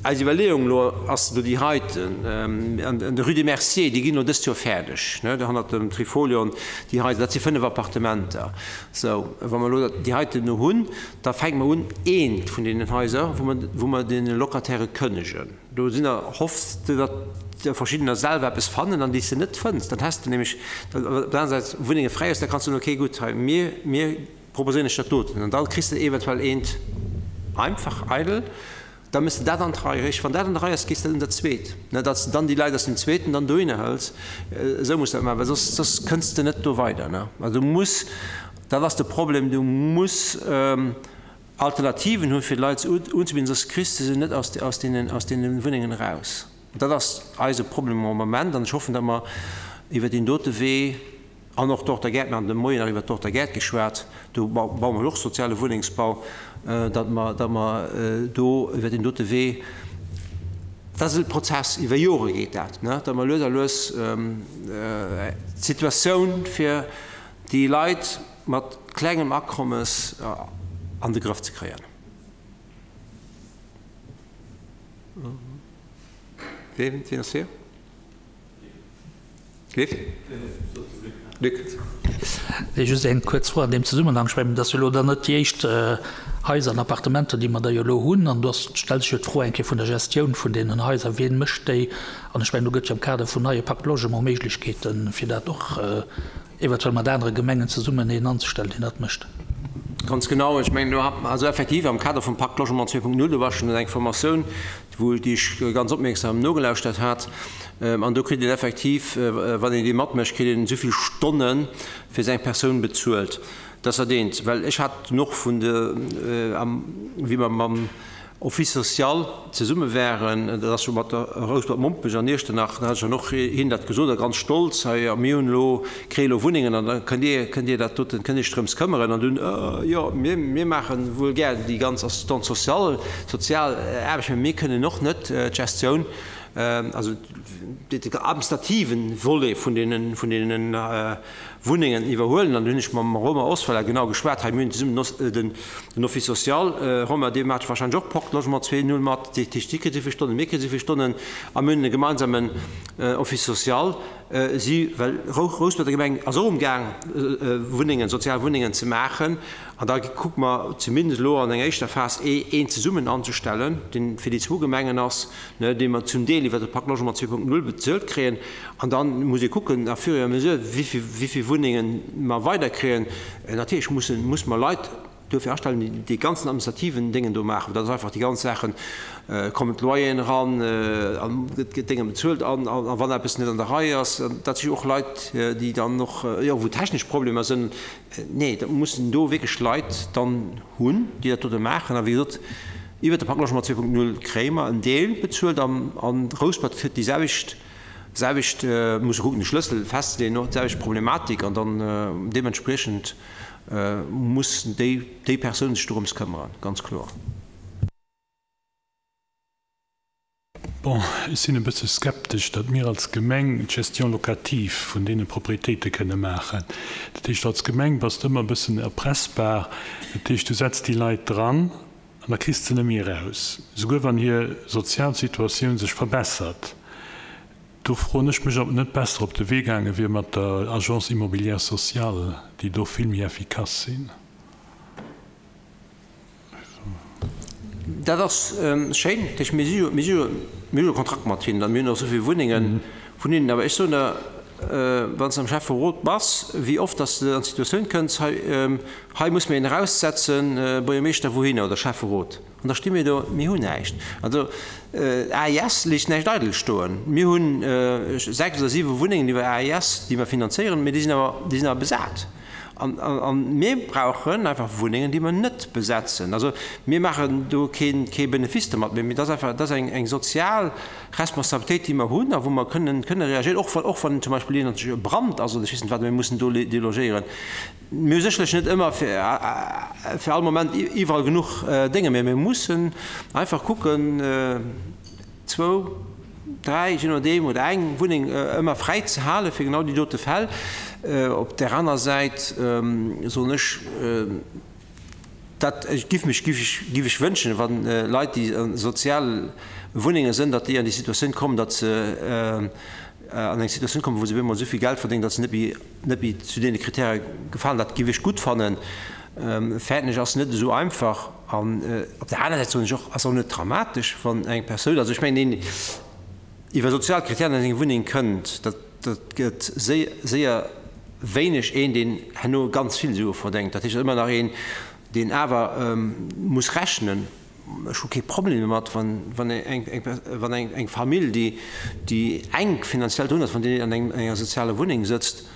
eis Iwwerleeung elo ass elo déi heiten, an der Rue des Merciers, déi ginn elo dëst Joer fäerdeg, ne, do hannert dem Trifolion, déi Haiser, dat si 5 Appartementer. Sou, wa mer elo déi heiten elo hunn, da fänke mer un, eent vun deenen Haiser, wou mer, wou mer deene Locataire kënnegen. Do sinn der, hoffs de, datt der verschiddener selwer eppes fannen an déi s de net fënns. Dann häss de nämlech op der aner Säit Wunnenge fräi ass, da kanns du soen, okay gutt, hei mir, mir proposéieren lech dat doten. An da kriss de eventuell eent einfach eidel, da méchs de dat an d'Rei. Eréischt wann dat an der Rei ass, gees de un dat zweet, ne, datt s de dann déi Leit aus dem zweeten dann dohinner hëls. Esou muss dat maachen, well soss, soss kënns de net do weider, ne. Also du muss, dat ass de Problem, du muss, Alternativen hunn, fir d'Leit unzebidden, soss kriss de se net aus deene Wunnengen eraus. Dat ass eise Problem am Moment an ech hoffen, datt mer iwwer deen dote Wee an och d'Horta Gäert, mir han de Moien nach iwwer d'Horta Gäert geschwat, do baue mer och soziale Wunnengsbau, datt mer, datt mer do iwwer deen dote Wee, dat ass e Prozess, iwwer Jore geet dat, datt mer lues a lues d'Situatioun fir déi Leit, mat klengem Akommes an de Grëff ze kréien. Wien ass fir? Luc? Luc. Nee, just eng kuerz Fro an deem Zesummenhang. Ech mengen, dat ass jo elo dann net déi éischt Haiser an Appartementer, déi mer da jo elo hunn. An do ass, stellt sech jo d'Fro eng Kéier vun der Gestioun vun deenen Haiser. Wien mécht déi? An ech mengen, do gëtt jo am Kader vum neie Pacte Logement Méiglechkeeten, fir dat och eventuell mat anere Gemengen zesummen een anzestellen, deen dat mécht. Ganz genau. Ech mengen, do hat mer also effektiv am Kader vum Pacte Logement 2.0, do war schonn eng Formatioun, wou, déi ech ganz opmierksam nogelauschtert hat. An do kritt een effektiv, wann een déi matmécht, kritt een esou vill Stonne fir seng Persoun bezuelt. Dat ass dat eent. Well ech hat dunn och vun de, wéi mer mam Office social zesumme waren, dat ass jo mat der Rouspert-Mompech an Iechternach, da hat ech dann och hinnen dat gesot a ganz stolz, hei, a mir hunn elo, kréie elo Wunnengen an da kënnt Dir, kënnt Dir dat doten, kënnt Iech drëms këmmeren. An dunn, jo, mir, mir maache wuel gär déi ganz Assistante sociale, sozial Aarbecht, mä mir kënnen och net d'Gestioun, also de administrativen Volet vun deenen, vun deenen Wunnengen iwwerhuelen. An do hunn ech mam Romain Osweiler genau geschwat. Hei, mir hunn zesummen den den Office social. Romain, Dir maacht wahrscheinlech och Pacte Logement 2.0 mat. Dat heescht, Dir kritt esou vill Stonnen, mir kritt esou vill Stonnen a mir hunn e gemeinsamen Office social. Si, well Rouspert Gemeng ass och umgaang Wunnengen, sozial Wunnengen ze maachen. An da kucke mer zumindest elo an enger éischter Phas een zesummen anzestellen, deen fir déi zwou Gemengen ass, dee mer zum Deel iwwert de Pacte Logement 2.0 bezuelt kréien. An da muss ee kucken, à fur et à mesure, wéi vill Wunnengen mer weider kréien. Natierlech mussen, musse mer Leit dofir astellen, déi dee ganzen administrativen Déngen do maachen. Dat ass einfach déi ganz Saachen, kommen d'Loyeren eran, gëtt d'Dénge bezuelt an wann eppes net an der Rei ass, dat si jo och Leit, déi dann och, jo, wou technesch Problemer sinn. Nee, da mussen do wierklech Leit dann hunn, déi dat dote maachen. A wéi gesot, iwwert de Pacte Logement 2.0 kréie mer en Deel bezuelt an Rouspert kritt déi selwecht, selwecht, muss e kucken de Schlëssel festzeleeën, och d'selwecht Problematik an dann deementspriechend muss déi, déi Persoun sech dorëms këmmeren, ganz kloer. Bon, ech sinn e bësse skeptesch, datt mir als Gemeng d'Gestion locative vun deene Propriétéite kënne maachen. Dat heescht, als Gemeng bass de ëmmer e bëssen erpressbar. Dat heescht, du setz déi Leit dran an da kriss de se net méi eraus, souguer wann hir sozial Situatioun sech verbessert. Do froen ech mech, ob et net besser op de Wee gaange wier mat der Agence immobilière sociale, déi do vill méi effikass sinn. Dat ass schéin. Dat heescht, mir si jo, mir si jo, mir hu jo e Kontrakt mat hinnen a mir hunn och esou vill Wunnenge vun hinnen. Awer ech soen der, wann s de am Schäfferot bass, wéi oft dass de an d'Situatioun kënns, hei, hei muss mir een eraussetzen, Buergermeeschter, wouhinner, oder Schäfferot. An da sti mir do, mir hunn näischt. Also AIS léisst näischt eidel stoen. Mir hunn 6 oder 7 Wunnengen iwwer AIS, déi mer finanzéieren, mee déi sinn awer, déi sinn awer besat. An mir brauchen einfach Wunnengen, déi mer net besetzen. Also mir maachen do kee Benefice domat, mee dat ass einfach, dat ass eng sozial Responsabilitéit, déi mer hunn a wou mer kënnen reagéieren, och wann, och wann zum Beispill een e Brand ass oder ech weess net wat, mir mussen do delogéieren. Mir hu sécherlech net ëmmer fir all Moment iwwerall genuch Dénge, mee mir mussen einfach kucken, zwou, dräi, je nodeem, oder eng Wunneng ëmmer fräi ze hale fir genau déi dote Fäll. Op där aner Säit soen ech, dat giff mech, giff ech, giff ech wënschen, wa Leit, déi a sozial Wunnenge sënn, datt déi an déi Situatioun kommen, datt se an eng Situatioun kommen, wou se op eemol esou vill Geld verdéngen, datt se net méi, net méi zu deene Kritäre gefalen. Dat giff ech gutt fannen. Fäerten ech, ass net esou einfach. An op der aner Säit soen ech och, ass och net dramatesch, wann eng Persoun, also ech mengen, een iwwer sozial Kritären an seng Wunneng kënnt, dat dat gëtt séier wéineg een, deen herno ganz vill Sue verdéngt. Dat heescht, et ass ëmmer nach een, deen awer muss rechnen. Ech hu kee Problem domat, wann wann eng wann eng eng Famill, déi déi enk finanziell drun ass, wann déi an enger sozialer Wunneng sëtzt,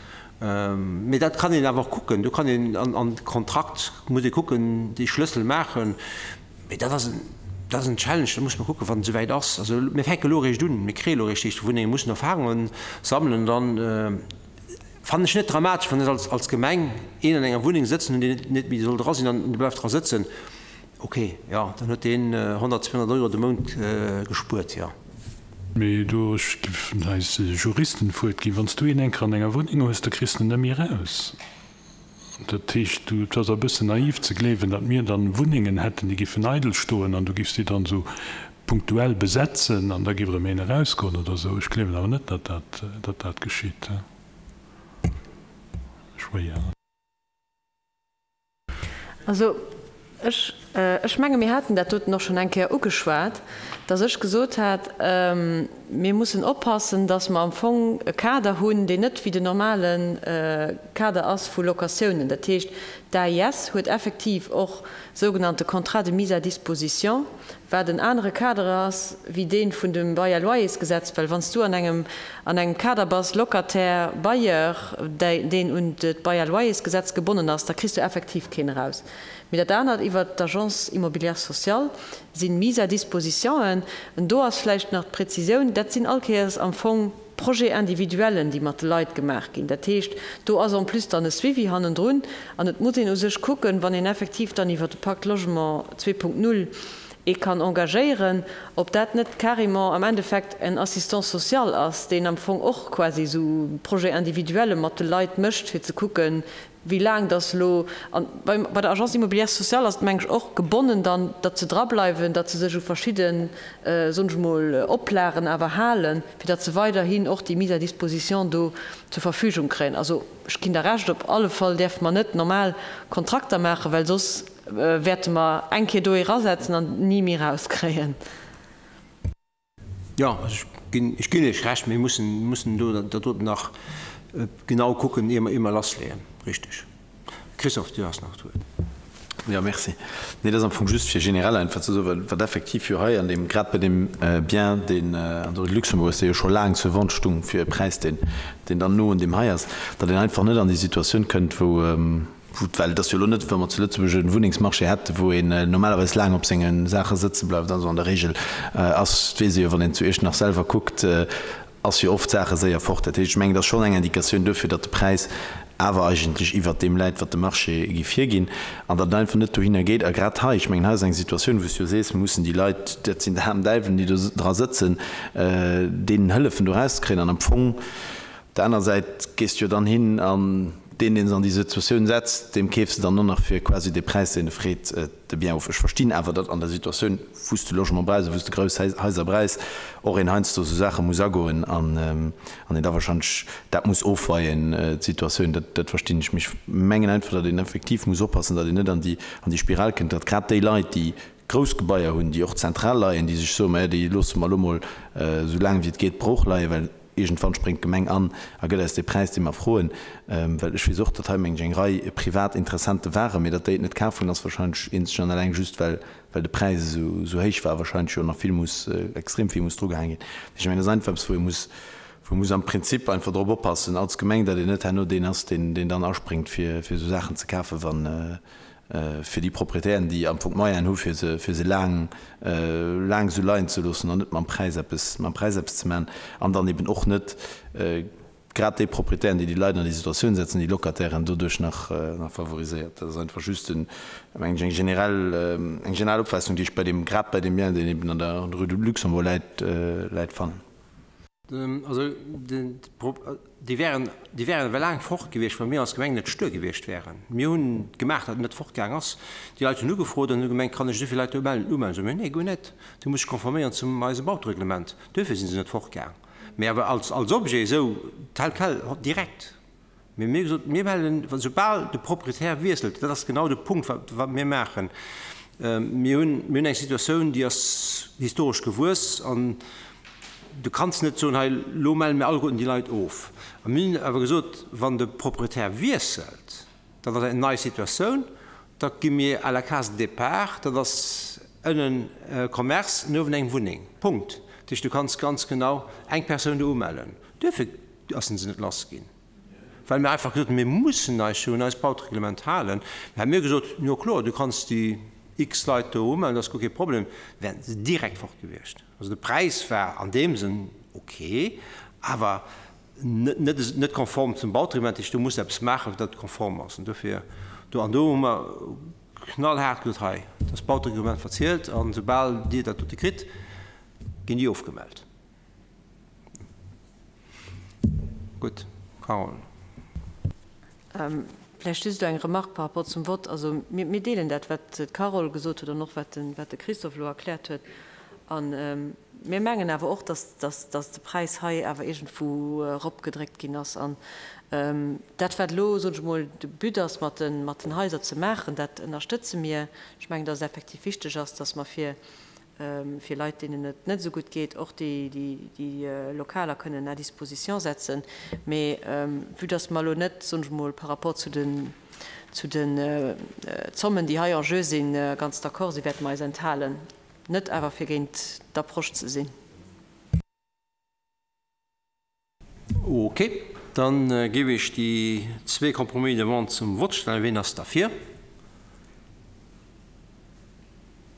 Mee dat kann een awer och kucken. Do kann een an de Kontrakt, muss ee kucken, déi Schlëssel maachen. Mee dat ass en, dat ass en Challenge, dat muss mer kucken, wann et esouwäit ass. Also mir fänke elo eréischt un, mir kréie elo eréischt déi éischt Wunnengen, mussen Erfahrunge sammelen. Dann fannen ech net dramatesch, wann ech als, als Gemeng een an enger Wunneng sëtzen hunn, deen net méi soll dra sinn an dee bleift dra sëtzen. Ok, jo, dann huet deen 100, 200 Euro de Mount gespuert, jo. Mee do, ech giff eis Juristen d'Wuert ginn, wann s du een enker an enger Wunneng hues, da kriss de en net méi eraus. Dat heescht, du, et ass e bëssen naiv ze gleewen, datt mir dann Wunnengen hätten, déi giffen eidel stoen an du giffs déi dann esou. punktuell besetzen an da géif erëm een erausgoen oder esou. Ech gleewen awer net, datt dat, datt dat geschitt. Schwéier. Also, ech, ech menge mir haten dat doten och schonn eng Kéier ugeschwat, datt ech gesot hat, mir mussen oppassen, datt mer am Fong e Kader hunn, deen net wéi den normale Kader ass vu Locatiounen. Dat heescht, d'AIS huet effektiv och sougenannte Contrats de mise à disposition, wat en anere Kader ass wéi dee vun dem Bail à loyers-Gesetz, well wann s du an engem an engem Kader bass, Locataire, Bailleur, deen un d'Bail à loyers-Gesetz gebonnen ass, da kriss du effektiv keen eraus. Mee dat anert iwwert d'Agence immobilière sociale si Mise à dispositionen. An do ass vläicht nach d'Präzisioun, dat sinn all Kéiers am Fong Projet-individuellen, déi mat de Leit gemaach ginn. Dat heescht, do ass en plus dann e Suivi hannendrun. An et muss een u sech kucken, wann een effektiv dann iwwert de Pacte Logement 2.0 ee kann engagéieren, ob dat net carrément am Endeffekt en Assistant social ass, deen am Fong och quasi esou Projet-individuelle mat de Leit mécht, fir ze kucken, wéi laang dass elo, an bei bei der Agence immobilière sociale ass et meng ech och gebonnen dann, datt se drableiwen, datt se sech u verschidden, soen ech emol, Oplagen awer halen, fir datt se weiderhin och déi Mise à disposition do zur Verfügung kréien. Also ech ginn der Recht, op alle Fall däerfe mer net normal Kontrakter maachen, well soss wäerte mer eng Kéier do ee rasetzen an ni méi erauskréien. Jo, also ech ginn, ech ginn Iech Recht, mir mussen, mussen do dat doten nach genau kucken, ier mer, ier mer lassleeën. Richtig. Christophe, du has nach d'Wuert. Jo, merci. Nee, dat ass am Fong just fir generell einfach ze soen, well wat effektiv jo hei an deem, grad bei deem Bien, deen an der Rue de Luxembourg ass, dee jo scho laang zur Vente stung fir e Präis, deen, deen dann no un deem hei ass, datt een einfach net an déi Situatioun kënnt, wou, Well et ass jo elo net, wa mer zu Lëtzebuerg e Wunnengsmarché hätten, wou een normalerweis laang op senge Saache sëtze bleift. Also an der Regel ass, et weess ee jo, wann een zu Iechternach selwer kuckt, ass jo oft d'Saache séier fort. Dat heescht, ech mengen, et ass schonn eng Indikatioun duerfir, datt de Präis awer eigentlech iwwert deem läit, wat de Marché géif hierginn, an datt et einfach net dohinner geet. A grad hei, ech mengen, hei ass eng Situatioun, wou s du jo sees, mir mussen déi Leit, dat sinn d'aarm Däiwelen, déi do dra sëtzen, deenen hëllefen, do erauszekréien. An am Fong, Op der aner Säit gees de jo dann hin an deen, deen se an déi Situatioun setzt, deem keefs de dann och nach fir quasi dee Präis, deen e freet, de Bien of. Ech verstinn awer, datt an der Situatioun, wou s de Logement brauchs a wou s de grouss Haiser brauchs, och een heiansdo esou Saache muss agoen an een da wahrscheinlech dat muss ofweien, d'Situatioun. Dat, dat verstinn ech. Mee ech mengen einfach, datt een effektiv muss oppassen, datt een net an déi, an déi Spiral kënnt, datt grad déi Leit, déi grouss Gebaier hunn, déi och zentral leien, déi sech soen, maja, déi loosse mer elo mol esou laang wéi et geet brooch leien, well Iergendwann spréngt d'Gemeng an a gëtt eis dee Präis, dee mer froen. Well ech weess och, datt hei, mengen ech, eng Rei privat Interessente waren, mee datt déi et net kaf hunn, ass wahrscheinlech eenzeg an eleng just, well de Präis esou héich war a wahrscheinlech jo nach vill muss, extrem vill muss drugehaang ginn. Ech mengen, dat ass einfach eppes, wou ee muss, wou ee muss am Prinzip einfach drop oppassen als Gemeng, datt een net herno deen ass, deen dann aspréngt, fir esou Saachen ze kafen, wann, fir déi Proprietären, déi am Fong d'Moyenen hu fir se, fir se laang, laang esou leien ze loossen an net mam Präis eppes, mam Präis eppes ze maachen an dann eben och net grad déi Proprietären, déi déi Leit an déi Situatioun setzen, déi Locatairen doduerch nach, nach favoriséiert. Dat ass einfach just en, mengen ech, eng generell, eng generell Opfaassung, déi ech bei deem, grad bei deem Bien, deen eben an der Rue de Luxembourg läit, läit fannen. Also déi wären, déi wären ewell laang fort gewiescht, wa mir als Gemeng net stuer gewiescht wären. Mir hunn gemaach, datt et net fortgaang ass. Déi Leit hunn ugefrot an hu gemengt, kann ech esou vill Leit do umellen? Umellen. Soe mir, nee, guer net, du muss dech konforméieren zum eisem Bautereglement. Duerfir si se net fortgaang. Mä awer als, als Objet esou tel quel, direkt. Mee mir hu gesot, mir mellen, soubal de Proprietär wiesselt, dat ass genau de Punkt, wat, wat mir maachen. Mir hunn, mir hunn eng Situatioun, déi ass historesch gewuess an du kanns net soen, hei, elo melle mir alleguerten déi Leit of. A mir hunn awer gesot, wann de Proprietär wiesselt, dann ass eng nei Situatioun, da gi mir à la case de départ, dat ass ënnen Commerce an uewen eng Wunneng. Punkt. Dat heescht, du kanns ganz genau eng Persoun do umellen. Duerfir ass se net lass ginn. Well mir einfach gesot hunn, mir mussen eis jo un eist Bautereglement halen. Mä mir hu gesot, jo kloer, du kanns déi x Leit do umellen, dat ass guer kee Problem, wären se direkt fort gewiescht. Also de Präis war an deem Sënn ok, awer net, net konform zum Bautereglement. Dat heescht, do muss de eppes maachen, fir datt et konform ass. An dofir, do, an do hu mer knallhaart gesot, hei, dat Bautereglement verzielt an soubal Dir dat dote kritt, ginn déi ofgemellt. Gutt, Carole. Vläicht just elo eng Remarque par rapport zum Vott. Also mir, mir deelen dat, wat d'Carole gesot huet an och wat de, wat de Christophe elo erkläert huet. A mir mengen awer och, dass, dass, dass de Präis hei awer iergendwou eropgedréckt ginn ass. An dat, wat elo, soen ech emol, de But ass, mat den, mat den Haiser ze maachen, dat ënnerstëtze mir. Ech mengen, dass et effektiv wichteg ass, dass mer fir, fir Leit, deenen et net esou gutt geet, och déi, déi, déi Lokaler kënnen à disposition setzen. Mee vue dass mer elo net, soen ech emol, par rapport zu den, zu den Zommen, déi hei en jeu sinn, ganz d'accord sinn, wäerte mer eis enthalen. Net awer fir géint d'Approche ze sinn. Ok, dann géif ech déi zwee Compromis demande zum Vott stellen. Ween ass derfir?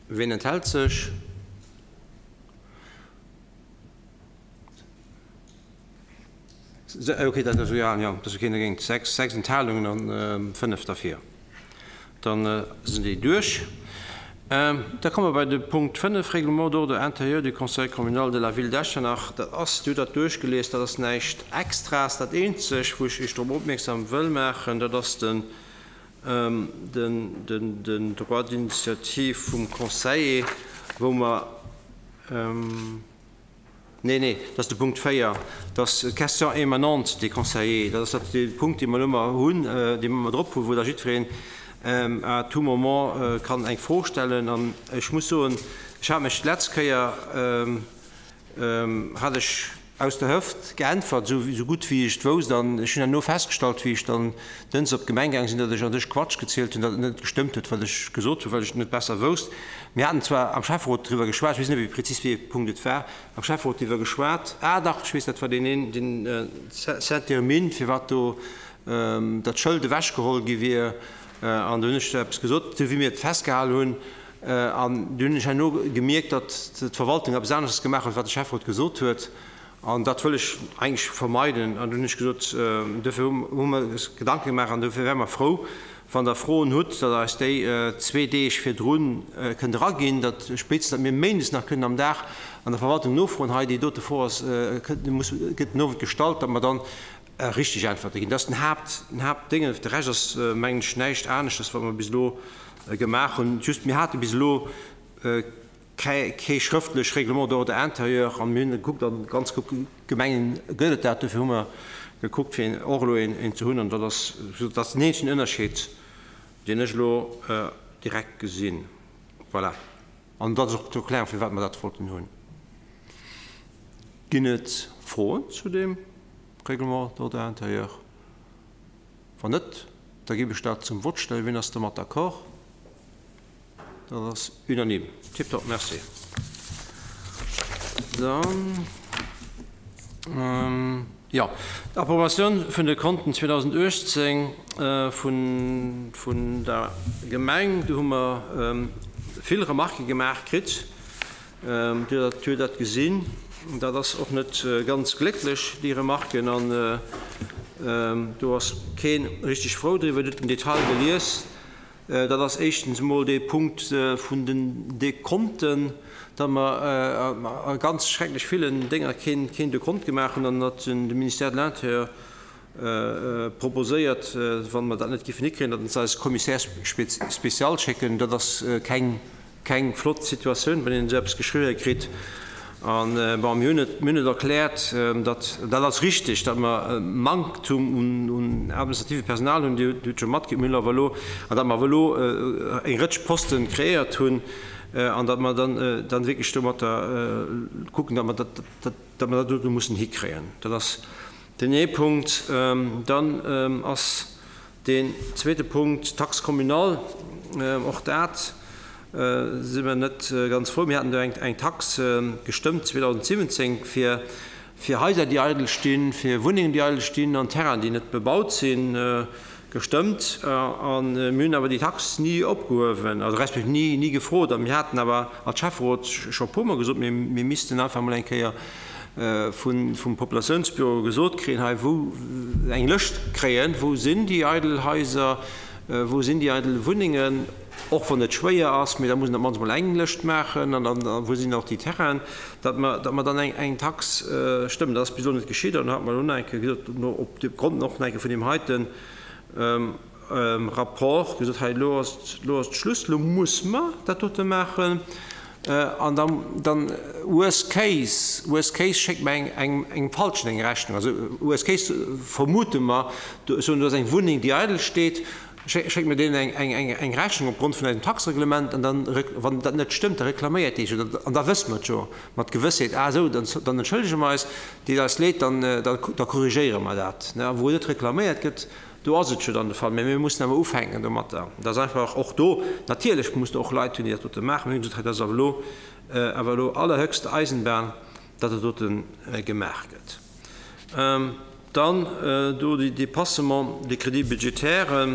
Ween enthält sech? Ok, dat ass, jo, jo, dat ass keen dergéint. Sechs, sechs Enthalungen an fënnef derfir. Dann sinn déi duerch. Da komme mer bei de Punkt 5, Règlement d'ordre intérieur du Conseil communal de la Ville d'Echternach. Dat ass, Dir hutt dat duerchgelies, dat ass näischt Extraes. Dat eenzeg, wou ech Iech drop opmierksam wëll maachen, dat ass den, den, den, den Droit d'initiative vum Conseiller, wou mer, Nee, nee, dat ass de Punkt 4, dat ass d'Question émanante des conseillers. Dat ass dat dee Punkt, dee mer elo ëmmer hunn, dee mer ëmmer drop hunn, wou da jiddwereen à tout moment kann eng Fro stellen. An ech muss soen, ech hat mech d'letz Kéier, hat ech aus der Hëft geäntwert, esou esou gutt wéi ech et wousst. An ech hunn herno festgestallt, wéi ech dann dënns op d'Gemeng gaang sinn, datt ech an sech Quatsch gezielt hunn, datt et net gestëmmt huet, wat ech gesot hunn, well ech et net besser wousst. Mir haten zwar am Schäfferot driwwer geschwat, ech weess net méi prezis wéi ee Punkt et war, am Schäfferot driwwer geschwat, ah dach, ech weess, dat war deen een, deen Saint-Hermine, firwat do dat Schëld ewechgeholl gi wier, an do hunn ech eppes gesot, esou wéi mir et festgehal hunn, an du hunn ech herno gemierkt, datt d'Verwaltung eppes aneschters gemaach huet, wat de Schäfferot gesot huet. An dat wëll ech eigentlech vermeiden. An dunn hunn ech gesot, dofir hu mer eis Gedanke gemaach an dofir wäre mer frou, wann Der Froen hutt, datt Der eis déi zwee Deeg virdru kënnt eraginn, datt spéitstens, datt mir méindes nach kënnen am Dag an der Verwaltung nofroen, hei déi dote Fro ass, kënnt, muss, gëtt den Owend gestallt, datt mer dann richteg Äntwerte ginn. Dat ass den Haapt, den Haaptdéngen. De Rescht ass, mengen ech, näischt aneschters, wat mer bis elo gemaach hunn. Just, mir hate bis elo Kee schrëftlech Règlement d'ordre intérieur an mir hunn gekuckt, an ganz Gemengen gëtt et dat, dofir hu mer gekuckt fir och elo een ze hunn an dat ass, dat ass den eenzegen Ënnerscheed deen ech elo direkt gesinn. Voilà. An dat ass och d'Erklärung firwat mer dat wollten hunn. Ginn et Froen zu deem Règlement d'ordre intérieur? Wann net, da géif ech dat zum Vott stellen. Wien ass domat d'accord? Dat ass unanime. Tiptop, merci. Dann, jo, d'Approbatioun vun de Konten 2018 vun, vun der Gemeng, do hu mer vill Remarquë gemaach kritt. Dir hutt dat gesinn. Dat ass och net ganz glécklech, déi Remarquen. An do ass kee richteg frou driwwer. Dir hutt den Detail gelies. Dat ass éischtens emol dee Punkt vun den Dekonten, datt mer a ganz schrecklech villen Dénger keen Dekont gemaach hunn an datt de Ministère de l'Intérieur proposéiert, wa mer dat net géifen hikréien, datt se eis Commissaire spécial schécken. Dat ass keng Keng flott Situatioun, wann een esou eppes geschriwwe kritt. An, bon, mir hunn et, mir hunn et erkläert, datt, dat ass richtig, datt mer e Manktum un, un administrative Personal hunn, Dir hutt et scho matkritt, mir hunn awer elo, an datt mer awer elo eng Rëtsch Posten kreéiert hunn an datt mer dann, dann wierklech domatter kucken, datt mer dat, dat, datt mer dat do mussen hikréien. Dat ass den ee Punkt. Dann ass Deen zweete Punkt, d'Taxe communale, och dat si mer net ganz frou. Mir haten do eng Tax gestëmmt 2017 fir Haiser, déi eidel stinn, fir Wunnengen, déi eidel stinn an Terrainen, déi net bebaut sinn, gestëmmt. A mir hunn awer déi Tax ni opgehuewen, also respektiv ni gefrot. A mir haten awer als Schäfferot scho e puermol gesot, mir missten einfach emol eng Kéier vum Populatiounsbüro gesot kréien, hei wou eng Lëscht kréien, wou sinn déi eidel Haiser, wou sinn déi eidel Wunnengen, och wann et schwéier ass, mee da muss een op d'mannst emol eng Lëscht maachen an dann wou sinn och déi Terrainen, datt mer, datt mer dann eng eng Tax stëmmen. Dat ass bis elo net geschitt an do hat mer elo nach eng Kéier gesot, no op de Grond och nach eng Kéier vun deem heiten Rapport gesot, hei elo ass, elo ass Schluss, elo muss mer dat dote maachen. An dann, dann worst case, worst case schéckt mer eng, eng, engem Falschen eng Rechnung. Also worst case vermute mer, do, soen, do ass eng Wunneng, déi eidel steet, schéckt mer deenen eng, eng, eng, eng Rechnung opgrond vun eisem Taxereglement an dann, wann dat net stëmmt, da reklaméiert dee jo. An da wësse mer et jo mat Gewëssheet, ah esou, dann, dann entschëllege mer eis, deet eis leed, dann, da, da korrigéiere mer dat. A wou net reklaméiert gëtt, Do ass et jo dann de Fall. Mä mir mussen awer ufänken domatter. Et ass einfach och do, natierlech muss de och Leit hunn, déi dat dote maachen. Mir hunn gesot, hei dat ass awer elo, awer elo allerhöchste Eisenbahn, datt dat dote gemaach gëtt. Dann do déi Dépassement des crédits budgétaires,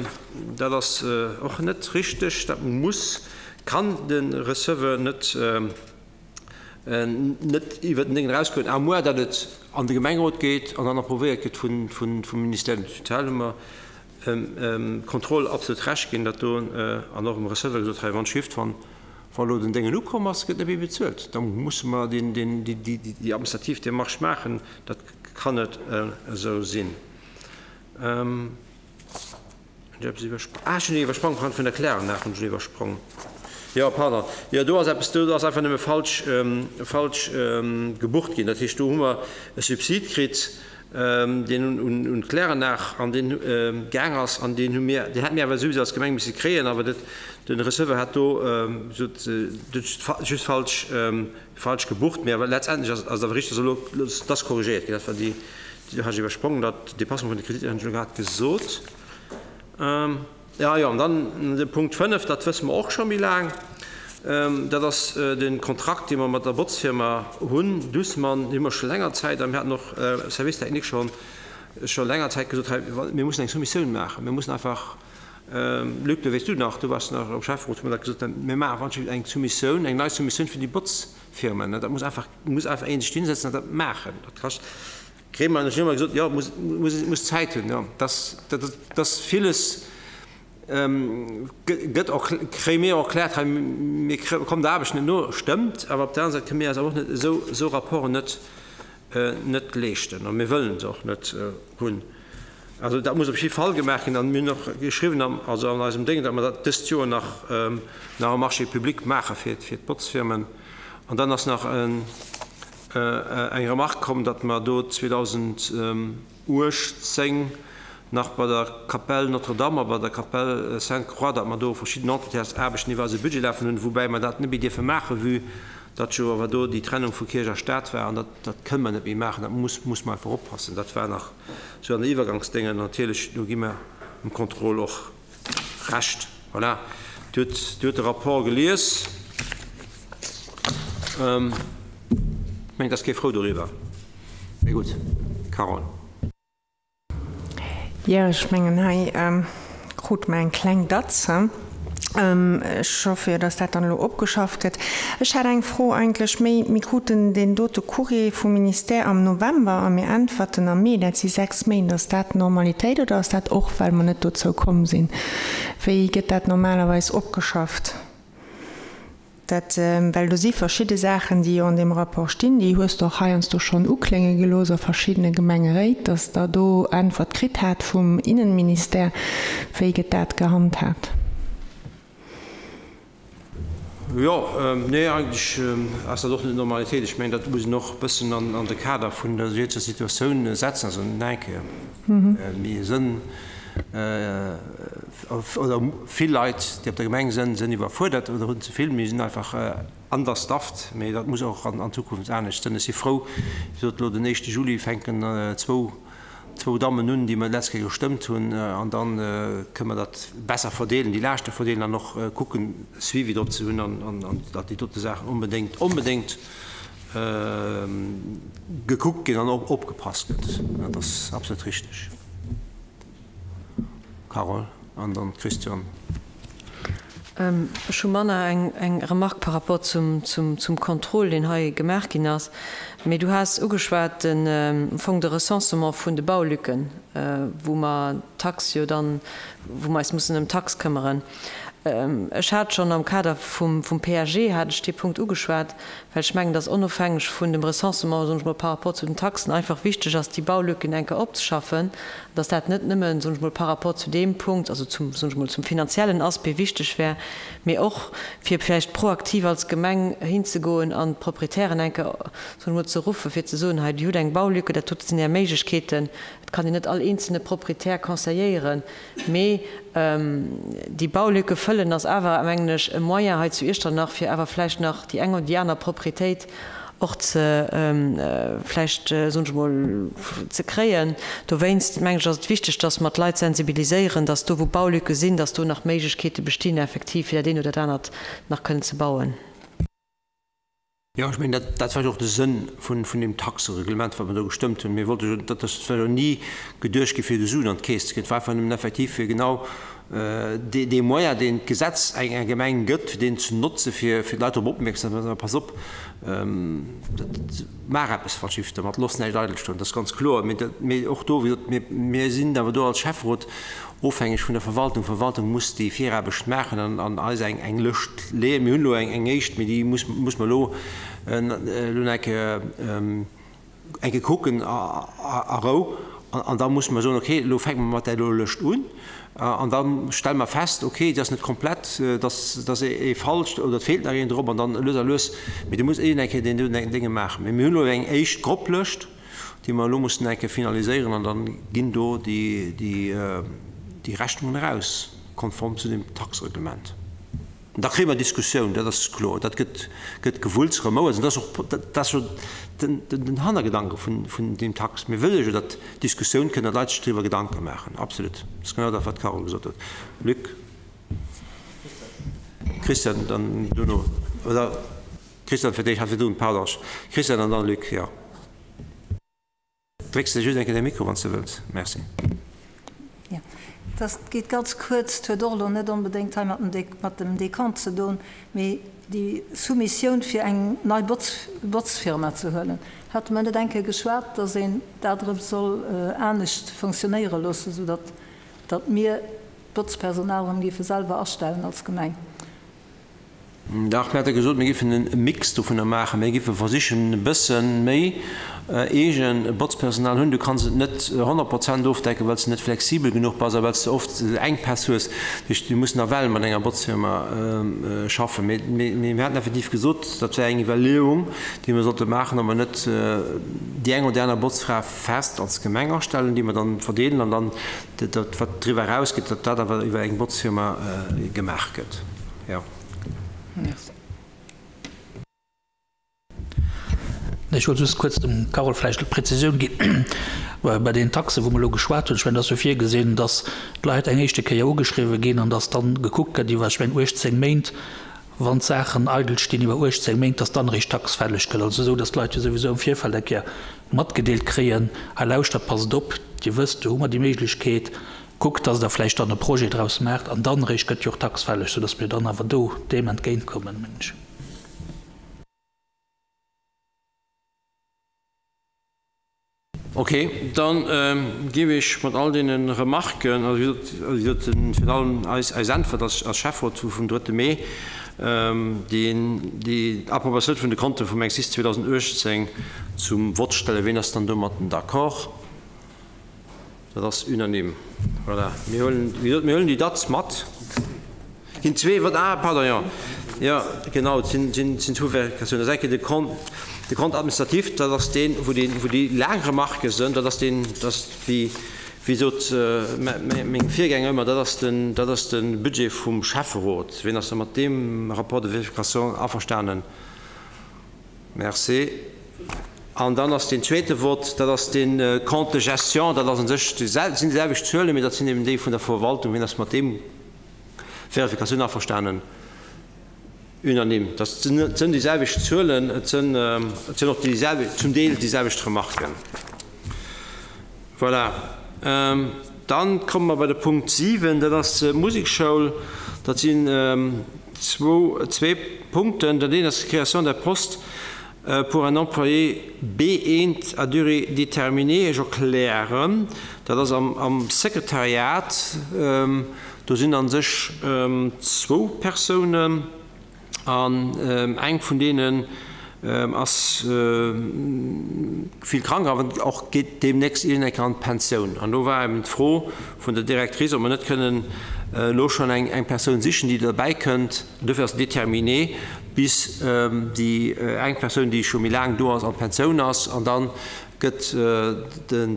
dat ass och net richteg. Dat muss, kann de Receveur net, net iwwert den Déngen erausgoen, à moins datt et an de Gemengerot geet an dann approuvéiert gëtt vum Ministère de tutelle, hu mer dem Contrôle absolut Recht ginn, datt do, an och dem Receveur gesot, hei wann d'Schrift, wann elo den Déngen ukomm ass, gëtt net méi bezuelt, da musse mer déi administrativ Démarche maachen, dat kann net esou sinn. Ah, ech hunn iwwersprong, pardon, vun der Kläranlag hunn ech iwwersprong. Jo, pardon. Jo, do ass eppes, do ass einfach nëmme falsch, falsch gebucht ginn. Dat heescht, do hu mer e Subsid kritt, deen un, un d'Kläranlag an deen gaang ass an deen hu mir, deen hätte mir awer souwisou als Gemeng misse kréien, awer dat, de Receveur hat do gesot, just falsch, falsch gebucht. Mee awer letztendlech ass, ass et awer richteg, dass elo, dat ass korrigéiert ginn. Dat war déi, déi do hat ech iwwersprong, dat Dépassement vun de Kreditter hunn ech elo grad gesot. Jo, jo, an dann de Punkt 5, dat wësse mer och scho méi laang, dat ass de Kontrakt, dee mer mat der Botzfirma hunn, Dussmann, dee hu mer scho länger Zäit. A mir haten och Service technique scho scho länger Zäit gesot, hei, mir mussen eng Soumissioun maachen, mir mussen einfach, Luc, do weess du nach, du waars nach am Schäfferot, hu mer dat gesot, mir maachen wann ech eng Soumissioun, eng nei Soumissioun fir déi Botzfirmen. Dat muss einfach, muss einfach ee sech hinsetzen an dat maachen. Dat kascht. Kremer, An ech hunn ëmmer gesot, jo, muss, muss, muss Zäit hunn, jo, dass, dass villes gëtt och, kréie mir och erkläert, hei, mir kommen der Aarbecht net no, stëmmt, awer op der anerer Säit kënne mir eis awer och net esou, esou Rapporten net, net leeschten a mir wëllen se och net hunn. Also dat muss op jidde Fall gemaach ginn an mir hunn och geschriwwen am, also an eisem Déngen, datt mer dat dëst Joer nach, nach e Marché public maache fir, fir d'Botzfirmen. An dann ass nach en, eng Remarque komm, datt mer do 2018 nach bei der Kapell Notre-Dame a bei der Kapell Sainte-Croix, datt mer do verschidden Entretiensaarbechten iwwer eise Budget lafen hunn, woubäi mer dat net méi dierfe maachen, vue datt jo awer do déi Trennung vu Kierch a Staat war an dat, dat kënne mer net méi maachen, dat muss, muss mer einfach oppassen. Dat war nach esou an der Iwwergangsdéngen. Natierlech, do gi mer dem Contrôle och Recht. Voilà, Dir hutt, Dir hutt de Rapport gelies. Ech mengen, et ass kee frou doriwwer. Mee gutt, Carole. Jo, ech mengen, hei krute mer eng kleng Datz. Ech hoffe jo, dass dat dann elo opgeschafft gëtt. Ech hätt eng Fro eigentlech méi, Mir kruten deen dote Courrier vum Ministère am November a mir äntwerten am Mee. Dat si 6 Méint. Ass dat d'Normalitéit oder ass dat och, well mer net dozou komm sinn? Wéi gëtt dat normalerweis opgeschafft? Dat, well do si verschidde Saachen, déi jo an deem Rapport stinn, déi hues de och heiansdo schonn uklénge gelooss a verschiddene Gemengeréit, dass Der do Äntwert kritt hat vum Innenministère. Wéi gëtt dat gehandhaabt? Jo, nee, eigentlech ass dat och net d'Normalitéit. Ech mengen, dat muss een och e bëssen an de Kader vun der jetzeger Situatioun setzen. Also, nach eng Kéier, mir sënn, oder vill Leit, déi op der Gemeng sënn, sënn iwwerfuerdert oder hunn ze vill. Mir sinn einfach understaffed, mee dat muss och an Zukunft anescht sënn. Ech si frou, wéi gesot, elo den éischte Juli fänken zwou, zwou Dammen un, déi mer d'lescht Kéier gestëmmt hunn, an da kënne mer dat besser verdeelen, déi Laaschte verdeelen an och kucken, Suivi drop ze hunn an datt déi dote Saachen onbedéngt, onbedéngt gekuckt ginn an opgepasst gëtt. Dat ass absolut richteg. Carole an dann Christian. Ech hu manner eng Remarque par rapport zum Contrôle, deen hei gemaach ginn ass. Mee du has ugeschwat den, am Fong de Recensement vun de Baulücken, wou mer d'Tax jo dann, wou mer eis mussen ëm d'Tax këmmeren. Ech hat schonn am Kader vum PAG hat ech dee Punkt ugeschwat, well ech mengen, dass onofhängeg vun dem Recensement, soen ech mol, par rapport zu den Taxen einfach wichteg ass, déi Baulücken eng Kéier opzeschaffen, an dass dat net nëmmen, soen ech mol, par rapport zu deem Punkt, also zum, soen ech mol, zum finanziellen Aspect wichteg wär, mee och fir vläicht proaktiv als Gemeng hinzegoen an d'Proprietären eng Kéier, soen ech mol, ze ruffen, fir ze soen, hei, Dir hutt eng Baulücke, dat dote sinn Är Méiglechkeeten. Et kann een net all eenzelne Proprietär conseilléieren, Mee déi Baulücke fëllen ass awer, mengen ech, e Moyen hei zu Iechternach, fir awer vläicht nach déi eng oder déi aner Proprietéit och ze, vläicht, soen ech emol, ze kréien. Dowéinst, mengen ech, ass et wichteg, dass mer d'Leit sensibiliséieren, dass do, wou Baulücke sinn, dass do nach Méiglechkeete bestinn, effektiv, fir dat eent oder dat anert nach kënnen ze bauen. Jo, ech mengen, dat, dat war jo och de Sënn vun, vun deem Taxereglement, wat mer do gestëmmt hunn. Mir wollte jo, dat ass war jo ni geduecht gi fir de Suen an d'Keess ze kréien. Et war einfach nëmmen effektiv fir genau dee, dee Moyen, deen d'Gesetz enger Gemeng gëtt, fir deen ze notze fir, fir d'Leit drop opmierksam ze maachen, Pass op, dat, maach eppes falsch Schiff domat, looss näischt eidel stoen. Dat ass ganz kloer. Mee dat, mee och do, wéi gesot, mir, mir sinn awer do als Schäfferot Ofhängeg vun der Verwaltung. D'Verwaltung muss déi Viraarbecht maachen an eis eng Lëscht leeën. Mir hunn elo eng éischt, mee déi muss mer elo elo nach eng Kéier eng Kéier kucken a Rou. An da musse mer soen, okay, elo fänke mer mat där elo Lëscht un. An da stelle mer fest, okay, déi ass net komplett, et ass ee falsch oder et feelt nach een drop. An dann lues a lues, mee do muss een eng Kéier deen do Dénge maachen. Mee mir hunn elo eng éischt grob Lëscht. déi mer elo mussen eng Kéier finaliséieren an da ginn do déi Rechnungen eraus, konform zu dem Taxereglement. An da kréie mer Diskussioun, dat ass kloer, dat gëtt gëtt Gewulls, Remouers an dat ass och, dat ass jo den den Hannergedanke vun vun deem Tax. Mir wëlle jo, datt Diskussioun kënnt, datt Leit sech driwwer Gedanke maachen, absolut. Dat ass genau dat, wat d'Carole gesot huet. Luc? Christian, dann duerno, oder Christian fir d'éischt, hat virdrun, pardon, Christian an dann Luc, jo. Drécks de just eng Kéier de Mikro, wann s de wëlls. Merci. Jo, dat geet ganz kuerz. Et huet och elo net onbedéngt hei mat dem Dekont ze doen, mee déi Soumissioun fir eng nei Botzfirma ze huelen, hate mer net eng Kéier geschwat, datt een dat erëm soll anescht fonctionnéiere loossen, soudatt datt mir d'Botzpersonal erëm géife selwer astellen als Gemeng? Dach, mir hate gesot, mir géifen e Mix dovunner maachen. Mir géife versichen, e bësse méi eege Botzpersonal hunn. Du kanns et net 100 Prozent ofdecken, well s de net flexibel genuch bass a well s de oft Enkpäss hues. Dat heescht, du muss nawell mat enger Botzfirma schaffen. Mee mir haten effektiv gesot, dat wär eng Iwwerleeung, déi mir sollte maachen, ob mer net déi eng oder déi aner Botzfra fest als Gemeng astellen, déi mer dann verdeelen an dann dat, wat driwwer erausgeet, datt dat awer iwwer eng Botzfirma gemaach gëtt. Jo. Merci. Ech wollt just kuerz dem Carole vläicht d'Präzisioun ginn, well bei deenen Taxen, wou mer elo geschwat hunn, ech mengen, et ass jo virgesinn, datt d'Leit eng éischte Kéier ugeschriwwe ginn an datt dann gekuckt gëtt iwwer, ech mengen, 18 Méint, wann d'Saachen eidel stinn iwwer 18 Méint, datt dann eréischt d'Tax fälleg gëtt. Also esou, datt d'Leit jo souwisou am Virfeld eng Kéier matgedeelt kréien, hei lauschtert, passt op, Dir wësst, do hu mer déi Méiglechkeet, kuckt, datt Der vläicht dann e Projet draus maacht an dann eréischt gëtt jo och d'Tax fälleg, soudatt mir dann awer do deem entgéintkommen, mengen ech. Ok, da géif ech mat all deene Remarken, also wéi gesot, virun allem eis Äntwert als Schäfferot vum drëtte Mee, déi Approbatioun vun de Konte vum Exercice 2018 zum Vott stellen. Wien ass dann domatten d'accord? Dat ass unanime. Voilà. Mir huelen, wéi gesot, mir huelen déi Datz mat. Ginn zwee, wat, ah, pardon, jo. Jo, genau, et sinn, sinn, sinn zwou Verifikatiounen. Dat ass eng Kéier de Compte, de Compte administratif, dat ass deen, wou déi, wou déi laang Remarquë sinn. Dat ass deen, dat ass, wéi, wéi sot meng Virgänger ëmmer, dat ass den, dat ass de Budget vum Schäfferot. Wien ass da mat deem Rapport de vérification averstanen? Merci. An dann ass deen zweete Vott, dat ass de Compte de gestion. Dat ass u sech, dat sinn déi selwecht Zuelen, mee dat sinn eben déi vun der Verwaltung. Wien ass mat deem Verifikatioun averstanen? Unanime. Dat sinn déi selwecht Zuelen, et sinn, et sinn och déi selwecht, zum Deel déi selwecht Remarken. Voilà. Dann komme mer bei de Punkt 7, dat ass d'Musekschoul. Dat sinn zwou, zwee Punkten. Dat eent ass d'Création d'un poste pour un employé B1 à durée déterminée. Ech erklären, dat ass am Sekretariat. Do sinn a sech zwou Persounen an eng vun deenen ass vill krank awer och geet deemnächst iergend eng Kéier an d'Pensioun. An do war eben d'Fro vun der Directrice, ob mer net kënnen elo schonn eng Persoun sichen, déi derbäi kënnt. Dofir ass déterminé bis déi eng Persoun, déi scho méi laang do ass, an d'Pensioun ass. An da gëtt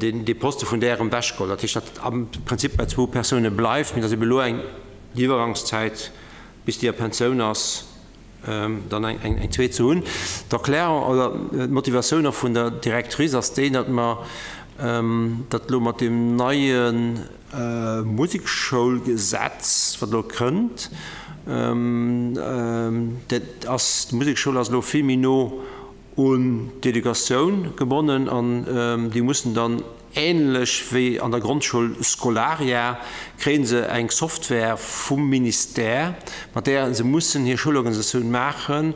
dee Poste vun där erëm ewechgeholl. Dat heescht, datt et am Prinzip bei zwou Persoune bleift, mee datt ebe elo eng Iwwergangszäit, bis déi a Pensioun ass, dann eng zweet ze hunn. D'Erklärung oder d'Motivatioun och vun der Directrice ass déi, datt mer datt elo mat deem neie Musekschoulgesetz, wat elo kënnt, dat ass, d'Musekschoul ass elo vill méi no un d'Educatioun gebonnen an déi mussen dann änlech wéi an der Grondschoul Scolaria, kréie se eng Software vum Ministère, mat där se mussen hir Schoulorganisatioun maachen.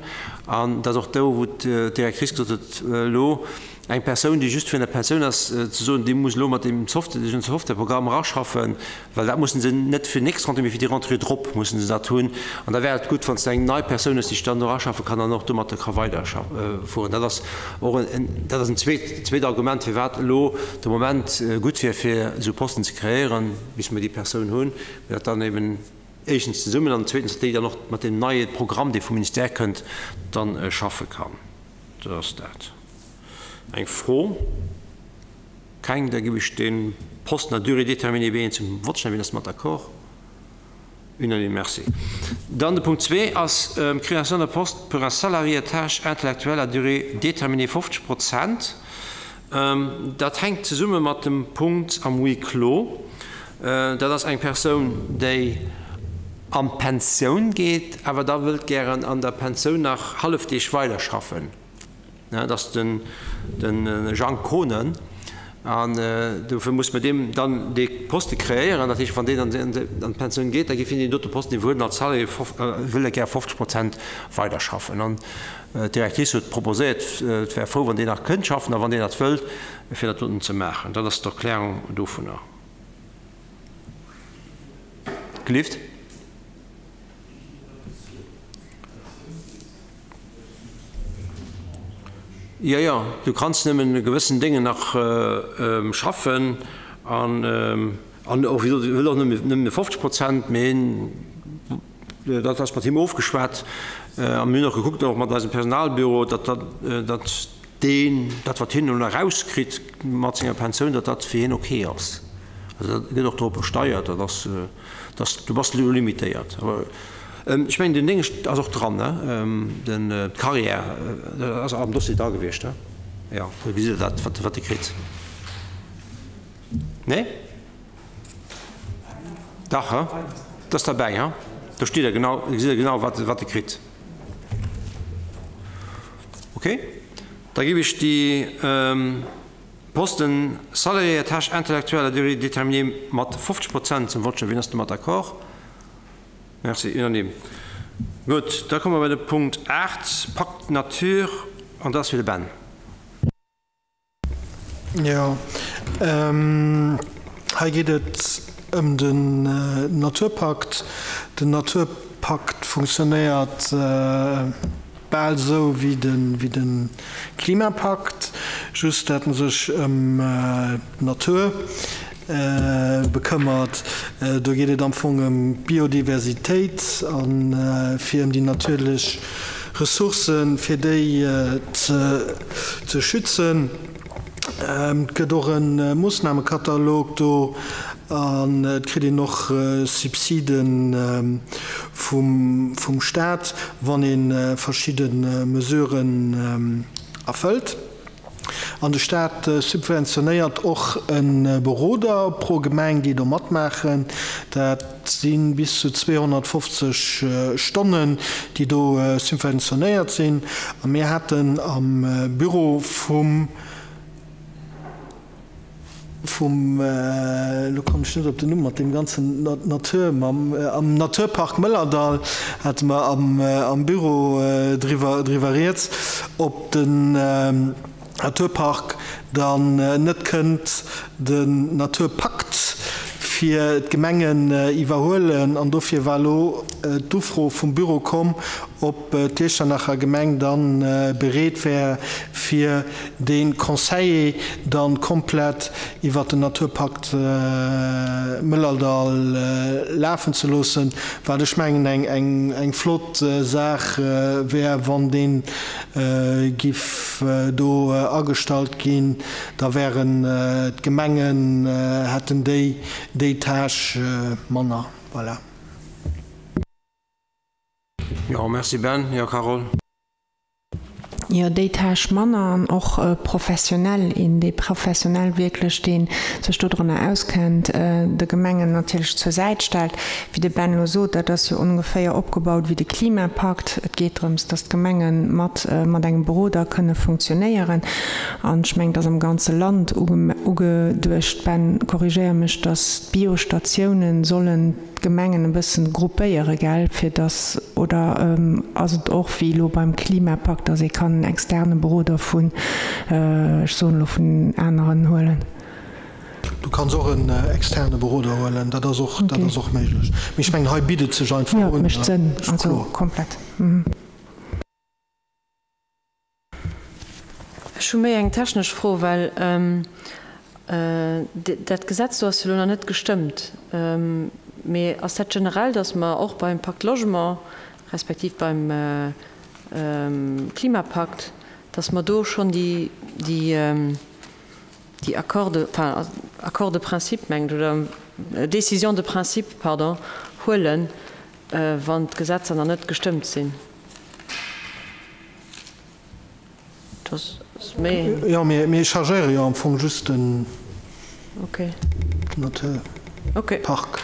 An dat ass och do, wou d'Directrice gesot huet, elo eng Persoun, déi just virun der Pensioun ass, ze soen, déi muss elo mat deem Softwareprogramm eraschaffen, Well dat mussen se net fir d'nächst Rentrée, mee fir déi Rentrée drop mussen se dat hunn. An da wär et gutt, wann s de eng nei Persoun hues, déi sech dann do eraschaffen kann an och domatter ka weiderfueren. Dat ass och en, dat ass en zweet, zweet Argument, firwat elo de Moment gutt wier, fir esou Posten ze kreéieren, bis mer déi Persoun hunn, mee dat dann eben éischtens zesummen an zweetens, datt déi dann och mat deem neie Programm, dee vum Ministère kënnt, dann schaffe kann. Dat ass dat. Eng Fro? Keng? Da ginn ech dee Posten à durée déterminée B1 zum Vott stellen. Wien ass domat d'accord? Unanime. Merci. Dann de Punkt zwee ass d'Création d'un poste pour un salarié à tâche intellectuelle à durée déterminée 50 Prozent. Dat hänkt zesumme mat dem Punkt am Huis clos. Dat ass eng Persoun, déi an d'Pensioun geet, awer da wëllt gären an der Pensioun nach Hallefdeeg weiderschaffen. Dat ass de Jang Kohnen. An dofir muss mer deem dann dee Poste kreéieren. Dat heescht, wann deen an d'Pensioun geet, da géif hien deen dote Posten iwwerhuelen als Salarié, wëll e gär 50 Prozent weiderschaffen. An d'Directrice huet proposéiert, et wär frou, wann deen nach kënnt schaffen a wann deen dat wëllt, fir dat doten ze maachen. Dat ass d'Erklärung dovunner. Gelift? Jo, jo, du kanns nëmmen e gewëssen Déngen nach schaffen an an och wéi gesot, e wëll och nëmme nëmme 50 Prozent, mee dat ass mat him ofgeschwat a mir hunn och gekuckt, och mat eisem Personalbüro, datt dat datt deen dat wat hien elo nach erauskritt mat senger Pensioun, datt dat fir hien ok ass. Also dat gëtt och drop besteiert, dat ass. Dass, du bass elo limitéiert. Awer ech mengen, den Déngscht ass och dran, ne? Den, d'Carrière ass am Dossier dra gewiescht, he? Jo, do gesitt Der dat, wat, wat Dir kritt. Nee? Dach, he? Dat ass derbäi, he? Do steet Der genau, gesitt Der genau, wat, wat Dir kritt. Okay? Da géif ech déi. Posten Salarié à tâche intellectuelle à durée déterminée mat 50 Prozent zum Vott stellen. Wien ass domat d'accord? Merci, unanime. Gutt, da komme mer bei de Punkt 8, Pacte Nature, an dat ass fir de Ben. Jo, hei geet et ëm den Naturpakt. Den Naturpakt funktionéiert bal esou wéi de Klimapakt, just dat en sech ëm d'Natur bekëmmert. Do geet et am Fong ëm d'Biodiversitéit a fir ëm déi natierlech Ressourcen, fir déi ze schützen. Et gëtt och e Moossnamekatalog do an et kritt een och Subside vum Staat, wann ee verschidde Mesuren erfëllt. An de Staat subventionéiert och e Beroder pro Gemeng, déi do matmaachen. Dat si bis zu 250 Stonnen, déi do subventionéiert sinn. A mir haten am Büro vum, vum, elo kommen ech net op den Numm, mat deem ganzen Natur, mam, am Naturpark Mëllerdall hate mer am Büro driwwer, driwwer rieds, ob den Naturpark dann net kënnt den Naturpakt. fir d'Gemengen iwwerhuelen. An dofir war elo d'Ufro vum Büro komm, ob d'Iechternacher Gemeng da bereet wär, fir dee Conseiller da komplett iwwert den Naturpakt Mëllerdall lafen ze loossen, wat ech mengen eng flott Saach wär, wann dee giff do agestallt ginn, da wären d'Gemengen, hätten déi déi Tâche manner. Voilà. Jo, merci Ben. Jo, Carole. Jo, déi Tâche manner an och professionell, een dee professionell wierklech, dee sech dodranner auskennt, de Gemengen natierlech zur Säit stellt. Wéi de Ben elo sot, dat ass jo ongeféier opgebaut wéi de Klimapakt. Et geet drëms, datt d'Gemenge mat mat engem Beroder kënne funktionéieren. An ech mengen, et ass am ganze Land ugeduecht, Ben, korrigéier mech, datt d'Biostatioune sollen d'Gemengen e bëssen gruppéiere, gell, fir datt, oder ass et och wéi elo beim Klimapakt, datt ee kann en externe Beroder vun, ech soen elo, vun aneren huelen? Du kanns och en externe Beroder huelen, dat ass och, dat ass och méiglech. Mee ech mengen, hei bitt et sech einfach un. Jo, et mécht Sënn, also komplett. Ech hu méi eng technesch Fro, well dat Gesetz do ass jo elo nach net gestëmmt. Mee ass dat generell, datt mer och beim Pacte Logement respektiv beim Klimapakt, datt mer do schonn déi, déi, déi Accords de, enfin Accords de principe mengt oder Décisions de principe, pardon, huelen, wann d'Gesetzer nach net gestëmmt sinn? Jo, mir chargéiere jo am Fong just den Naturpark.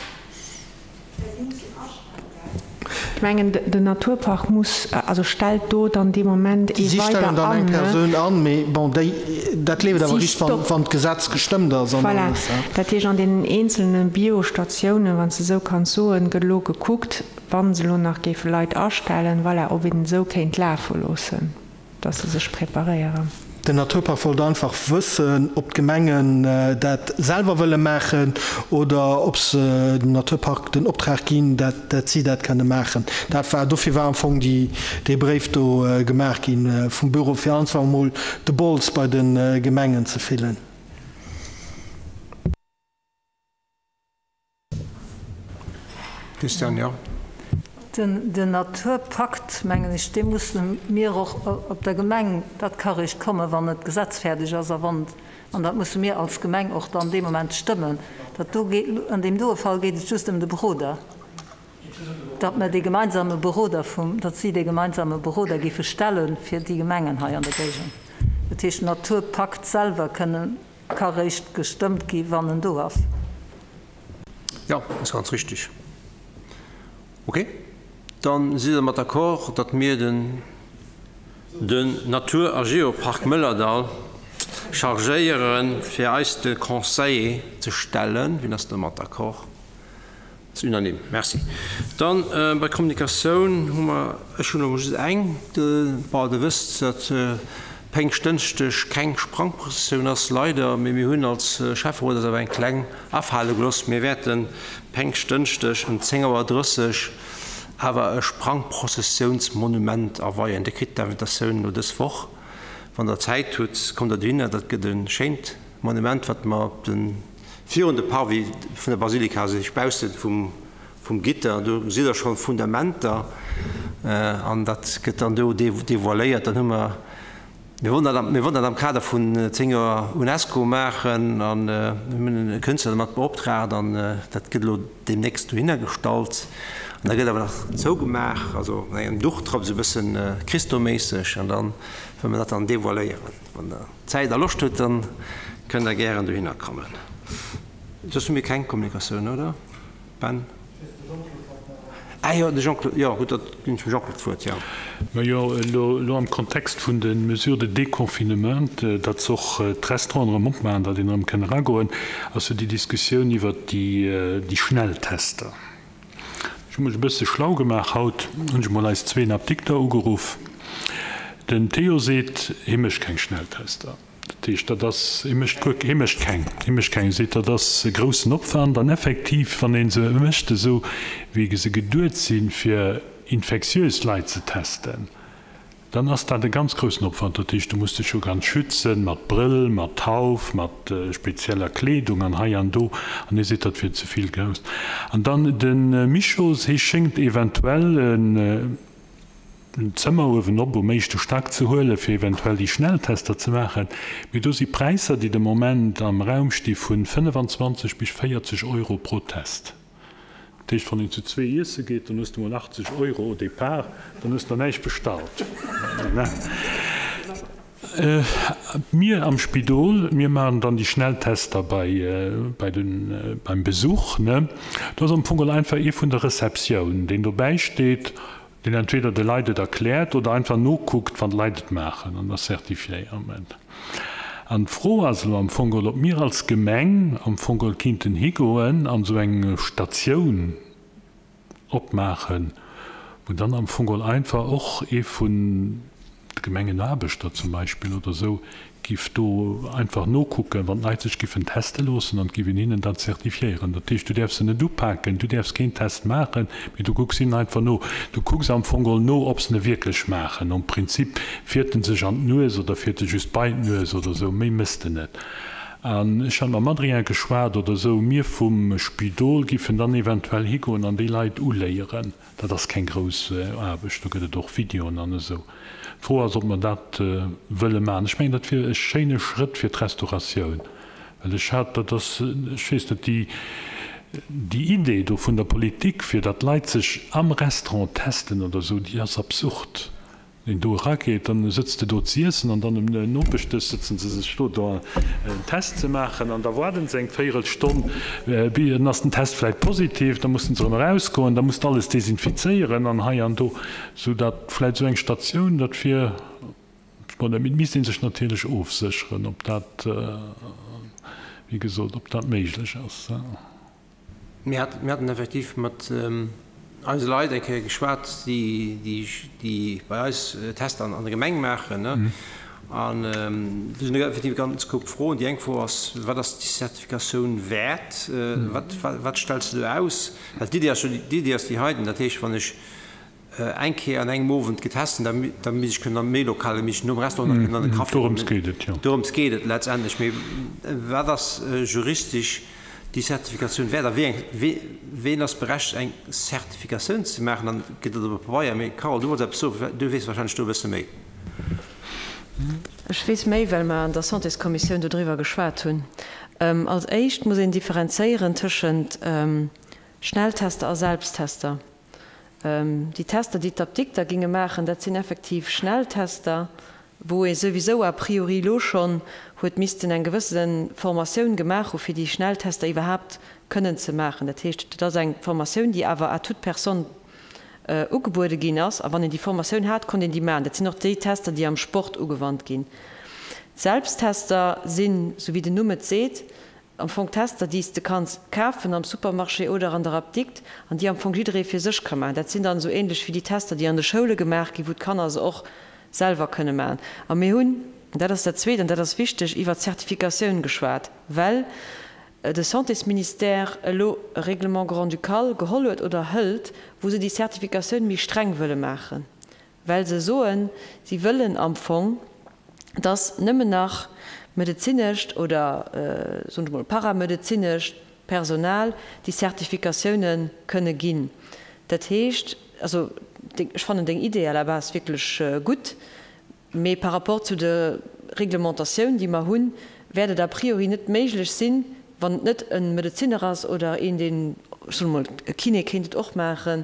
Ech mengen, den Naturpark muss, also stellt do dann dee Moment ee Si weider stellen dann eng an, ne? Persoun an, mee bon, déi, dat leeft awer Si eréischt, wann, stoppt. wann d'Gesetz gestëmmt ass an Voilà. alles, hein. Dat heescht, an deenen eenzelne Bio-Statiounen, wann s de esou kanns soen, gëtt elo gekuckt, wa se elo nach géife Leit astellen, voilà, ob een et esou kéint lafe loossen. Dass se sech preparéieren. Den Naturpark wollt einfach wëssen, ob d'Gemengen dat selwer wëlle maachen oder ob se dem Naturpark den Optrag ginn, dat si dat kënne maachen. Dat war, dofir war am Fong déi, dee Bréif do gemaach gi vum Büro, fir einfach emol de Bols bei de Gemengen ze fillen. Christian, jo. Den Naturpakt, mengen ech, dee musse mir och op der Gemeng, dat ka réischt kommen, wann et gesetzfäerdeg ass a wann, an dat musse mir als Gemeng och dann dee Moment stëmmen. Dat do geet, an deem doe Fall geet et just ëm de Beroder, datt mer dee gemeinsame Beroder vum, datt si dee gemeinsame Beroder géife stelle fir déi Gemengen hei an der Géigend. Dat heescht, den Naturpakt selwer kënne Ka réischt gestëmmt gi wann en do ass. Jo, ass ganz richtig. Ok, dann sidd Der mat d'accord, datt mir den den Natur a Geopark Mëllerdall chargéieren, fir eis de Conseiller ze stellen. Wien ass domat d'accord? Ass unanime. Merci. Dann bei Kommunikatioun hu mer, ech hunn elo just eng, bon, Der wësst, datt Péngschtdënschdeg keng Sprangprëssessioun ass, leider, mee mir hunn als Schäfferot eis awer eng kleng afale gelooss. Mir wäerte Péngschtdënschdeg ëm 10 Auer 30 awer e Sprangprëssessiounsmonument aweien. Dir kritt d'Invitatioun elo dës Woch. Wann Der Zäit hutt, kommt der dohinner. Dat gëtt e schéint Monument, wat mer op de Virun de Parvis vun der Basilika, also baussent vum Gitter, do sidd der schonn Fundamenter an dat gëtt dann do devoiléiert. Dann hu mer, mir wollen dat, mir wollen dat am Kader vun 10 Joer Unesco maachen an mir hunn e Künstler domat beoptraagt an dat gëtt elo deemnächst dohinner gestallt an da gëtt awer nach zougemaach, also mat engem Duch drop, esou e bëssen Christo-méisseg an da wëlle mer dat dann devoiléieren. Wann Der Zäit a Loscht hutt, dann kënnt der gären dohinner kommen. Soss hu mir keng Kommunikatioun, oder Ben? Ah jo, de Jean-Claude, jo gutt, da ginn ech dem Jean-Claude d'Wuert, jo. Majo, elo am Kontext vun de Mesures de déconfinement, datt se och d'Restauranten erëm opmaachen, datt een erëm kënn eragoen, ass jo déi Diskussioun iwwert déi Schnelltester. Ech hu mech e bësse schlau gemaach haut, hunn ech emol eis zween Apdikter ugeruff. Den Theo seet, hie mécht keng Schnelltester. Dat heescht, dat ass, hie mécht guer, hie mécht keng, hie mécht keng. Hie seet, dat ass e groussen Opwand an effektiv, wann ee se mécht esou wéi se geduet sinn, fir infektiös Leit ze testen, dann ass dat e ganz groussen Opwand. Dat heescht, du muss dech jo ganz schützen, mat Brëll, mat Hauf, mat spezieller Kleedung an hei an do. An hie seet, dat wier ze vill grouss. An dann de Michos, hie schéngt eventuell en Zëmmer uewenop um éischte Stack ze huelen, fir eventuell déi Schnelltester ze maachen. Mee do si Präisser, déi de Moment am Raum sti vu 25 bis 40 Euro pro Test. Dat heescht, wann een zu zwee iesse geet, dann hues de mol 80 Euro au départ, dann hues de nach näischt bestallt. Mir am Spidol, mir maachen dann déi Schnelltester bei, bei den, beim Besuch, ne. Do ass am Fong geholl einfach ee vun der Receptioun, deen dobäi steet, deen entweder de Leit et erkläert oder einfach nokuckt, wann d'Leit et maachen an das certifiéieren. An d'Fro ass elo am Fong geholl, ob mir als Gemeng am Fong geholl kinnten higoen an esou eng Statioun opmaachen, wou dann am Fong geholl einfach och ee vun de Gemengenaarbechter zum Beispill oder esou giff do einfach nokucken, wann d'Leit sech giffen teste loossen an et giff een hinnen dat zertifiéieren. Dat heescht, du däerfs se net upaken, du däerfs keen Test maachen, mee du kucks hinnen einfach no. Du kucks am Fong geholl no, ob se e wierklech maachen. Nom Prinzip, fiert en sech an d'Nues oder fiert e just bei d'Nues oder esou, méi mëss de net. An ech hat mam Adrien geschwat oder esou, mir vum Spidol giffen dann eventuell higoen an déi Leit uléieren. Dat ass keng grouss Aarbecht, do gëtt et och Videoen an esou. D'Fro ass, ob mer dat wëlle maachen. Ech mengen, dat wier e schéine Schrëtt fir d'Restauratioun, well ech hat, dat ass, ech weess net, déi, déi Idee do vun der Politik, fir datt d'Leit sech am Restaurant testen oder esou, déi ass absurd. Een do erageet, dann sëtzt de do z'iessen an dann um Nopeschdësch sëtzen se sech do do en Test ze maachen an da waarden se eng Véierelstonn, bi dann ass den Test vläit positiv, da mussen se erëm erausgoen, da muss de alles desinfizéieren an hei an do, sou datt vläit esou eng Statioun, dat wier, bon, dat misst ee sech natierlech ofsécheren, ob dat, wéi gesot, ob dat méiglech ass. Mir haten effektiv mat eise Leit eng Kéier geschwat, déi bei eis Tester an der Gemeng maachen. An do sinn effektiv e ganz Koup Froen. Déi eng Fro ass, Wat ass déi Zertifikatioun wäert? Wat stells de do aus? Well d'Iddi ass jo, d'Iddi ass déi heiten, dat heescht, wann ech eng Kéier an engem Owend getest hunn, da misst ech kënnen an méi Lokaler, misst ech nom Restaurant nach kënnen an de Café goen. Dorëms geet et, jo. Dorëms geet et letztendlech. Mee wat ass juristesch déi Zertifikatioun wäert a wéi eng, ween ass berechtigt eng Zertifikatioun ze maachen? Dann gëtt et op e Pabeier. Mee Carole, du wollts eppes soen, du weess wahrscheinlech do e bësse méi. Ech weess méi, well mer an der Santéskommissioun dodriwwer geschwat hunn. Als éischt muss een differenzéieren tëschent Schnelltester a Selbsttester. Déi Tester, déi d'Apdikter géinge maachen, dat sinn effektiv Schnelltester, wou ee souwisou a priori elo schonn huet missten eng gewësse Formatioun gemaach hu fir déi Schnelltester iwwerhaapt kënnen ze maachen. Dat heescht, dat ass eng Formatioun, déi awer à toute personne ugebuede ginn ass. A wann een déi Formatioun hat, konnt een déi maachen. Dat sinn och déi Tester, déi am Sport ugewannt ginn. D'Selbsttester sinn, sou wéi den Numm et seet, Am Fong Tester, déi s de kanns kafen am Supermarché oder an der Apdikt an déi am Fong jidderee fir sech ka maachen. Dat sinn dann esou ähnlech wéi déi Tester, déi an de Schoule gemaach ginn, wou d'Kanner se och selwer kënne maachen. A mir hunn, dat ass dat Zweet an dat ass wichteg, iwwer d'Zertifikatioun geschwat, well de Santésministère elo e Règlement grand-ducal geholl huet oder hëlt, wou se déi Zertifikatioun méi streng wëlle maachen. Well se soen, si wëllen am Fong, dass nëmmen nach medezinescht oder, soen ech mol, paramedezinescht Personal déi Zertifikatioune kënne ginn. Dat heescht, also ech fannen deng Idee à la base wierklech gutt, mee par rapport zu der Reglementatioun, déi mer hunn, wäert et a priori net méiglech sinn, wann et net e Medezinner ass oder een, deen, ech soen emol, e Kiné kéint et och maachen,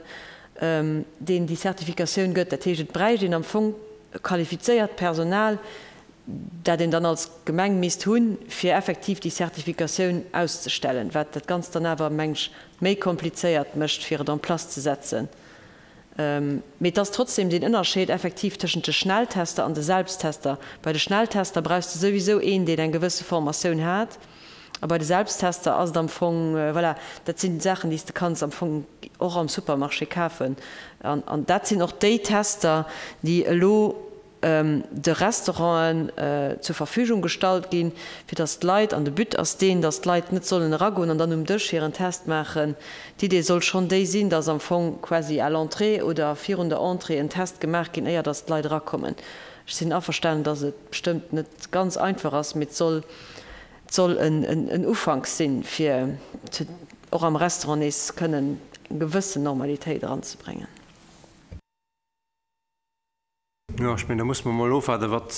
deen déi Zertifikatioun gëtt. Dat heescht, et bräicht een am Fong qualifizéiert Personal, dat een dann als Gemeng misst hunn, fir effektiv déi Zertifikatioun auszestellen, wat dat Ganzt dann awer, meng ech, méi komplizéiert mécht, fir et en place ze setzen. Mee et ass trotzdem deen Ënnerscheed effektiv tëschent de Schnelltester an de Selbsttester. Bei de Schnelltester brauchs de souwisou een, deen eng gewësse Formatioun hat. A bei de Selbsttester ass et am Fong, voilà, dat sinn Saachen, déi s de kanns am Fong och am Supermarché kafen. An dat sinn och déi Tester, déi elo. de Restauranten zur Verfügung gestallt ginn, fir dass d'Leit, an de But ass deen, dass d'Leit net sollen eragoen an dann um Dësch hiren Test maachen. D'Idee soll schonn déi sinn, dass am Fong quasi à l'entrée oder virun der Entrée en Test gemaach ginn, éier dass d'Leit erakommen. Ech sinn averstanen, dass et bestëmmt net ganz einfach ass, mee et soll, et soll en Ufank sinn, fir och am Restaurant nees kënnen eng gewëssen Normalitéit eranzebréngen. Jo, ech mengen, da musse mer emol ofwaarden, wat,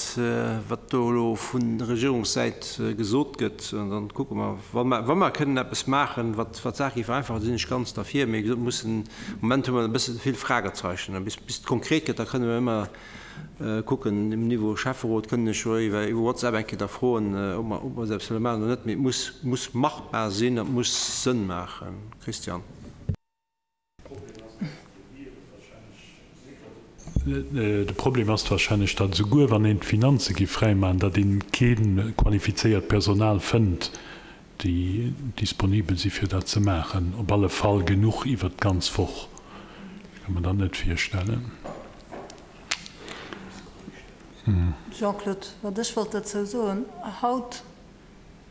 wat do elo vun Regierungssäit gesot gëtt. An dann kucke mer, wa mer, wa mer kënnen eppes maachen, wat, wat d'Saach géif vereinfachen, da sinn ech ganz derfir. Mee wéi gesot, mussen, am Moment hu mer e bësse vill Fragezeichen. A bis, bis et konkret gëtt, da kënne mer ëmmer kucken, um Niveau Schäfferot kënnen ech jo iwwer, iwwer WhatsApp eng Kéier da froen, ob mer, ob mer esou eppes wëlle maachen oder net. Mee et muss, muss machbar sinn an et muss Sënn maachen. Christian. De Problem ass wahrscheinlech, datt esouguer wann een d'Finanze géif fräimaachen, datt ee kee qualifizéiert Personal fënnt, déi disponibel si fir dat ze maachen. Op alle Fall genuch iwwert d'ganz Woch. Ech ka mer dat net virstellen. Jean-Claude, wat ech wollt dozou soen, haut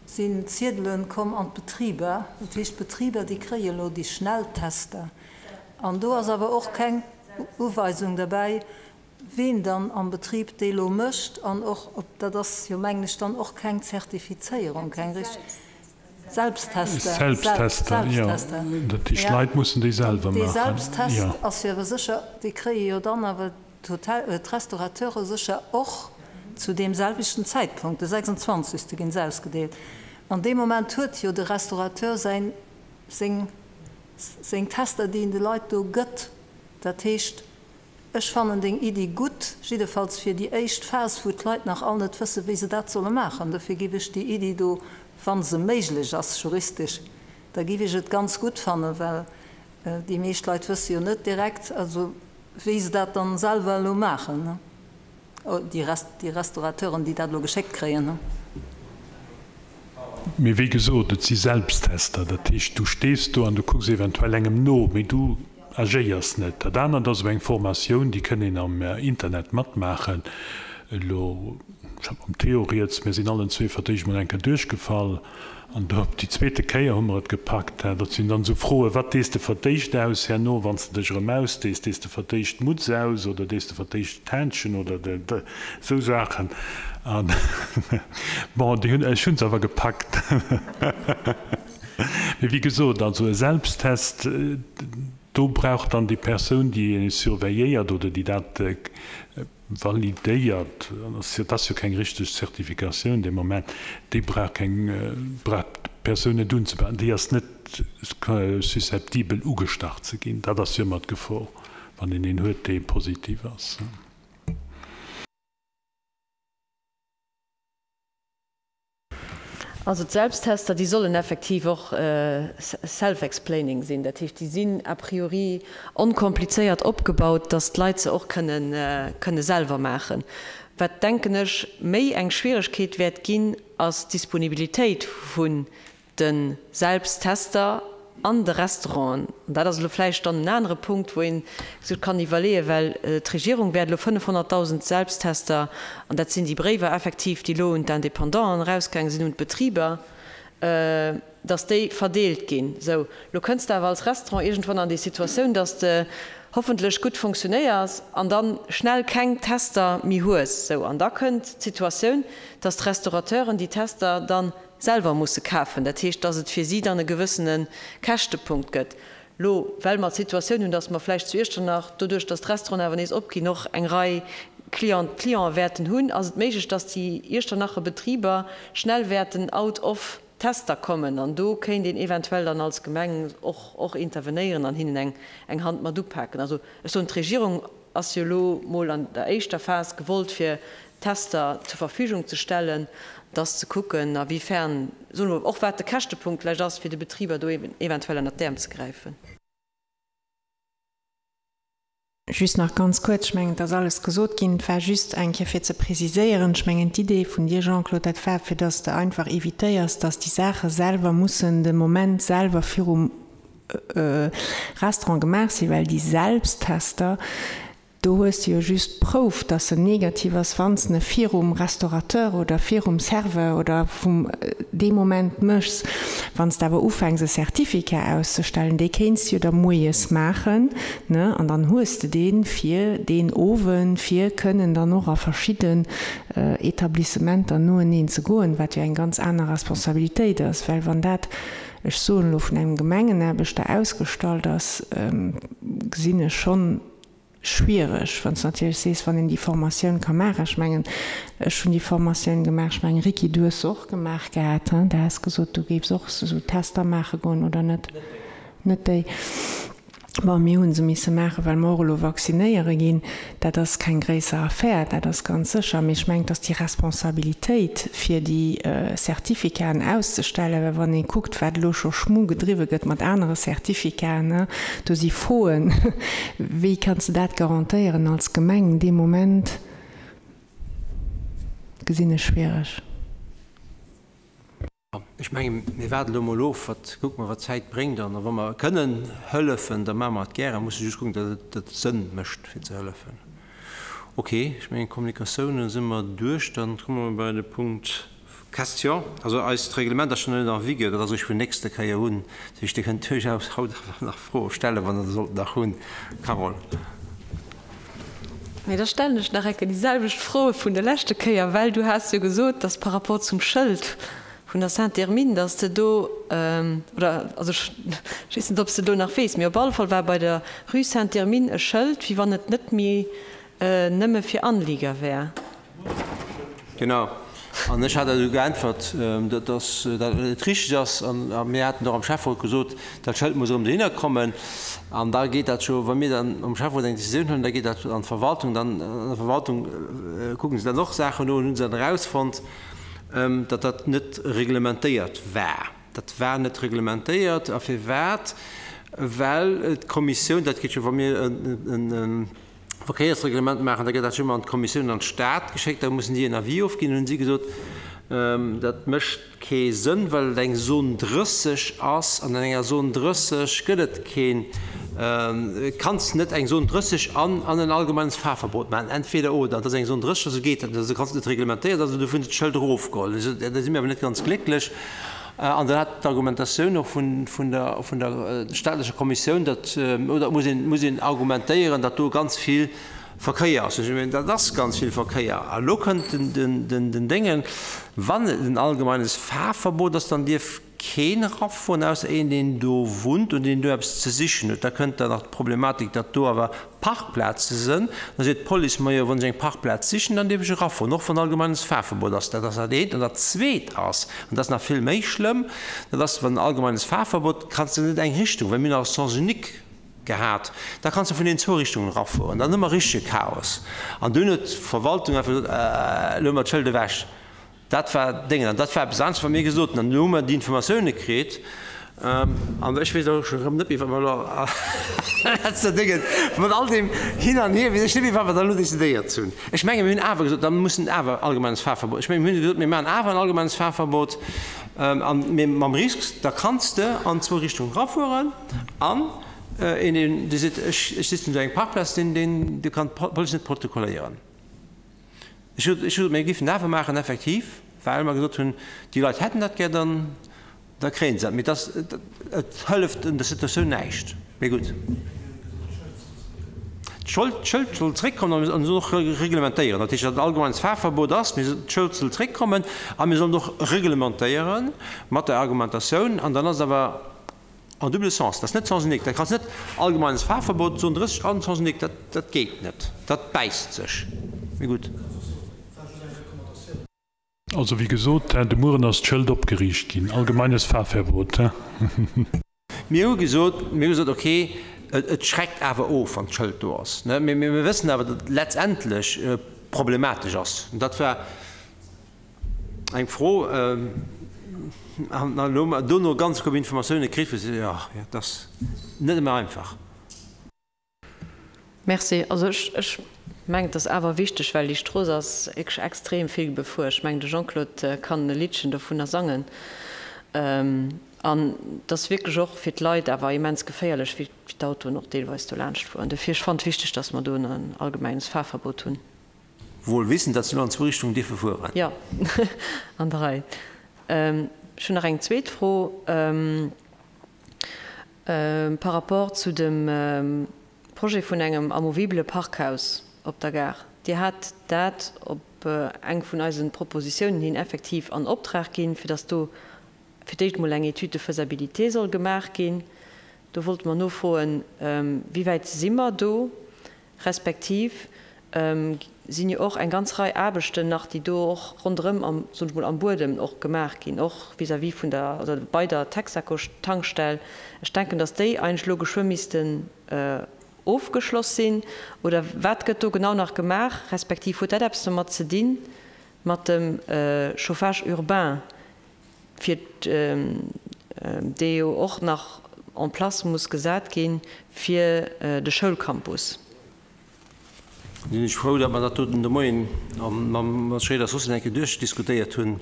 sinn Ziedelen komm an d'Betriber, dat heescht d'Betriber déi kréie elo déi Schnelltester an do ass awer och keng Uweisung derbäi ween dann am Betrib déi elo mécht an och ob, dat ass jo mengen ech dann och keng Zertifizéierung, keng richteg Selbsttester, Selbsttester, jo, dat heescht d'Leit mussen déi selwer maachen, jo. Dee Selbsttest ass jo awer sécher, dee kréie jo dann awer D'Hotel, d'Restaurateure sécher och zu deem selwechten Zäitpunkt, de 26. Ginn se ausgedeelt. An deem Moment huet jo de Restaurateur säin, seng, seng Tester, déi en de Leit do gëtt. Dat heescht, ech fannen deng Iddi gutt, jiddefalls fir déi éischt Phas, wou d'Leit nach all net wëssen, wéi se dat solle maachen. Dofir géif ech déi Iddi do, wa se méiglech ass juristesch, da géif ech et ganz gutt fannen, well déi meescht Leit wësse jo net direkt, also wéi se dat dann selwer elo maachen, déi Restaurateuren, déi dat elo geschéckt kréien. Mee wéi gesot, et si Selbsttester, dat heescht, du stees do an du kucks eventuell engem no, mee du agéiers net. Dat anert ass esou eng Formatioun, déi kënn een am Internet matmaachen. Elo, ech hat mam Théo rieds, mir sinn allen zwee fir d'éischt mol eng Kéier duerchgefall. An do op déi zweete Kéier hu mer et gepackt. Dat sinn dann esou Froen, Wat dees de fir d'éischt aus herno, wann s de dech erëm ausdees? Dees de fir d'éischt d'Mutz aus oder dees de fir d'éischt d'Händchen oder esou Saachen? An bon, déi hunn, ech hunn se awer gepackt. Mee wéi gesot, also e Selbsttest, do brauch dann déi Persoun, déi ee surveilléiert oder déi dat Validéiert, dat ass jo keng richteg Zertifikatioun dee Moment, déi brauch keng, brauch d'Persoun net unzepaken, déi ass net susceptibel ugestach ze ginn. Dat ass jo ëmmer d'Gefor, wann een een huet, dee positiv ass. Also d'Selbsttester, déi sollen effektiv och self-explaining sinn. Dat heescht, déi sinn a priori onkomplizéiert opgebaut, dass d'Leit se och kënnen kënne selwer maachen. Wat, denken ech, méi eng Schwieregkeet wäert ginn, ass d'Disponibilitéit vun de Selbsttester an de Restauranten. An dat ass elo vläicht dann en anere Punkt, wou ee sech kann iwwerleeën, well d'Regierung wäert elo 500.000 Selbsttester, an dat sinn déi Bréiwer effektiv, déi elo un d'Independanten erausgaange sinn, un d'Betriber, dass déi verdeelt ginn. Sou, elo kënns de awer als Restaurant iergendwann an déi Situatioun, dass de hoffentlech gutt fonctionnéiers an da schnell keng Tester méi hues. Sou, an da kënnt d'Situatioun, dass d'Restaurateuren déi Tester dann selwer musse kafen, dat heescht, dass et fir si dann e gewëssene Käschtepunkt gëtt. Lo, well mer d'Situatioun hunn, dass mer vläicht zu Iechternach, doduerch dass d'Restauranten awer nees opginn, och eng Rei Client, Cliente wäerten hunn, ass et méiglech, dass déi Iechternacher Betriber schnell wäerten out of Tester kommen. An do kéint een eventuell dann als Gemeng och och intervenéieren an hinnen eng eng Hand mat upaken. Also ech soen, d'Regierung ass jo elo mol an der éischter Phas gewollt, fir Tester zur Verfügung ze stellen, dass ze kucken, a wéi fern, soen ech mol, och wat de Käschtepunkt vläicht ass, fir de Betriber do eventuell ënnert d'Äerm ze gräifen. Just nach ganz kuerz, ech mengen, et ass alles gesot ginn. Et war just eng Kéier fir ze preziséieren, ech mengen, d'Idee vun dir, Jean-Claude, dat war, fir dass de einfach évitéiers, dass déi Saache selwer mussen de Moment selwer virum Restaurant gemaach sinn, well déi Selbsttester, Do hues de jo just d'Prouf, dass en negativ ass, wann s de e virum Restaurateur oder virum Serveur oder vum dee Moment méchs. Wann s de awer ufänks e Certificat auszestellen, dee kéints de jo da moies maachen, ne, an dann hues de dee fir deen Owend, fir kënnen dann och a verschidden Etablissementer noeneen ze goen, wat jo eng ganz aner Responsabilitéit ass, well wann dat, ech soen elo, vun engem Gemengenaarbechter ausgestallt ass, gesinn ech schonn schwiereg, wann s de natierlech sees, wann een déi Formatioun ka maachen. Ech mengen, ech hunn déi Formatioun gemaach, ech mengen, Ricky, du hues se och gemaach gehat, hein? Du has gesot, du géifs och esou Tester maache goen, oder net? Net déi. Bon, mir hu se misse maachen, well mer och elo vaccinéiere ginn. Dat ass keng gréisser Affär, dat ass ganz sécher. Mee ech mengen, dass déi Responsabilitéit, fir déi Certificaten auszestellen, well wann ee kuckt, wat elo scho Schmu gedriwwe gëtt mat anere Certificaten, do si Froen, wéi kanns de dat garantéieren als Gemeng dee Moment, gesinn ech schwiereg. Ech mengen, mir waarden elo emol of, wat, kucke mer, wat d'Zäit bréngt. An wa mer kënnen hëllefen, da maache mer et gären. Musse just kucken, datt et Sënn mécht, fir ze hëllefen. Ok, ech mengen, d'Kommunikatiounen si mer duerch. Dann komme mer bei de Punkt Question. Also eist Reglement ass schonn net en vigueur, dat ass eréischt vun nächster Kéier un. Dat heescht, Dir kënnt duerchaus haut awer nach Froe stellen, wann Der der sollt nach hunn. Carole. Mee da stellen ech nach eng Kéier déi selwecht Froe vun der leschte Kéier, well du has jo gesot, dass par rapport zum Schëld vun der Sainte-Hermine, dass de do, oder also ech weess net, ob s de do nach weess, mee op alle Fall war bei der Rue Sainte-Hermine e Schëld, wéi wann et net méi nëmme fir Anlieger wär. Genau. An ech hat du geäntwert, datt dat net richteg ass. A mir haten och am Schäfferot gesot, dat Schëld muss erëm dohinner kommen. An da geet dat scho, wa mir dann am Schäfferot eng Décisioun huelen, da geet dat an d'Verwaltung. Dann an der Verwaltung kucke se dann och Saachen no an hu se dann erausfonnt, datt dat net reglementéiert war. Dat war net reglementéiert. A firwat? Well d'Kommissioun, dat geet jo, wa mir e Verkéiersreglement maachen, da gëtt dat jo ëmmer an d'Kommissioun an d'Stad geschéckt, da mussen déi en Avis ofginn. Hunn si gesot, dat mécht kee Sënn, well et eng Zone 30 ass an an enger Zone 30 gëtt et keen, kanns net eng Zone 30 an an en allgemeines Fahrverbot maachen, entweder oder. An et ass eng Zone 30, also geet dat net, also kanns et net reglementéieren, also dofir hunn se d'Schëld erofgeholl. Da si mir awer net ganz glécklech. An dann hat d'Argumentatioun och vun der staatlecher Kommissioun, datt, oder muss een, muss een argumentéieren, datt do ganz vill Verkéier ass. Ech mengen, dat ass ganz vill Verkéier. A lo kënnt den Déngen, Wann et en allgemeines Fahrverbot ass, dann dierf keen erafueren, ausser een, deen do wunnt oder deen do eppes ze sichen huet. Da kënnt dann nach d'Problematik, datt do awer Parkplaze sënn. Da seet d'Police, Majo, wann ech eng Parkplaz sichen, dann dierf ech erafueren, och wann allgemeines Fahrverbot ass. Dat ass dat eent. An dat zweet ass, an dat ass nach vill méi schlëmm, dat ass, wann allgemeines Fahrverbot, kanns de net eng Richtung, well mir hunn nach e Sens unique gehat, da kanns de vun deenen zwou Richtungen erafueren. Dann hu mer richtege Chaos. An dunn huet d'Verwaltung einfach gesot, Elo hu mer d'Schëld ewech. Dat war Déngen an dat war eppes anescht, wat mir gesot hunn. An elo hu mer déi Informatioune kritt an ech weess elo scho rëm net méi, wat mer elo letzter Déngen, mat all deem Hin an Hier, weess ech net méi, wat mer da elo decidéiert hunn. Ech menge mir hunn awer gesot, da mussen awer allgemeines Fahrverbot, ech menge mir hunn gesot, mir maachen awer en allgemeines Fahrverbot an mee mam Risk, da kanns de an zwou Richtungen erafueren an een, deen dee seet, ech sitzen op engem Parkplaz, deen, deen, dee kann d'Police net protokolléieren. Ech hu gesot, mir géifen dat awer maachen, effektiv, well mer gesot hunn, déi Leit hätten dat gär, dann da kréie se dat. Mee dass, et hëlleft un der Situatioun näischt. Mee gutt. D'Schold, d'Schëld soll zréckkommen an mir sollen och reglementéieren. Dat heescht, datt et allgemeines Fahrverbot ass, mee d'Schëld soll zréckkommen a mir sollen och reglementéiere mat der Argumentatioun. An dann ass et awer En double sens, dat ass net sens unique. Dat kanns net allgemeines Fahrverbot, Zone 30 an sens unique, dat, dat geet net, dat bäisst sech. Mee gutt. Also wéi gesot, de Mueren ass d'Schëld opgeriicht ginn, allgemeines Fahrverbot. Mir hu gesot, mir hu gesot, ok, et schreckt awer of, wann d'Schëld do ass. Mee mir wëssen awer, datt et letztendlech problematesch ass. Dat war. Eng Fro, an elo hu mer dono ganz gutt Informatioune kritt, wou se, jo, dat ass net ëmmer einfach. Merci. Also ech, ech mengen, et ass awer wichteg, well déi Strooss ass wierklech extrem vill befuer. Ech mengen, de Jean-Claude kann e Liddchen dovunner sangen. An et ass wierklech och fir d'Leit awer immens geféierlech, wéi d'Autoen och deelweis do laanscht fueren. Dofir, ech fannen et wichteg, dass mer do en allgemenges Fahrverbot hunn. Wohl wissend, dass se elo an zwou Richtungen dierfe fueren. Jo, an der Rei. Ech hunn nach eng zweet Fro par rapport zu dem Projet vun engem amovibele Parkhaus op der Gare. Dir hat dat op eng vun eise Propositiounen hin effektiv an Optrag ginn, fir dass do fir d'éischt emol eng Étude de faisabilité soll gemaach ginn. Do wollte mer nofroen, Wéi wäit si mer do? Respektiv sinn jo och eng ganz Rei Aarbechten nach, déi do och ronderëm am, soen ech mol, am Buedem och gemaach ginn, och vis-à-vis vun der, oder bei der Texaco-Tankstell. Ech denken, datt déi eigentlech elo geschwë missten ofgeschloss sinn. Oder wat gëtt do genau nach gemaach, respektiv huet dat eppes domat ze dinn, mat dem Chauffage urbain, fir dee jo och nach en place muss gesat gi fir de Schoulcampus. Sinn ech frou, datt mer dat doten de Moien mam Schréider soss eng Kéier duerchdiskutéiert hunn.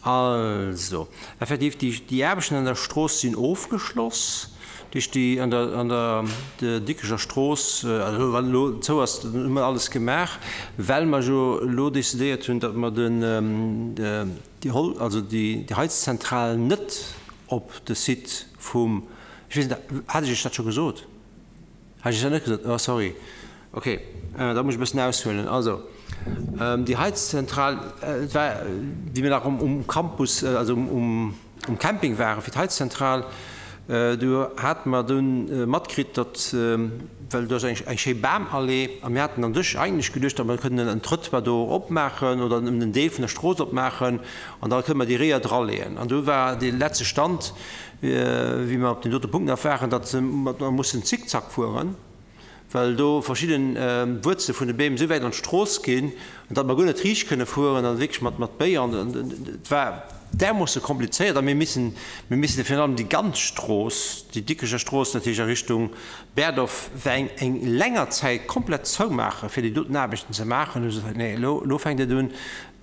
Also, effektiv, déi Aarbechten an der Strooss sinn ofgeschloss. Duerch déi an der an der Dikrecher Strooss, also wann elo zou ass, dann hu mer alles gemaach, well mer jo elo decidéiert hunn, datt mer den, déi Hol-, also déi Heizzentral net op de Site vum, ech weess net, hat ech Iech dat scho gesot? Hat ech Iech dat net gesot? Oh, sorry. Ok, da muss ech e bëssen aushuelen. Also, déi Heizzentral, et war, wéi mir nach um Campus, also um Camping waren fir d'Heizzentral, do hate mer dunn matkritt, datt, well do ass eng schéi Bamallee, a mir haten an sech eigentlech geduecht, datt mer kënnen en Trëttoir do opmaachen oder nëmmen en Deel vun der Strooss opmaachen an da kënne mer déi Réier draleeën. An do war dee letzte Stand, wéi mer op deem dote Punkt nach waren, datt mer mussen Zickzack fueren. well do verschidden Wuerzele vun de Beem esou wäit an d'Strooss ginn, datt mer guer net riicht kënne fueren an wierklech mat mat Béier an et war därmoosse komplizéiert a mir missen mir missen virun allem déi ganz Strooss, déi Dikrecher Strooss natierlech a Richtung Berdorf war eng eng länger Zäit komplett zoumaache fir déi doten Aarbechten ze maachen. Hu se gesot, nee elo elo fänkt et un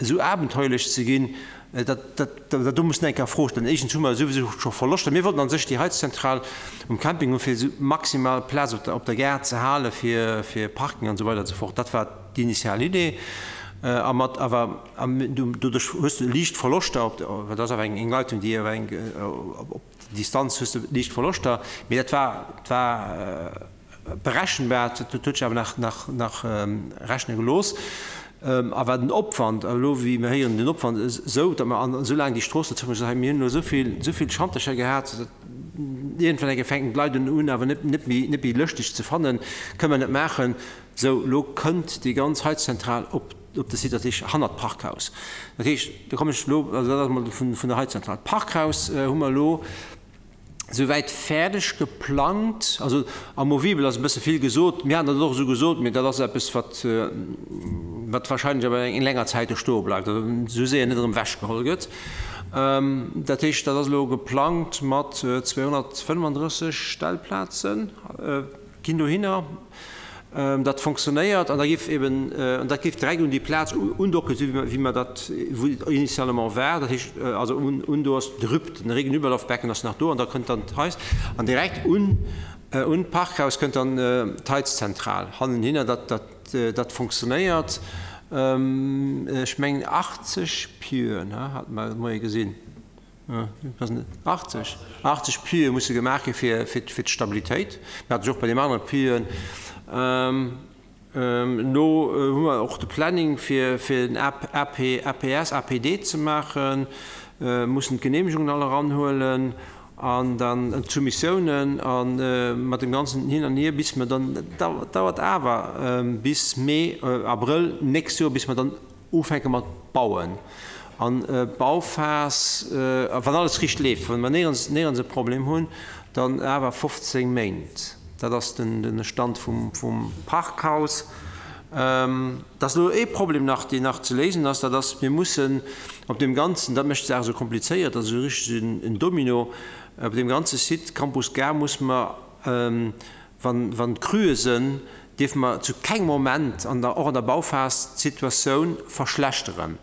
esou abenteuerlech ze ginn, dat, dat, dat do mussen eng Kéier a Fro stellen. Éischtens hu mer souwisou scho Verloschter. Mir wollten a sech déi Heizzentral um Camping hunn, fir esou maximal Plaz op der, op der Gare ze hale fir, fir Parking an esou weider an esou fort. Dat war d'initial Idee. A mat awer, doduerch hues de liicht Verloschter op der, well dat ass awer eng, eng Leitung, déi awer eng, op Distanz hues de liicht Verloschter. Mee dat war, dat war berechenbar, dat huet sech awer nach, nach, nach rechne gelooss. A wat den Opwand, a elo wéi mir héieren den Opwand esou, datt mer an esou laang déi Strooss dozou mussen, mir hunn elo esou vill, esou vill Schantercher gehat, datt iergendwann eng Kéier fänken d'Leit un, un awer net, net méi, net méi lëschteg ze fannen, kënne mer net maachen. Sou, elo kënnt déi ganz Heizzentral op, op de Site, dat heescht hannert d'Parkhaus. Dat heescht, do kommen ech elo, also dat ass emol vun, vun der Heizzentral. D'Parkhaus hu mer elo souwäit fäerdeg geplangt. Also amovibel ass e bësse vill gesot. Mir haten dat och esou gesot, mee dat ass eppes, wat, wat wahrscheinlech awer eng länger Zäit do stoe bleift, also esou séier net erëm ewechgeholl gëtt. Dat heescht, dat ass elo geplangt mat 235 Stellplazen ginn dohinner. Dat fonctionnéiert an da géif eben, an dat géif direkt un déi Plaz undocken, esou wéi mer dat, wou et initialement war. Dat heescht also un, un do ass de RUP, den Regenüberlaufbecken ass nach do an da kënnt dann d'Hais an direkt un, un d'Parkhaus kënnt dann d'Heizzentral hannenhinner. Dat, dat, dat fonctionnéiert. Ech mengen 80 Pieuxen, he, hate mer de Moie gesinn. 80, 80 Puiten musse gemaach gi fir, fir, fir d'Stabilitéit. Mir haten se och bei deem anere Puiten. Elo hu mer och de Planning fir, fir den AP, APS, APD ze maachen, mussen d'Genehmegungen all eranhuelen an dann d'Soumissiounen a mat deem ganzen Hin an Hier, bis mer dann, dat dauert awer bis Mee, Abrëll d'nächst Joer, bis mer dann Ufänke mat bauen an d'Bauphas, wann alles riicht leeft, wa mer néierens, néierens e Problem hunn, dann awer 15 Méint. Dat ass den, de Stand vum, vum Parkhaus. Et ass elo ee Problem nach, deen nach ze léisen ass, dat ass, mir mussen op deem ganzen, dat mécht d'Saach esou komplizéiert, dat ass esou richteg en Domino, op deem ganze Site Campus Gare musse mer, Wann wann d'Cruë sënn, dierfe mer zu kengem Moment an der och an der Bauphas d'Situatioun verschlechteren.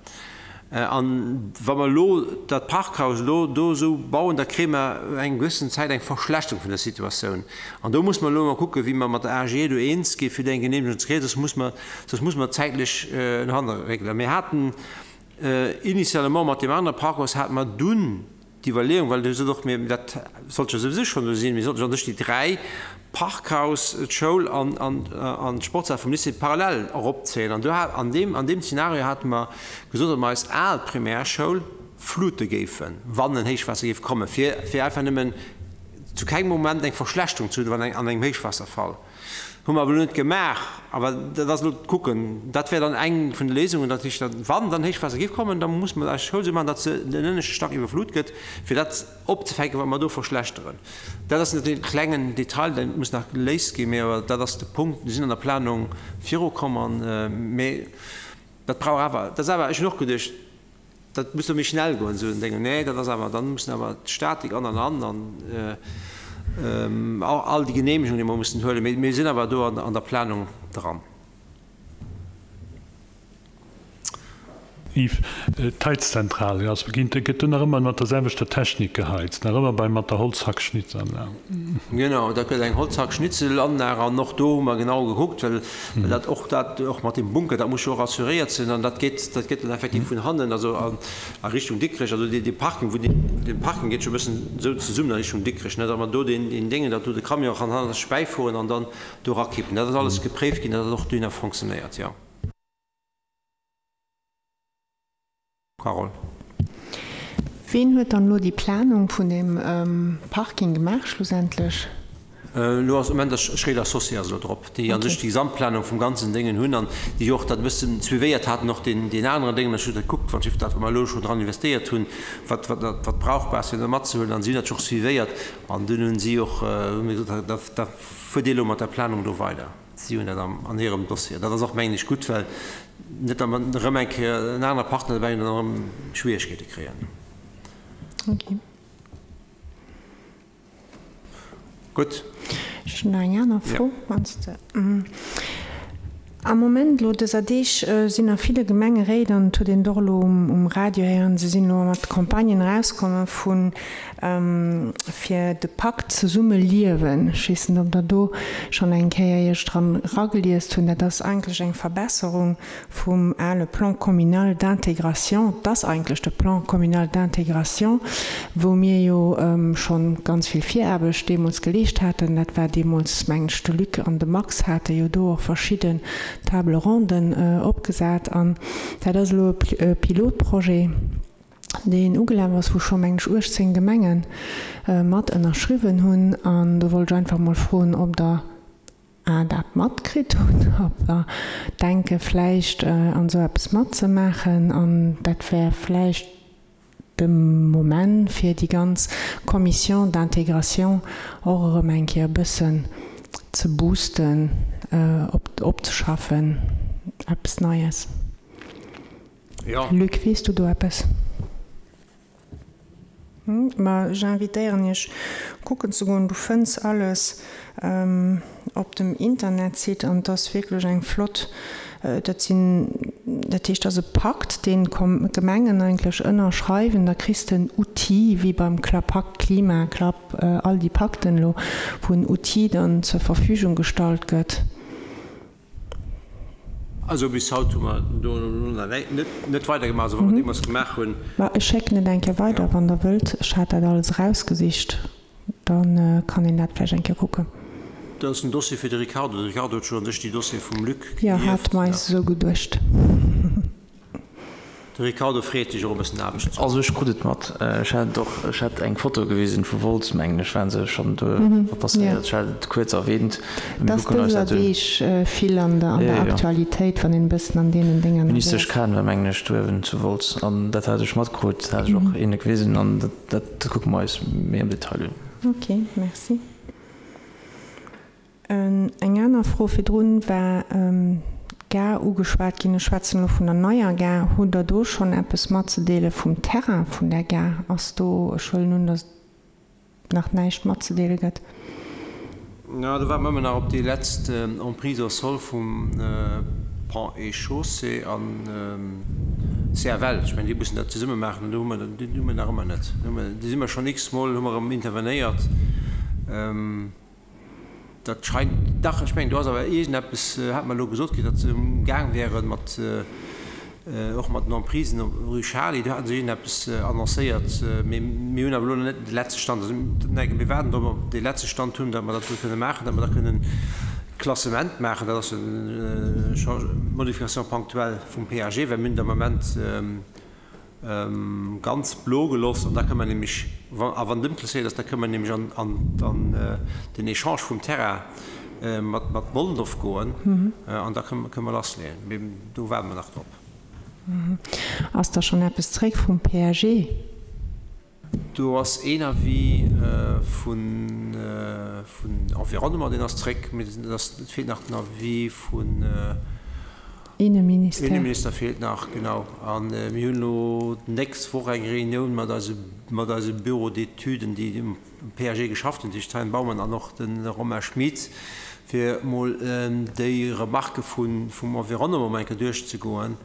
An wa mer elo dat Parkhaus elo do esou bauen, da kréie mer eng gewëssen Zäit eng Verschlechterung vun der Situatioun. An do muss mer elo emol kucken, wéi mer mat der AGE do eens gi fir do eng Genehmegung ze kréien, soss muss mer, soss muss mer zäitlech no hanne réckelen. Mir haten initialement mat deem anere Parkhaus hate mer dunn D'Iwwerleeung, well Dir sot och, mir, dat sollt jo souwisou schonn esou sinn, mir sollten jo an sech déi 3, Parkhaus, d'Schoul an, an, an d'Sportshal vum Lycée parallel eropzéien. An do hat, an deem, an deem Zeenario hate mer gesot, datt mer eis al Primärschoul flute géifen, wann en Héichwaasser géif kommen, fir, fir einfach nëmmen zu kengem Moment eng Verschlechterung ze hunn, wann eng, an engem Héichwaasserfall. Hu mer awer elo net gemaach. Awer dat ass elo kucken. Dat wär dann eng vun de Léisungen. Dat heescht, wann dann Héichwaasser géif kommen, da muss mer eis Schoul esou maachen, datt se den ënneschte Stack iwwerflut gëtt, fir dat opzefänken, wat mer do verschlechteren. Dat ass natierlech e klengen Detail, dee muss nach geléist ginn, mee awer dat ass de Punkt. Mir sinn an der Planung virukomm an, mee dat brauch awer, dat ass awer, ech hunn och geduecht, Dat muss jo méi schnell goen, esou en Déngen. Nee, dat ass awer, dann mussen awer d'Statik an an an an all déi Genehmegungen, déi mer mussen huelen. Mee mir sinn awer do an der Planung dran. Yves, D'Heizzentral ass beginn, gëtt do nach ëmmer mat der selwechter Technik geheizt, nach ëmmer bei mat der Holzhackschnitzelanlag? Genau, dat gëtt eng Holzhackschnitzelanlag an och do hu mer genau gekuckt, well Well dat och, dat och mat deem Bunker, dat muss jo och assuréiert sinn an dat geet, dat geet dann effektiv vun hannen, also a Richtung Dikrech, also dee Parking, wou deen, dee Parking geet scho e bëssen esou zesummen a Richtung Dikrech, ne, datt mer do deen, deen Déngen, datt do de Camion kann hannert sech bäifueren an dann do erakippen. Dat ass alles gepréift ginn, datt dat och dohinner fonctionnéiert, jo. Carole. Ween huet dann elo déi Planung vun deem Parking gemaach schlussendlech? Elo ass am Moment ass Schréider Associés ass elo drop, déi a sech déi Gesamtplanung vum ganzen Déngen hunn an déi och dat e bëssen suivéiert haten, och deen deen aneren Déngen. Ech hu dat gekuckt, wann ech dat, wat mer elo schonn dran investéiert hunn, wat wat wat brauchbar ass fir dat matzehuelen an si hunn dat scho suivéiert an dunn hunn si och hu mir gesot, da da fuert Dir elo mat der Planung do weider. Si hunn dat an hirem Dossier. Dat ass och, mengen ech, gutt, well net datt mer erëm eng Kéier en anere Partner derbäi hunn an dann erëm Schwieregkeete kréien. Okay. Gutt. Ech hunn nach eng aner Fro, wann s de. Am Moment elo dëser Deeg sinn a ville Gemengeréit, an et huet een et och elo um Radio héieren, se sinn elo mat Campagnen erauskomme vu fir de Pakt Zesumme liewen. Ech weess net, ob Der do schonn eng Kéier Iech dran erageliest hunn. Dat ass eigentlech eng Verbesserung vum ale Plan communal d'intégration. Et ass eigentlech de Plan communal d'intégration, wou mir jo scho ganz vill Viraarbecht deemools geleescht haten. Dat war deemools, mengen ech, de Luc an de Max hate jo do och verschidden Table ronden opgesat. An dat ass elo e Pilotprojet, deen ugelaf ass, wou scho, mengen ech, 18 Gemenge mat ënnerschriwwen hunn. An do wollt ech einfach mol froen, ob Der a dat matkritt hunn, ob Der denke vläicht an esou eppes matzemaachen. An dat wär vläicht de Moment, fir déi ganz Commission d'intégration och erëm eng Kéier e bëssen ze boosten, opzeschaffen, eppes Neies. Luc, weess du do eppes? Ma ech invitéieren iech kucken ze goen, du fënns alles op dem Internetsite an et ass wierklech eng flott, dat sinn, dat heescht ass e Pakt deen d'Gemengen eigentlech ënnerschreiwen, da kriss de en Outil wéi beim Pakt Klima, Klapp, all déi Pakten elo, wou en Outil dann zur Verfügung gestallt gëtt. Also bis haut hu mer do net weidergemaach, also wat mer deemools gemaach hunn. Ma ech schécken et eng Kéier weider, wann Der wëllt. Ech hat dat alles erausgesicht. Da kann een dat vläicht eng Kéier kucken. Dat ass en Dossier fir de Ricardo. De Ricardo huet scho un sech déi Dossiere vum Luc Jo, gelieft. hat mer eis esou geduecht. De Ricardo freet sech och e bëssen Aarbecht ze. Also ech krut et mat. Ech hat et och, ech hat eng Foto gewisen vu Wolz, mengen ech, waren se schonn do passéiert. Ech hat et kuerz erwähnt. Et ass dëser Deeg vill an der Aktualitéit, wann een e bëssen an deenen Dénger ënnerwee ass. Ministesch Cahen war, mengen ech, do uewen zu Wolz an dat hat ech matkrut, dat hat ech och hinne gewisen an dat kucke mer eis méi am Detail un. Ok, merci. Eng aner Fro, Virdrun war d'Gare ugeschwat ginn. Ech schwätzen elo vun der neier Gare. Hutt Der do schonn eppes matzedeele vum Terrain vun där Gare? Ass do, ech huelen un, datt et nach näischt matzedeele gëtt. Jo, do waarde mer ëmmer nach op déi letzt Emprise au sol vum Ponts et Chaussées an. CFL. Ech mengen, déi mussen dat zesumme maachen an do hu mer, déi hu mer nach ëmmer net. Do si mer schonn x-mol, hu mer erëm intervenéiert. Dat scheint, dach, ech mengen, do ass awer iergendeppes, hat mer elo gesot kritt, datt se um Gaang wäre mat, och mat den Emprisen op Rue Charly, do hate se iergendeppes annoncéiert, mee mir hunn awer elo nach net de letzte Stand. Also mir waarden drop, ob dee letzte Stand hunn, datt mer dat do kënne maachen, datt mer da kënnen Klassement maachen. Dat ass eng Modification ponctuelle vum PAG, well mir hunn et am Ament, Ganz blo geloss an da kënne mer nämlech, a wann et ëmklasséiert ass, da kënne mer nämlech an den Echange vum Terrain mat Mollendorf goen an da kënne mer lassleeën. Mee do waarde mer nach drop. Ass da schonn eppes zréck vum PAG? Do ass een Avis vun Environnement, deen ass zréck, mee et feelt nach den Avis vun Inneminister. Inneminister feelt nach, genau. A mir hunn elo d'nächst Woch eng Reunioun mat eise mat eise Bureau d'étuden, déi um PAG geschafft hunn, dat heescht d'Hein Baumann an och de Romain Schmit, fir emol déi Remarquë vum Environnement emol eng Kéier duerchzegoen.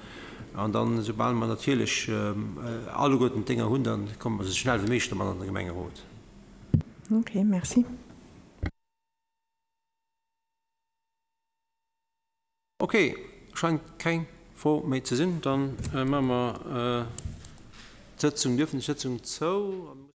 An dann, soubal mer natierlech alleguerten d'Dénger hunn, da komme mer esou schnell wéi méiglech domat an de Gemengerot. Ok, merci. Ok, scheint keng Fro méi ze sinn. Dann maache mer d'Sëtzung, déi öffentlech Sëtzung zou.